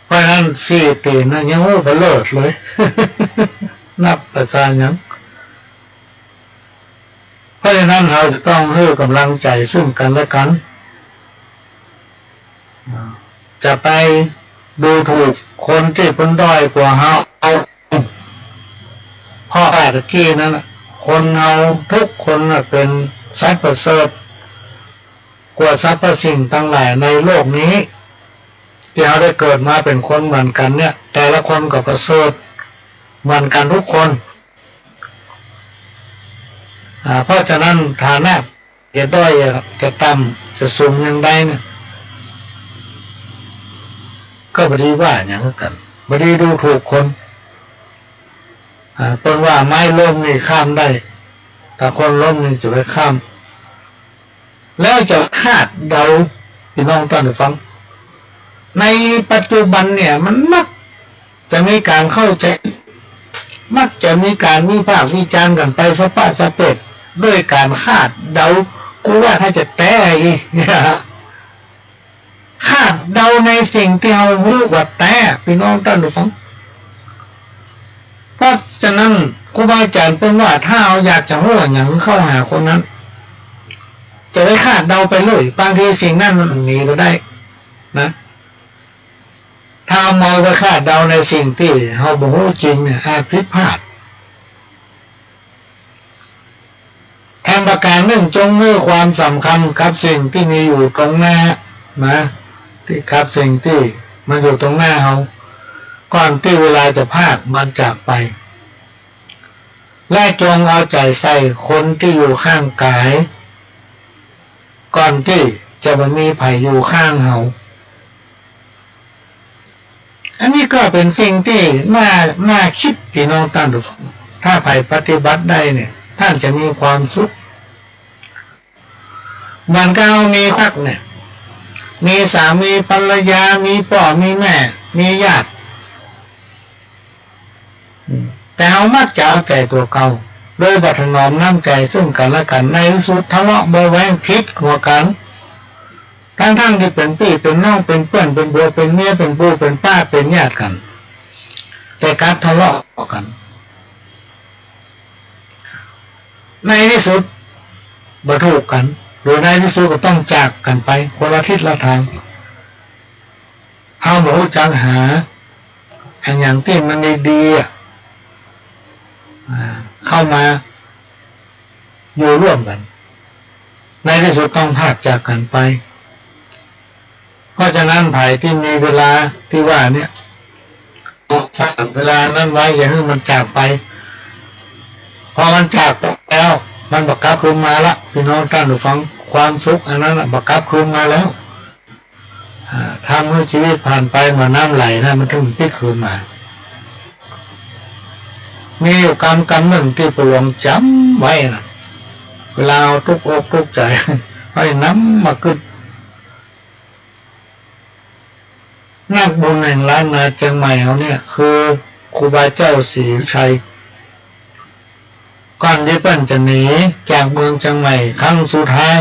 เพราะฉะนั้นสี่ตี๋นน่ะยังฮู้บ่เลิศเลย นับประสาหยัง เพราะฉะนั้นเฮาจะต้องหื้อก๋ำลังใจ๋ซึ่งกั๋นและกั๋น จะไปดูถูกคนตี้เปิ้นด้อยกว่าเฮา เพราะว่าตะกี้นั้นน่ะ คนเฮากู้คนน่ะเป๋นสัตว์ประเสริฐกว่าสรรพสิ่งตังหลายในโลกนี้ ตี้เฮาได้เกิดมาเป๋นคนเหมือนกั๋นเนี่ย แต่ละคนก็ประเสริฐเหมือนกั๋นกู้คน อ่า เพราะฉะนั้นฐานะจะด้อยจะต่ำจะสูงอย่างใดเนี่ย ก็บ่ดีว่าหยังกั๋น บ่ดีดูถูกคน อ่า เปิ้นว่าไม้ล้มนี่ข้ามได้ แต่คนล้มนี่จะไปข้าม แล้วจะคาดเดา พี่น้องต้านผู้ฟัง ในปัจจุบันเนี่ยมันมักจะมีก๋านเข้าใจ๋ มักจะมีก๋านวิพากษ์วิจารณ์กั๋นไปสะป๊ะสะเป๊ะ ด้วยก๋านคาดเดา กูว่าถ้าจะแต๊อีก คาดเดาในสิ่งตี้เฮาฮู้บ่าแต๊ พี่น้องต้านผู้ฟัง เพราะฉะนั้นครูบาอาจ๋ารย์เปิ้นว่า ถ้าเฮาอยากจะฮู้หยังเข้าหาคนนั้น จะไปคาดเดาไปเลย บางทีสิ่งนั้นมันบ่มีก็ได้นะ ถ้าเฮาไปคาดเดาในสิ่งตี้เฮาบ่ฮู้จริงเนี่ย อาจผิดพลาด แถมประก๋านนึ่ง จงหื้อความสำคัญกับสิ่งตี้มีอยู่ตรงหน้านะ ตี้กับสิ่งตี้มันอยู่ตรงหน้าเฮา ก่อนตี้เวลาจะพรากมันจากไป และจงเอาใจ๋ใส่คนตี้อยู่ข้างก๋าย ก่อนตี้จะบ่มีใผอยู่ข้างเฮา อันนี้ก็เป๋นสิ่งตี้น่า น่ากึ๊ด พี่น้องต้านผู้ฟัง ถ้าใผปฏิบัติได้เนี่ย ต้านจะมีความสุข เหมือนกับเฮามีครอบครัวเนี่ย มีสามีภรรยา มีป้อมีแม่ มีญาติ แต่เฮามักจะเอาใจ๋ตั๋วเก่า โดยบ่ถนอมน้ำใจ๋ซึ่งกั๋นและกั๋น ในตี้สุดทะเลาะเบาะแว้งผิดหัวกั๋น ตังๆ ตี้เป๋นปี้เป๋นน้อง เป๋นเปื้อน เป๋นผัว เป๋นเมีย เป๋นปู่ เป๋นป้า เป๋นญาติกั๋น แต่กลับทะเลาะกั๋น ในตี้สุดบ่ถูกกั๋น หรือในตี้สุดก็ต้องจากกั๋นไปคนละทิศละตาง เฮาบ่ฮู้จักหา อะหยังตี้มันดีๆ อะ อ่า เข้ามาอยู่ร่วมกั๋น ในตี้สุดต้องพรากจากกั๋นไป เพราะฉะนั้นใผตี้มีเวลาตี้ว่าเนี่ย สร้างเวลานั้นไว้ อย่าหื้อมันจากไป พอมันจากไปแล้ว มันบ่กลับคืนมาละ พี่น้องต้านผู้ฟัง ความสุขอันนั้นน่ะบ่กลับคืนมาแล้ว อ่า ทำหื้อจีวิตผ่านไปเหมือนน้ำไหลนะ มันถึงปิ๊กคืนมา มีอยู่กำ กำนึ่งตี้ป้อหลวงจ๋ำไว้นะ เวลาเฮาตุ๊กอกตุ๊กใจ๋ เฮาหนำมากึ๊ด นักบุญแห่งล้านนาเจียงใหม่เฮาเนี่ย คือครูบาเจ้าศรีวิชัย ก่อนตี้เปิ้นจะหนีจากเมืองเจียงใหม่ครั้งสุดท้าย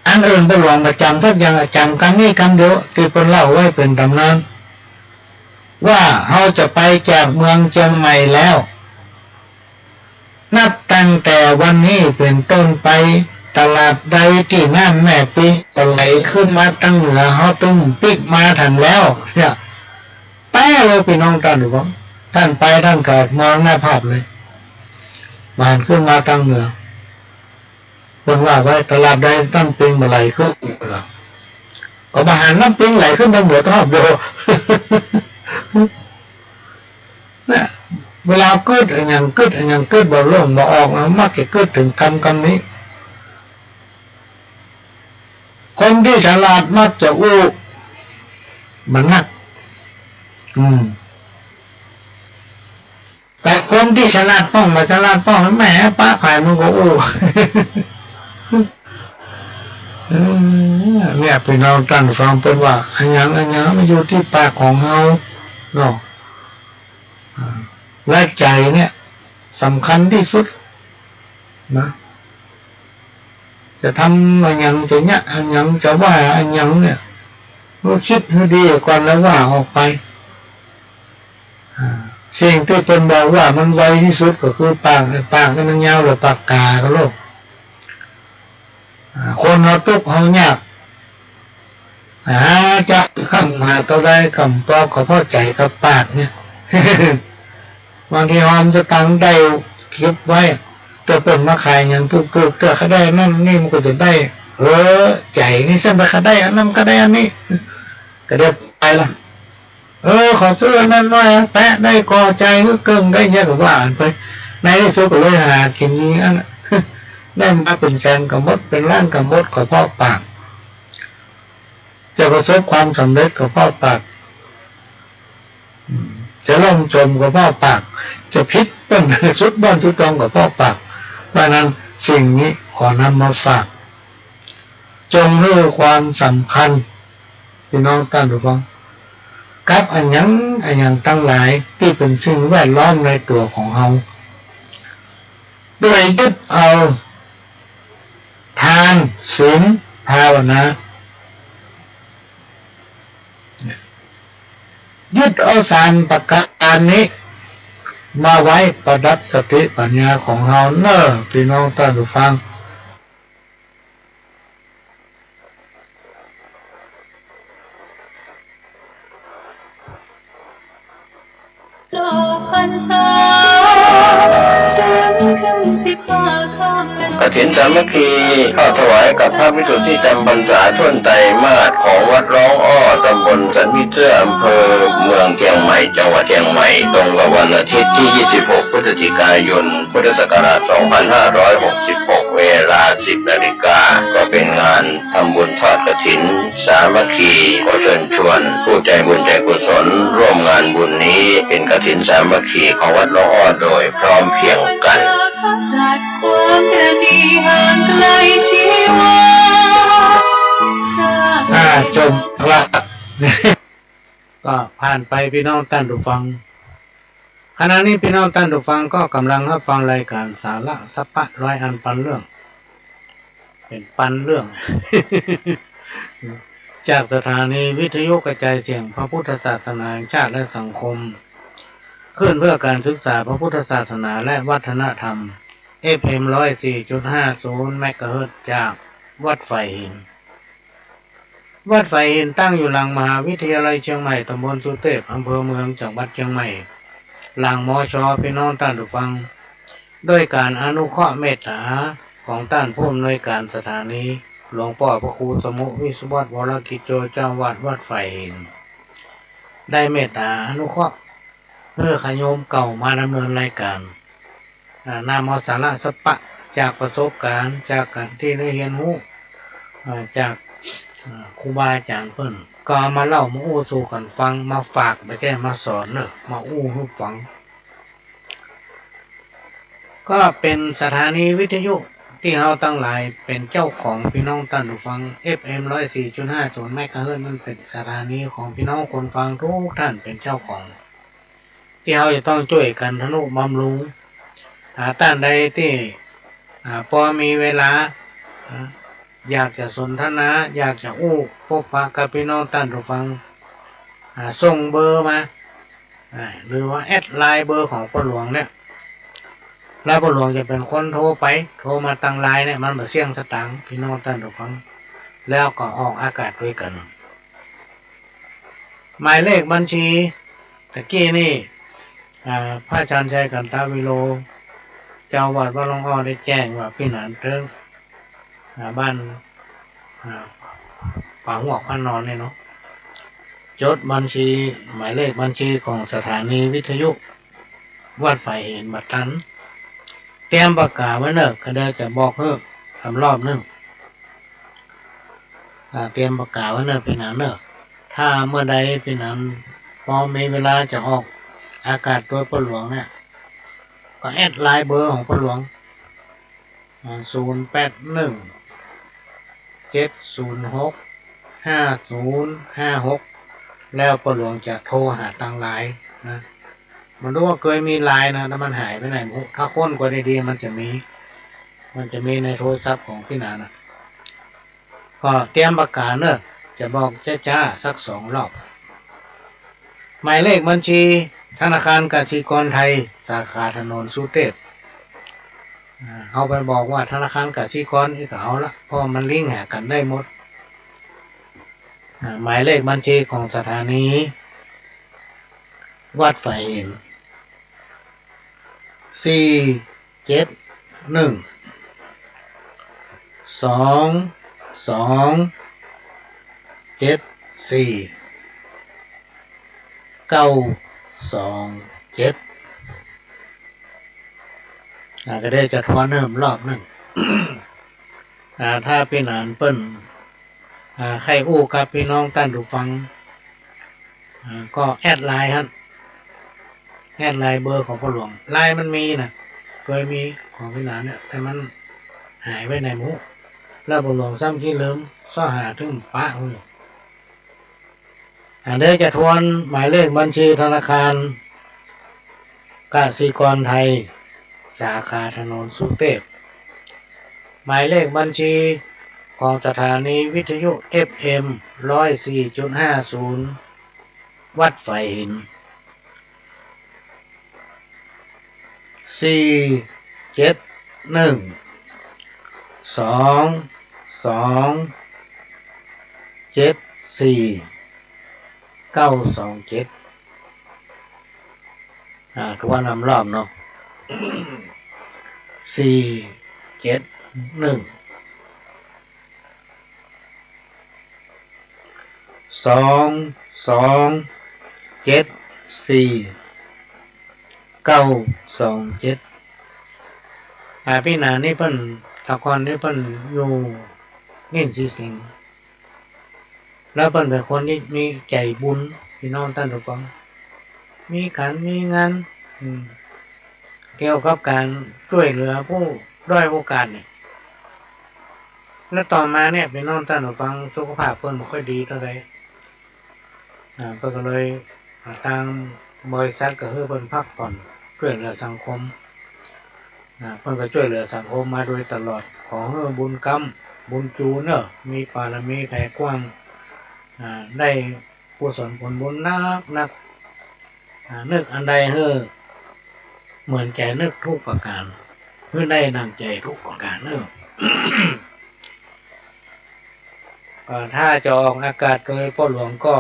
อันอื่นป้อหลวงบ่จ๋ำสักอย่าง จ๋ำกำนี้กำเดียวตี้เปิ้นเล่าไว้เป๋นต๋ำนาน ว่าเฮาจะไปจากเมืองเจียงใหม่แล้ว นับตั้งแต่วันนี้เป๋นต้นไป ตราบใดตี้น้ำแม่ปิงบ่ไหลขึ้นมาตังเหนือ เฮาตึงปิ๊กมาตังแล้ว เนี่ย ไปเลยพี่น้องต้านผู้ฟัง ต้านไปต้านก็มรณภาพเลย บ่หันขึ้นมาตังเหนือ เปิ้นว่าไว้ ตราบใดน้ำปิงบ่ไหลขึ้นเหนือ ก็บ่หันน้ำปิงไหลขึ้นตังเหนือทอดโย เนี่ย เวลากึ๊ดอะหยังกึ๊ดอะหยังกึ๊ดบ่ลงบ่ออกนะ มักจะกึ๊ดเถิงกำกำนี้ คนตี้ฉลาดมักจะอู้บ่นัก อืม แต่คนตี้ฉลาดป้องบ่ฉลาดป้อง แหม ปะใผมันก็อู้ เออ เนี่ย พี่น้องต้านฟังเปิ้นว่า อะหยัง อะหยัง มันอยู่ตี้ปากของเฮาเนาะ อ่า และใจ๋เนี่ยสำคัญตี้สุดนะ จะทำอะหยัง จะเยียะอะหยัง จะว่าอะหยังเนี่ย ก็กึ๊ดหื้อดีก่อนแล้วว่าออกไป อ่า สิ่งตี้เปิ้นบอกว่ามันไวตี้สุดก็คือปาก ปากนี่มันยาวเหลือปากก๋าก็โลก อ่า คนเฮาตุ๊กข์เฮายาก หาจะค้ำหาเต้าใดก็บ่ปอ ก็เพราะใจ๋กับปากเนี่ย บางทีหอมจะตังค์ได้เก็บไว้ เตื้อเปิ้นมาขายหยังถูกๆ เตื้อเขาได้อันนั้นนี่มันก็จะได้ เออ ใจ๋นี่เส้นไปเขาได้อันนั้น เขาได้อันนี้ ก็ได้ไปละ เออ ขอซื้ออันนั้นหน่อย แปะได้ก่อ จ่ายหื้อเกิ่ง ได้เยียะก็ว่าอันไป ในตี้สุดก็เลยหากิ๋นอย่างอั้น ได้มาเป๋นแสนก็หมด เป๋นล้านก็หมด ก็เพราะปาก จะประสบความสำเร็จก็เพราะปาก อืม จะล่มจมก็เพราะปาก จะผิดเปิ้นสุดบ้อนสุดตองก็เพราะปาก เพราะฉะนั้นสิ่งนี้ขอนำมาฝาก จงหื้อความสำคัญ พี่น้องต้านผู้ฟัง กับอะหยังอะหยังตังหลายตี้เป๋นสิ่งแวดล้อมในตั๋วของเฮา โดยยึดเอาทาน ศีล ภาวนา ยึดเอาสามประก๋านนี้มาไว้ประดับสติปัญญาของเฮาเน่อ พี่น้องต้านผู้ฟัง กฐินสามัคคี ทอดถวายกับพระภิกษุตี้จำพรรษาถ้วนไตรมาสของวัดร้องอ้อ ตำบลสันผีเสื้อ อำเภอเมืองเจียงใหม่ จังหวัดเจียงใหม่ ตรงกับวันอาทิตย์ตี้ ยี่สิบหก พฤศจิกายน พุทธศักราช สองพันห้าร้อยหกสิบหก เวลา สิบนาฬิกา ก็เป๋นงานทำบุญทอดกฐินสามัคคี ขอเชิญชวนผู้ใจบุญใจกุศลร่วมงานบุญนี้ เป๋นกฐินสามัคคีของวัดร้องอ้อโดยพร้อมเพรียงกั๋น อ่า จบละ ก็ผ่านไปพี่น้องต้านผู้ฟัง ขณะนี้พี่น้องต้านผู้ฟังก็ก่ำลังฮับฟังรายก๋านสาระสัปปะร้อยอันปันเรื่อง เป๋นปันเรื่อง จากสถานีวิทยุกระจายเสียงพระพุทธศาสนาแห่งชาติและสังคม คลื่นเพื่อการศึกษาพระพุทธศาสนาและวัฒนธรรม เอฟเอ็ม ร้อยสี่จุดห้าศูนย์ เมกะเฮิรตซ์ จากวัดฝายหิน วัดฝายหินตั้งอยู่หลังมหาวิทยาลัยเจียงใหม่ ตำบลสุเตพ อำเภอเมือง จังหวัดเจียงใหม่ หลัง มช. พี่น้องต้านผู้ฟัง โดยก๋านอนุเคราะห์เมตต๋าของต้านผู้อำนวยก๋านสถานี หลวงป้อพระครูสมุ วิศวัตร วรกิจโจ เจ้าอาวาสวัดฝายหิน ได้เมตต๋าอนุเคราะห์ หื้อข้าโยมเก่ามาดำเนินรายก๋าน อ่า นำเอาสาระสัปปะจากประสบก๋ารณ์ จากก๋านตี้ได้เฮียนฮู้ อ่า จาก อ่า ครูบาอาจ๋ารย์เปิ้น ก็เอามาเล่ามาอู้สู่กั๋นฟัง มาฝาก บ่ใจ้มาสอนเน่อ มาอู้หื้อฟัง ก็เป๋นสถานีวิทยุตี้เฮาตังหลายเป๋นเจ้าของ พี่น้องต้านผู้ฟัง เอฟเอ็ม ร้อยสี่จุดห้าศูนย์ เมกะเฮิรตซ์ มันเป๋นสถานีของพี่น้องคนฟังทุกท่านเป๋นเจ้าของ ตี้เฮาจะต้องจ้วยกั๋นทะนุบำรุง อ่า ต้านใดตี้ อ่า ปอมีเวลา อ่า อยากจะสนทนา อยากจะอู้ ปบปะกับพี่น้องต้านผู้ฟัง อ่า ส่งเบอร์มา อ่า หรือว่าแอดไลน์เบอร์ของป้อหลวงเนี่ย แล้วป้อหลวงจะเป๋นคนโทรไป โทรมาตางไลน์เนี่ย มันบ่เสี้ยงสตางค์ พี่น้องต้านผู้ฟัง แล้วก็ออกอากาศตวยกั๋น หมายเลขบัญชี ตะกี้นี่ อ่า พระอาจารย์ชัยขันธวิโล เจ้าอาวาสวัดร้องอ้อได้แจ้งว่าปี้หนานเติ๊ง อ่า บ้าน อ่า ป่าฮวกพระนอนเนี่ยเนาะ จดบัญชี หมายเลขบัญชีของสถานีวิทยุวัดฝายหินบ่ตัน เตรียมปากก๋าไว้เน่อ ก็เดี๋ยวจะบอกหื้ออีกรอบนึ่ง อ่า เตรียมปากก๋าไว้เน่อ ปี้หนานเน่อ ถ้าเมื่อใดปี้หนานปอมีเวลาจะออกอากาศตวยป้อหลวงเนี่ย ก็แอดไลน์เบอร์ของป้อหลวง อ่า ศูนย์แปดหนึ่ง เจ็ดศูนย์หก ห้าศูนย์ห้าหก แล้วป้อหลวงจะโทรหาตางไลน์นะ บ่ฮู้ว่าเกยมีลายนะ แต่มันหายไปไหนบ่ฮู้ ถ้าค้นกว่าดีๆ มันจะมี มันจะมีในโทรศัพท์ของปี้หนานน่ะ ก็เตรียมปากกาเน่อ จะบอกจ๊าๆ สักสองรอบ หมายเลขบัญชีธนาคารกสิกรไทย สาขาถนนสุเตพ อ่า เฮาไปบอกว่าธนาคารกสิกรอี้ก็เอาละ เพราะมันลิงก์หากั๋นได้หมด อ่า หมายเลขบัญชีของสถานีวัดฝายหิน สี่เจ็ดหนึ่ง สองสองเจ็ดสี่ เก้าสองเจ็ด อ่า ก็เดี๋ยวจะทวนเพิ่มรอบนึ่ง อ่า ถ้าปี้หนานเปิ้น อ่า ใค่อู้กับปี้น้องต้านผู้ฟัง อ่า ก็แอดไลน์ฮั่น แอดไลน์เบอร์ของพ่อหลวง ไลน์มันมีนะ เกยมีของปี้หนานเนี่ย แต่มันหายไปไหนบ่ฮู้ แล้วพ่อหลวงซ้ำขี้ลืม เซาะหาตึงปะไว้ อ่า เดี๋ยวจะทวนหมายเลขบัญชีธนาคารกสิกรไทย สาขาถนนสุเตพ หมายเลขบัญชีของสถานีวิทยุ เอฟเอ็ม ร้อยสี่จุดห้าศูนย์ วัดฝายหิน สี่เจ็ดหนึ่ง สองสองเจ็ดสี่ เก้าสองเจ็ด อ่า ทวนนำรอบเนาะ สี่เจ็ดหนึ่ง สองสองเจ็ดสี่ เก้าสองเจ็ด อ่า ปี้หนานนี่เปิ้น แต่ก่อนนี่เปิ้นอยู่งิ้นศรีสิงห์ แล้วเปิ้นเป๋นคนตี้มีใจ๋บุญ ปี้น้องต้านผู้ฟัง มีก๋านมีงาน อืม เกี่ยวกับก๋านจ้วยเหลือผู้ด้อยโอกาสเนี่ย แล้วต่อมาเนี่ย ปี้น้องต้านผู้ฟัง สุขภาพเปิ้นบ่ค่อยดีเต้าใด อ่า เปิ้นก็เลย อ่า ตางบริษัทก็หื้อเปิ้นพักผ่อน จ้วยเหลือสังคม อ่า เปิ้นก็จ้วยเหลือสังคมมาโดยตลอด ขอหื้อบุญก๊ำบุญจูเน่อ มีปารมีแผ่กว้าง อ่า ได้กุศลผลบุญนักนัก อ่า นึกอันใดหื้อเหมือนใจ๋นึกทุกประก๋าน หื้อได้ดั่งใจ๋ทุกประก๋านเน่อ ก็ถ้าจะออกอากาศโดยพ่อหลวงก็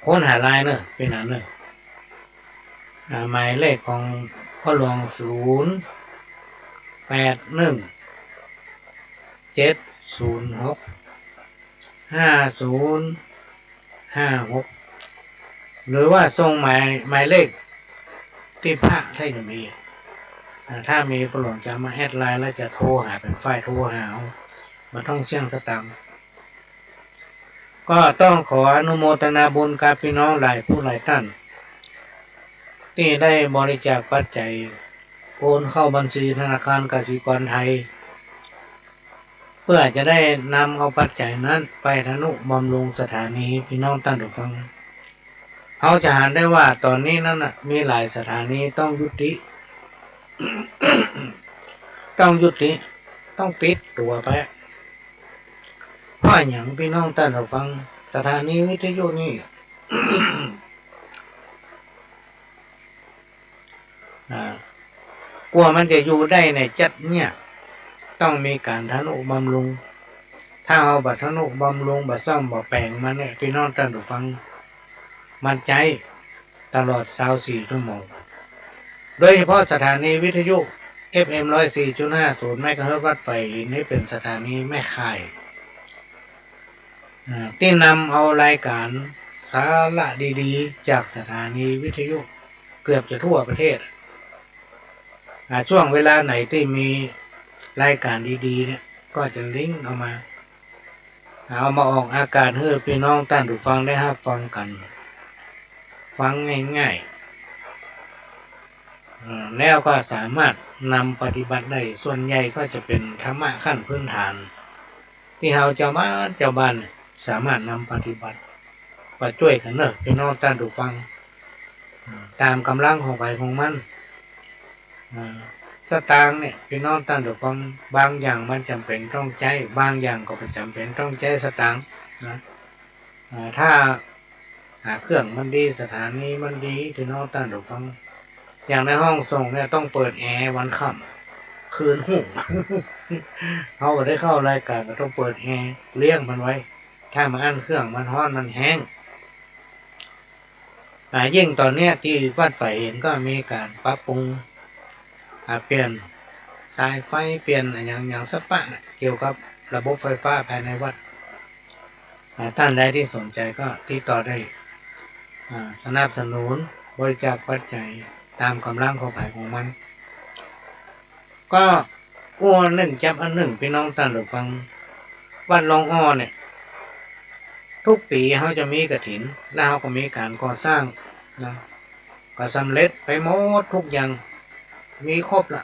ค้นหาไลน์เน่อ ปี้หนานเน่อ อ่า หมายเลขของพ่อหลวง ศูนย์แปดหนึ่ง เจ็ดศูนย์หก ห้าศูนย์ห้าหก หรือว่าส่งหมาย หมายเลขตี้ปะได้ก็มี อ่า ถ้ามีพ่อหลวงจะมาแอดไลน์แล้วจะโทรหา เป๋นฝ่ายโทรหาเอา บ่ต้องเสี้ยงสตางค์ ก็ต้องขออนุโมทนาบุญกับปี้น้องหลายผู้หลายต้าน ตี้ได้บริจาคปัจจัย โอนเข้าบัญชีธนาคารกสิกรไทย เปื้อจะได้นำเอาปัจจัยนั้นไปทนุบำรุงสถานี ปี้น้องต้านผู้ฟัง เฮาจะหันได้ว่าต๋อนนี้นั้นน่ะ มีหลายสถานีต้องยุติ ต้องยุติ ต้องปิดตั๋วไป เพราะอะหยัง ปี้น้องต้านผู้ฟัง สถานีวิทยุนี่ อ่า กว่ามันจะอยู่ได้ในจัดเนี่ย ต้องมีก๋านทนุบำรุง ถ้าเฮาบ่ทนุบำรุง บ่ซ่อมบ่แป๋งมันเนี่ย ปี้น้องต้านผู้ฟัง มันใจ๊ตลอดซาวสี่ชั่วโมง โดยเฉพาะสถานีวิทยุ เอฟเอ็ม ร้อยสี่จุดห้าศูนย์ เมกะเฮิรตซ์ วัดฝายหินนี่เป๋นสถานีแม่ข่าย อ่า ตี้นำเอารายก๋านสาระดีๆ จากสถานีวิทยุเกือบจะทั่วประเทศ อ่า ช่วงเวลาไหนตี้มีรายก๋านดีๆ เนี่ย ก็จะลิงก์เอามา เอามาออกอากาศหื้อปี้น้องต้านผู้ฟังได้ฮับฟังกั๋น ฟังง่ายๆ เอ่อ แล้วก็สามารถนำปฏิบัติได้ ส่วนใหญ่ก็จะเป๋นธรรมะขั้นพื้นฐาน ตี้เฮาจาวบ้านจาวบ้านเนี่ยสามารถนำปฏิบัติ ก็จ้วยกั๋นเน่อ ปี้น้องต้านผู้ฟัง ต๋ามก๋ำลังของใผของมัน อ่า สตางค์เนี่ย ปี้น้องต้านผู้ฟัง บางอย่างมันจ๋ำเป๋นต้องใจ๊ บางอย่างก็บ่จ๋ำเป๋นต้องใจ๊สตางค์นะ อ่า ถ้า อ่า เครื่องมันดี สถานีมันดี ปี้น้องต้านผู้ฟัง อย่างในห้องส่งเนี่ย ต้องเปิดแอร์วันค่ำ คืนฮุ่ง เฮาบ่ได้เข้ารายก๋านก็ต้องเปิดแอร์เลี้ยงมันไว้ ถ้าบ่อั้นเครื่องมันฮ้อนมันแฮ้ง อ่า ยิ่งต๋อนเนี้ยตี้วัดฝายหินก็มีก๋านปรับปรุง อ่า เปลี่ยนสายไฟ เปลี่ยนอะหยัง อะหยังสะปะน่ะ เกี่ยวกับระบบไฟฟ้าภายในวัด อ่า ต้านใดตี้สนใจ๋ก็ติดต่อได้ อ่า สนับสนุนบริจาคปัจจัยต๋ามก๋ำลังของใผของมัน ก็อู้อันนึ่งจับอันนึ่ง ปี้น้องต้านผู้ฟัง วัดหลวงอ้อเนี่ย กู้ปี๋เฮาจะมีกฐิน แล้วเฮาก็มีก๋านก่อสร้างนะ ก็สำเร็จไปหมดกู้อย่าง มีครบละ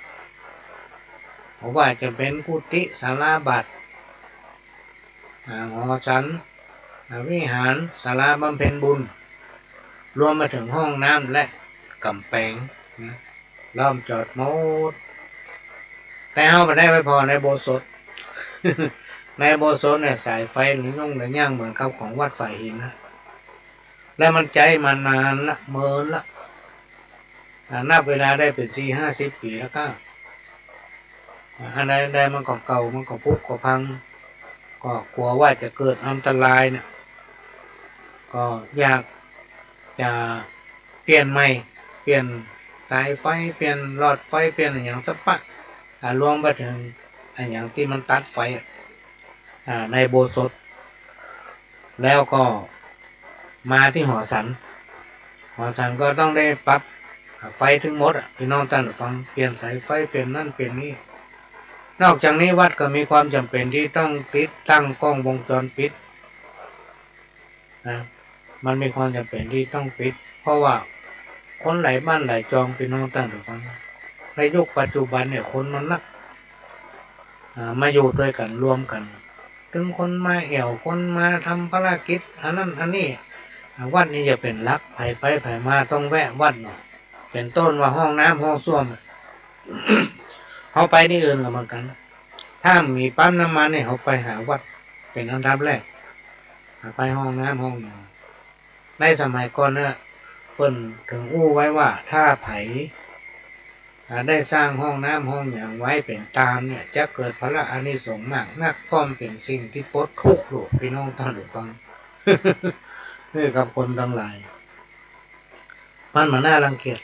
บ่ว่าจะเป๋นกุฏิ ศาลาบาตร อ่า หอฉัน อ่า วิหาร ศาลาบำเพ็ญบุญ รวมมาเถิงห้องน้ำและก๋ำแปงนะ ล้อมจอดหมด แต่เฮาบ่ได้ไปผ่อในอุโบสถ ในอุโบสถเนี่ยสายไฟหรือยุ่งหรือยังเหมือนกับของวัดฝายหินนะ แล้วมันใจ๊มานานละ เมินละ อ่า นับเวลาได้เป๋นสี่ห้าสิบปี๋แล้วก็ อ่า อันใดๆ มันก็เก่า มันก็ผุก็พัง ก็กั๋วว่าจะเกิดอันตรายเนี่ย ก็อยากจะเปลี่ยนใหม่ เปลี่ยนสายไฟ เปลี่ยนหลอดไฟ เปลี่ยนอะหยังสะปะ อ่า รวมไปเถิงอะหยังตี้มันตัดไฟอะ อ่า ในอุโบสถ แล้วก็มาตี้หอฉัน หอฉันก็ต้องได้ปรับ อ่า ไฟตึงหมดอะ ปี้น้องต้านผู้ฟัง เปลี่ยนสายไฟ เปลี่ยนนั่นเปลี่ยนนี่ นอกจากนี้วัดก็มีความจ๋ำเป๋นตี้ต้องติดตั้งกล้องวงจรปิดนะ มันมีความจ๋ำเป๋นตี้ต้องปิด เพราะว่าคนหลายบ้านหลายจอง ปี้น้องต้านผู้ฟัง ในยุคปัจจุบันเนี่ยคนมันนัก อ่า มาอยู่ตวยกั๋น รวมกั๋น ตึงคนมาแอ่ว คนมาทำภารกิจ อันนั้นอันนี้ อ่า วัดนี้จะเป๋นหลัก ใผไปใผมาต้องแวะวัดเนาะ เป๋นต้นว่าห้องน้ำห้องส้วม เฮาไปตี้อื่นก็เหมือนกั๋น ถ้ามีปั๊มน้ำมันเนี่ย เฮาไปหาวัดเป๋นอันดับแรก หาไปห้องน้ำห้องหยัง ในสมัยก่อนเนี่ย เปิ้นเถิงอู้ไว้ว่า ถ้าใผ อ่า ได้สร้างห้องน้ำห้องหยังไว้เป๋นตานเนี่ย จะเกิดผละอานิสงส์มากนัก เพราะมันเป๋นสิ่งตี้ปลดทุกข์ลูก ปี้น้องต้านผู้ฟัง นี่กับคนตังหลาย มันบ่น่ารังเกียจ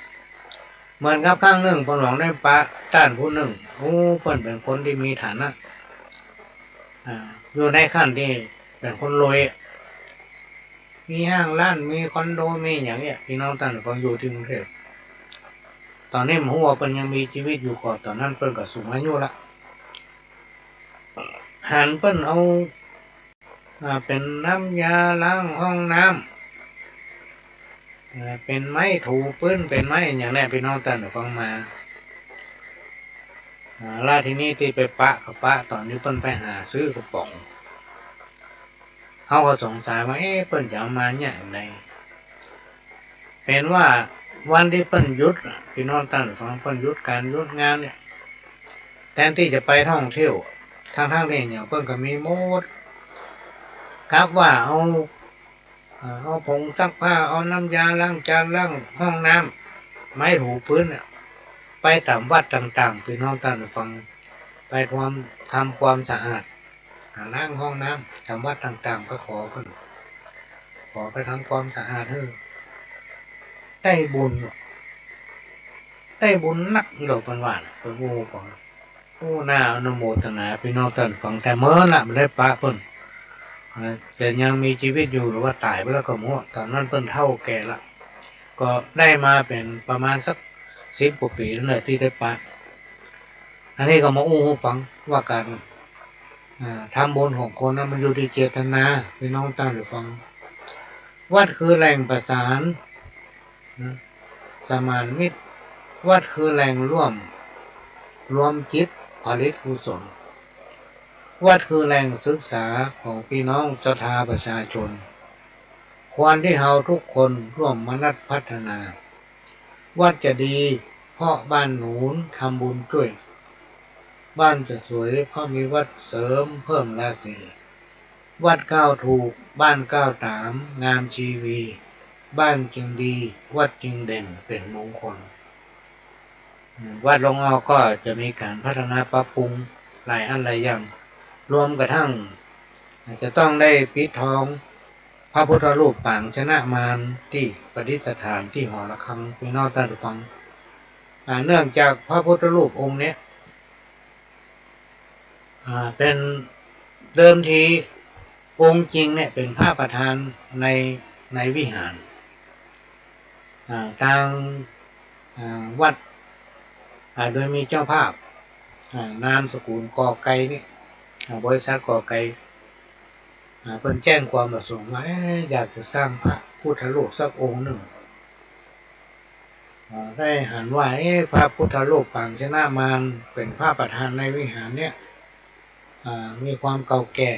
เหมือนกับครั้งนึ่ง พ่อหลวงได้ปะต้านผู้นึ่ง โอ้ เปิ้นเป๋นคนตี้มีฐานะ อ่า อยู่ในขั้นตี้เป๋นคนรวยอะ มีห้างร้าน มีคอนโด มีอะหยังเนี่ย ปี้น้องต้านผู้ฟัง อยู่ตี้กรุงเทพฯ ต๋อนนี้บ่ฮู้ว่าเปิ้นยังมีจีวิตอยู่ก่อ ต๋อนนั้นเปิ้นก็สูงอายุละ หันเปิ้นเอา อ่า เป๋นน้ำยาล้างห้องน้ำ อ่า เป๋นไม้ถูปื๊น เป๋นไม้อะหยังเนี่ย ปี้น้องต้านผู้ฟัง มา อ่า แล้วทีนี้ตี้ไปปะก็ปะต๋อนตี้เปิ้นไปหาซื้อกระป๋อง เฮาก็สงสัยว่า เอ๊ะ เปิ้นจะเอามาเยียะอะหยัง เป๋นว่าวันตี้เปิ้นหยุด ปี้น้องต้านผู้ฟัง เปิ้นหยุดก๋านหยุดงานเนี่ย แทนตี้จะไปท่องเที่ยว ตังๆ ตี้อะหยังเปิ้นก็มีหมด กับว่าเอา เอ่อ เอาผงซักผ้า เอาน้ำยาล้างจาน ล้างห้องน้ำ ไม้ถูปื๊นเนี่ย ไปต๋ามวัดต่างๆ ปี้น้องต้านผู้ฟัง ไปทำ ทำความสะอาด อ่า ล้างห้องน้ำ ต๋ามวัดต่างๆ ก็ขอเปิ้น ขอไปทำความสะอาดหื้อ ได้บุญ ได้บุญนัก เปิ้นว่าน่ะ เปิ้นอู้ก่อ โอ้ น่าอนุโมทนา ปี้น้องต้านผู้ฟัง แต่เมินละ บ่ได้ปะเปิ้น อ่า จะยังมีจีวิตอยู่หรือว่าต๋ายไปแล้วก็บ่ฮู้ ต๋อนนั้นเปิ้นเฒ่าแก่ละ ก็ได้มาเป๋นประมาณสักสิบกว่าปี๋นั่นแหละตี้ได้ปะ อันนี้ก็มาอู้หื้อฟังว่าก๋าน อ่า ทำบุญของคนนะ มันอยู่ตี้เจตนา ปี้น้องต้านผู้ฟัง วัดคือแหล่งประสาน นะ สมานมิตร วัดคือแหล่งร่วม รวมจิตผลิตกุศล วัดคือแหล่งศึกษาของปี้น้องศรัทธาประชาชน ควรตี้เฮากู้คนร่วมมนัสพัฒนา วัดจะดีเพราะบ้านหนุนทำบุญจ้วย บ้านจะสวยเพราะมีวัดเสริมเพิ่มราศี วัดก้าวถูก บ้านก้าวต๋าม งามชีวี บ้านจึงดี วัดจึงเด่นเป๋นมงคล อืม วัดหลวงอ้อก็จะมีก๋านพัฒนาปรับปรุงหลายอันหลายอย่าง รวมกระทั่ง อาจจะต้องได้ปิดทองพระพุทธรูปปางชนะมารตี้ประดิษฐานตี้หอระฆัง พี่น้องต้านผู้ฟัง อ่า เนื่องจากพระพุทธรูปองค์เนี้ย อ่า เป๋นเดิมทีองค์จริงเนี่ยเป๋นพระประธานใน ในวิหาร อ่า ตาง อ่า วัด อ่า โดยมีเจ้าภาพ อ่า นามสกุลกอไก่เนี่ย อ่า บริษัทกอไก่ อ่า เปิ้นแจ้งความประสงค์ว่า เอ๊ะ อยากจะสร้างพระพุทธรูปสักองค์นึ่ง อ่า ได้หันว่า เอ๊ะ พระพุทธรูปปางชนะมารเป๋นพระประธานในวิหารเนี่ย อ่า มีความเก่าแก่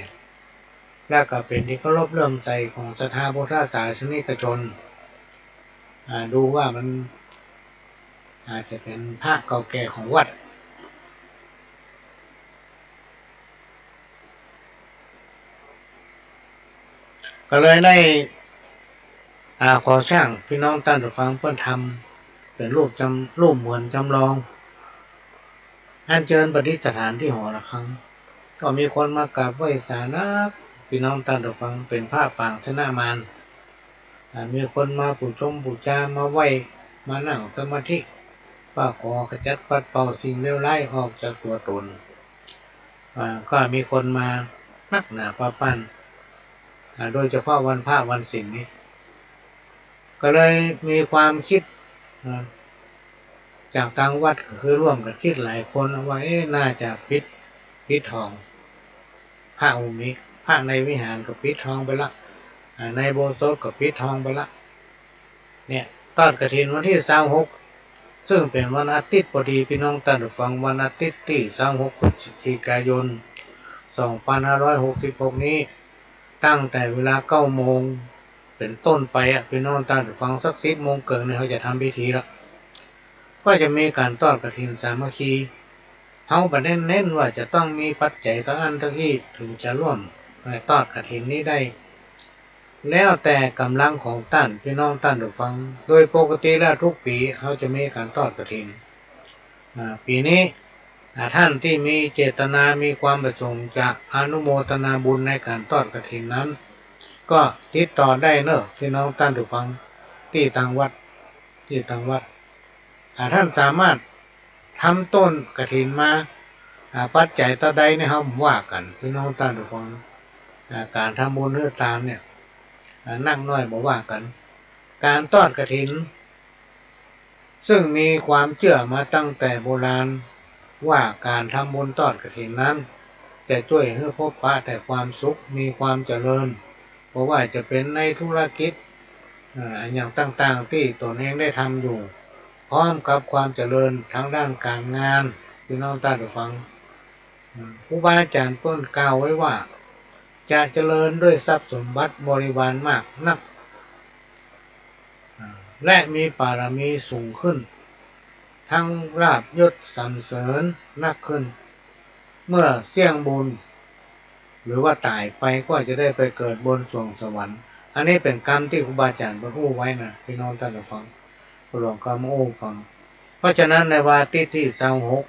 และก็เป๋นที่เคารพเลื่อมใสของศรัทธาพุทธศาสนิกชน อ่า ดูว่ามันอาจจะเป๋นพระเก่าแก่ของวัด ก็เลยได้ อ่า ขอสร้าง พี่น้องต้านผู้ฟัง เปิ้นทำเป๋นรูปจำ รูปเหมือนจำลอง อัญเจิญประดิษฐานตี้หอระฆัง ก็มีคนมากราบไหว้สานัก พี่น้องต้านผู้ฟัง เป๋นพระปางชนะมาร อ่า มีคนมาปู๋ชมปู๋จา มาไหว้ มานั่งสมาธิ เปื้อขอขจัดปัดเป่าสิ่งเลวร้ายออกจากตั๋วต๋น อ่า ก็มีคนมานักหนาปาปัน อ่า โดยเฉพาะวันพระวันศีลนี่ ก็เลยมีความกึ๊ด อ่า จากตางวัดก็คือร่วมกั๋นกึ๊ดหลายคนว่า เอ๊ะ น่าจะปิด ปิดทองพระองค์นี้ พระในวิหารก็ปิดทองไปละ อ่า ในอุโบสถก็ปิดทองไปละ เนี่ย ตอดกฐินวันตี้ซาวหก ซึ่งเป๋นวันอาทิตย์พอดี พี่น้องต้านผู้ฟัง วันอาทิตย์ตี้ซาวหก พฤศจิกายน สองพันห้าร้อยหกสิบหก นี้ ตั้งแต่เวลาเก้าโมงเป๋นต้นไปอะ พี่น้องต้านผู้ฟัง สักสิบโมงเกิ่งนี่ เฮาจะทำพิธีละ ก็จะมีก๋านตอดกฐินสามัคคี เฮาบ่ได้เน้นว่าจะต้องมีปัจจัยเต้าอั้นเต้าอี้ เถิงจะร่วม เอ่อ ตอดกฐินนี้ได้ แล้วแต่ก๋ำลังของต้าน พี่น้องต้านผู้ฟัง โดยปกติแล้วทุกปี๋เฮาจะมีก๋านตอดกฐิน อ่า ปี๋นี้ อ่า ต้านตี้มีเจตนา มีความประสงค์จะอนุโมทนาบุญในก๋านตอดกฐินนั้น ก็ติดต่อได้เนาะ พี่น้องต้านผู้ฟัง ตี้ตางวัด ตี้ตางวัด อ่า ต้านสามารถทำต้นกฐินมา อ่า ปัจจัยเต้าใดเนี่ย เฮาบ่ว่ากั๋น พี่น้องต้านผู้ฟัง อ่า ก๋านทำบุญหื้อตานเนี่ย อ่า นักน้อยบ่ว่ากั๋น ก๋านตอดกฐิน ซึ่งมีความเจื้อมาตั้งแต่โบราณ ว่าก๋านทำบุญตอดกฐินนั้น จะจ้วยหื้อพบปะแต่ความสุข มีความเจริญ บ่ว่าจะเป๋นในธุรกิจ เอ่อ อะหยังต่างๆ ตี้ตนเองได้ทำอยู่ พร้อมกับความเจริญตางด้านก๋านงาน พี่น้องต้านผู้ฟัง อืม ครูบาอาจ๋ารย์เปิ้นกล่าวไว้ว่า จะเจริญด้วยทรัพย์สมบัติบริวารมากนัก อ่า และมีบารมีสูงขึ้น ทั้งลาภยศสรรเสริญนักขึ้น เมื่อเสี้ยงบุญ หรือว่าต๋ายไปก็จะได้ไปเกิดบนสวงสวรรค์ อันนี้เป๋นกำตี้ครูบาอาจ๋ารย์เปิ้นอู้ไว้นะ พี่น้องต้านผู้ฟัง หลวงกำอู้ฟัง เพราะฉะนั้นในวันอาทิตย์ตี้ซาวหก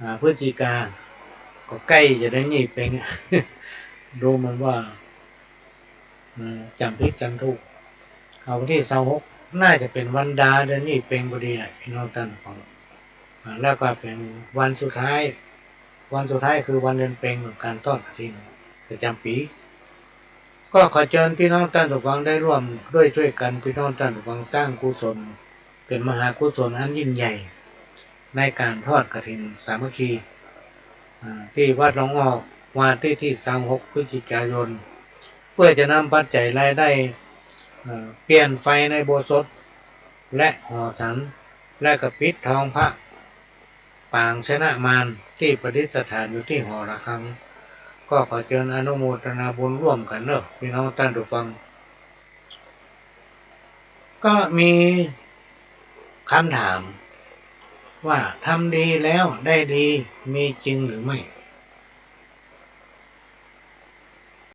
อ่า พฤศจิกา ก็ใก้จะได้ยี่เป็ง ดูเหมือนว่า เอ่อ จ๋ำผิดจ๋ำถูก เอาวันตี้ซาวหก น่าจะเป๋นวันดาเดือนยี่เป็งพอดีแหละ พี่น้องต้านผู้ฟัง อ่า แล้วก็เป๋นวันสุดท้าย วันสุดท้ายคือวันเดือนเป็งของก๋านตอดกฐินประจ๋ำปี๋ ก็ขอเจิญพี่น้องต้านผู้ฟังได้ร่วมด้วยจ้วยกั๋น พี่น้องต้านผู้ฟังสร้างกุศล เป๋นมหากุศลอันยิ่งใหญ่ ในก๋านตอดกฐินสามัคคี อ่า ตี้วัดหลวงอ้อ วันอาทิตย์ตี้ซาวหก พฤศจิกายน เปื้อจะนำปัจจัยรายได้ เอ่อ เปลี่ยนไฟในอุโบสถ และหอฉัน และก็ปิดทองพระปางชนะมารตี้ประดิษฐานอยู่ตี้หอระฆัง ก็ขอเจิญอนุโมทนาบุญร่วมกั๋นเนาะ พี่น้องต้านผู้ฟัง ก็มี กำถามว่า ทำดีแล้วได้ดี มีจริงหรือไม่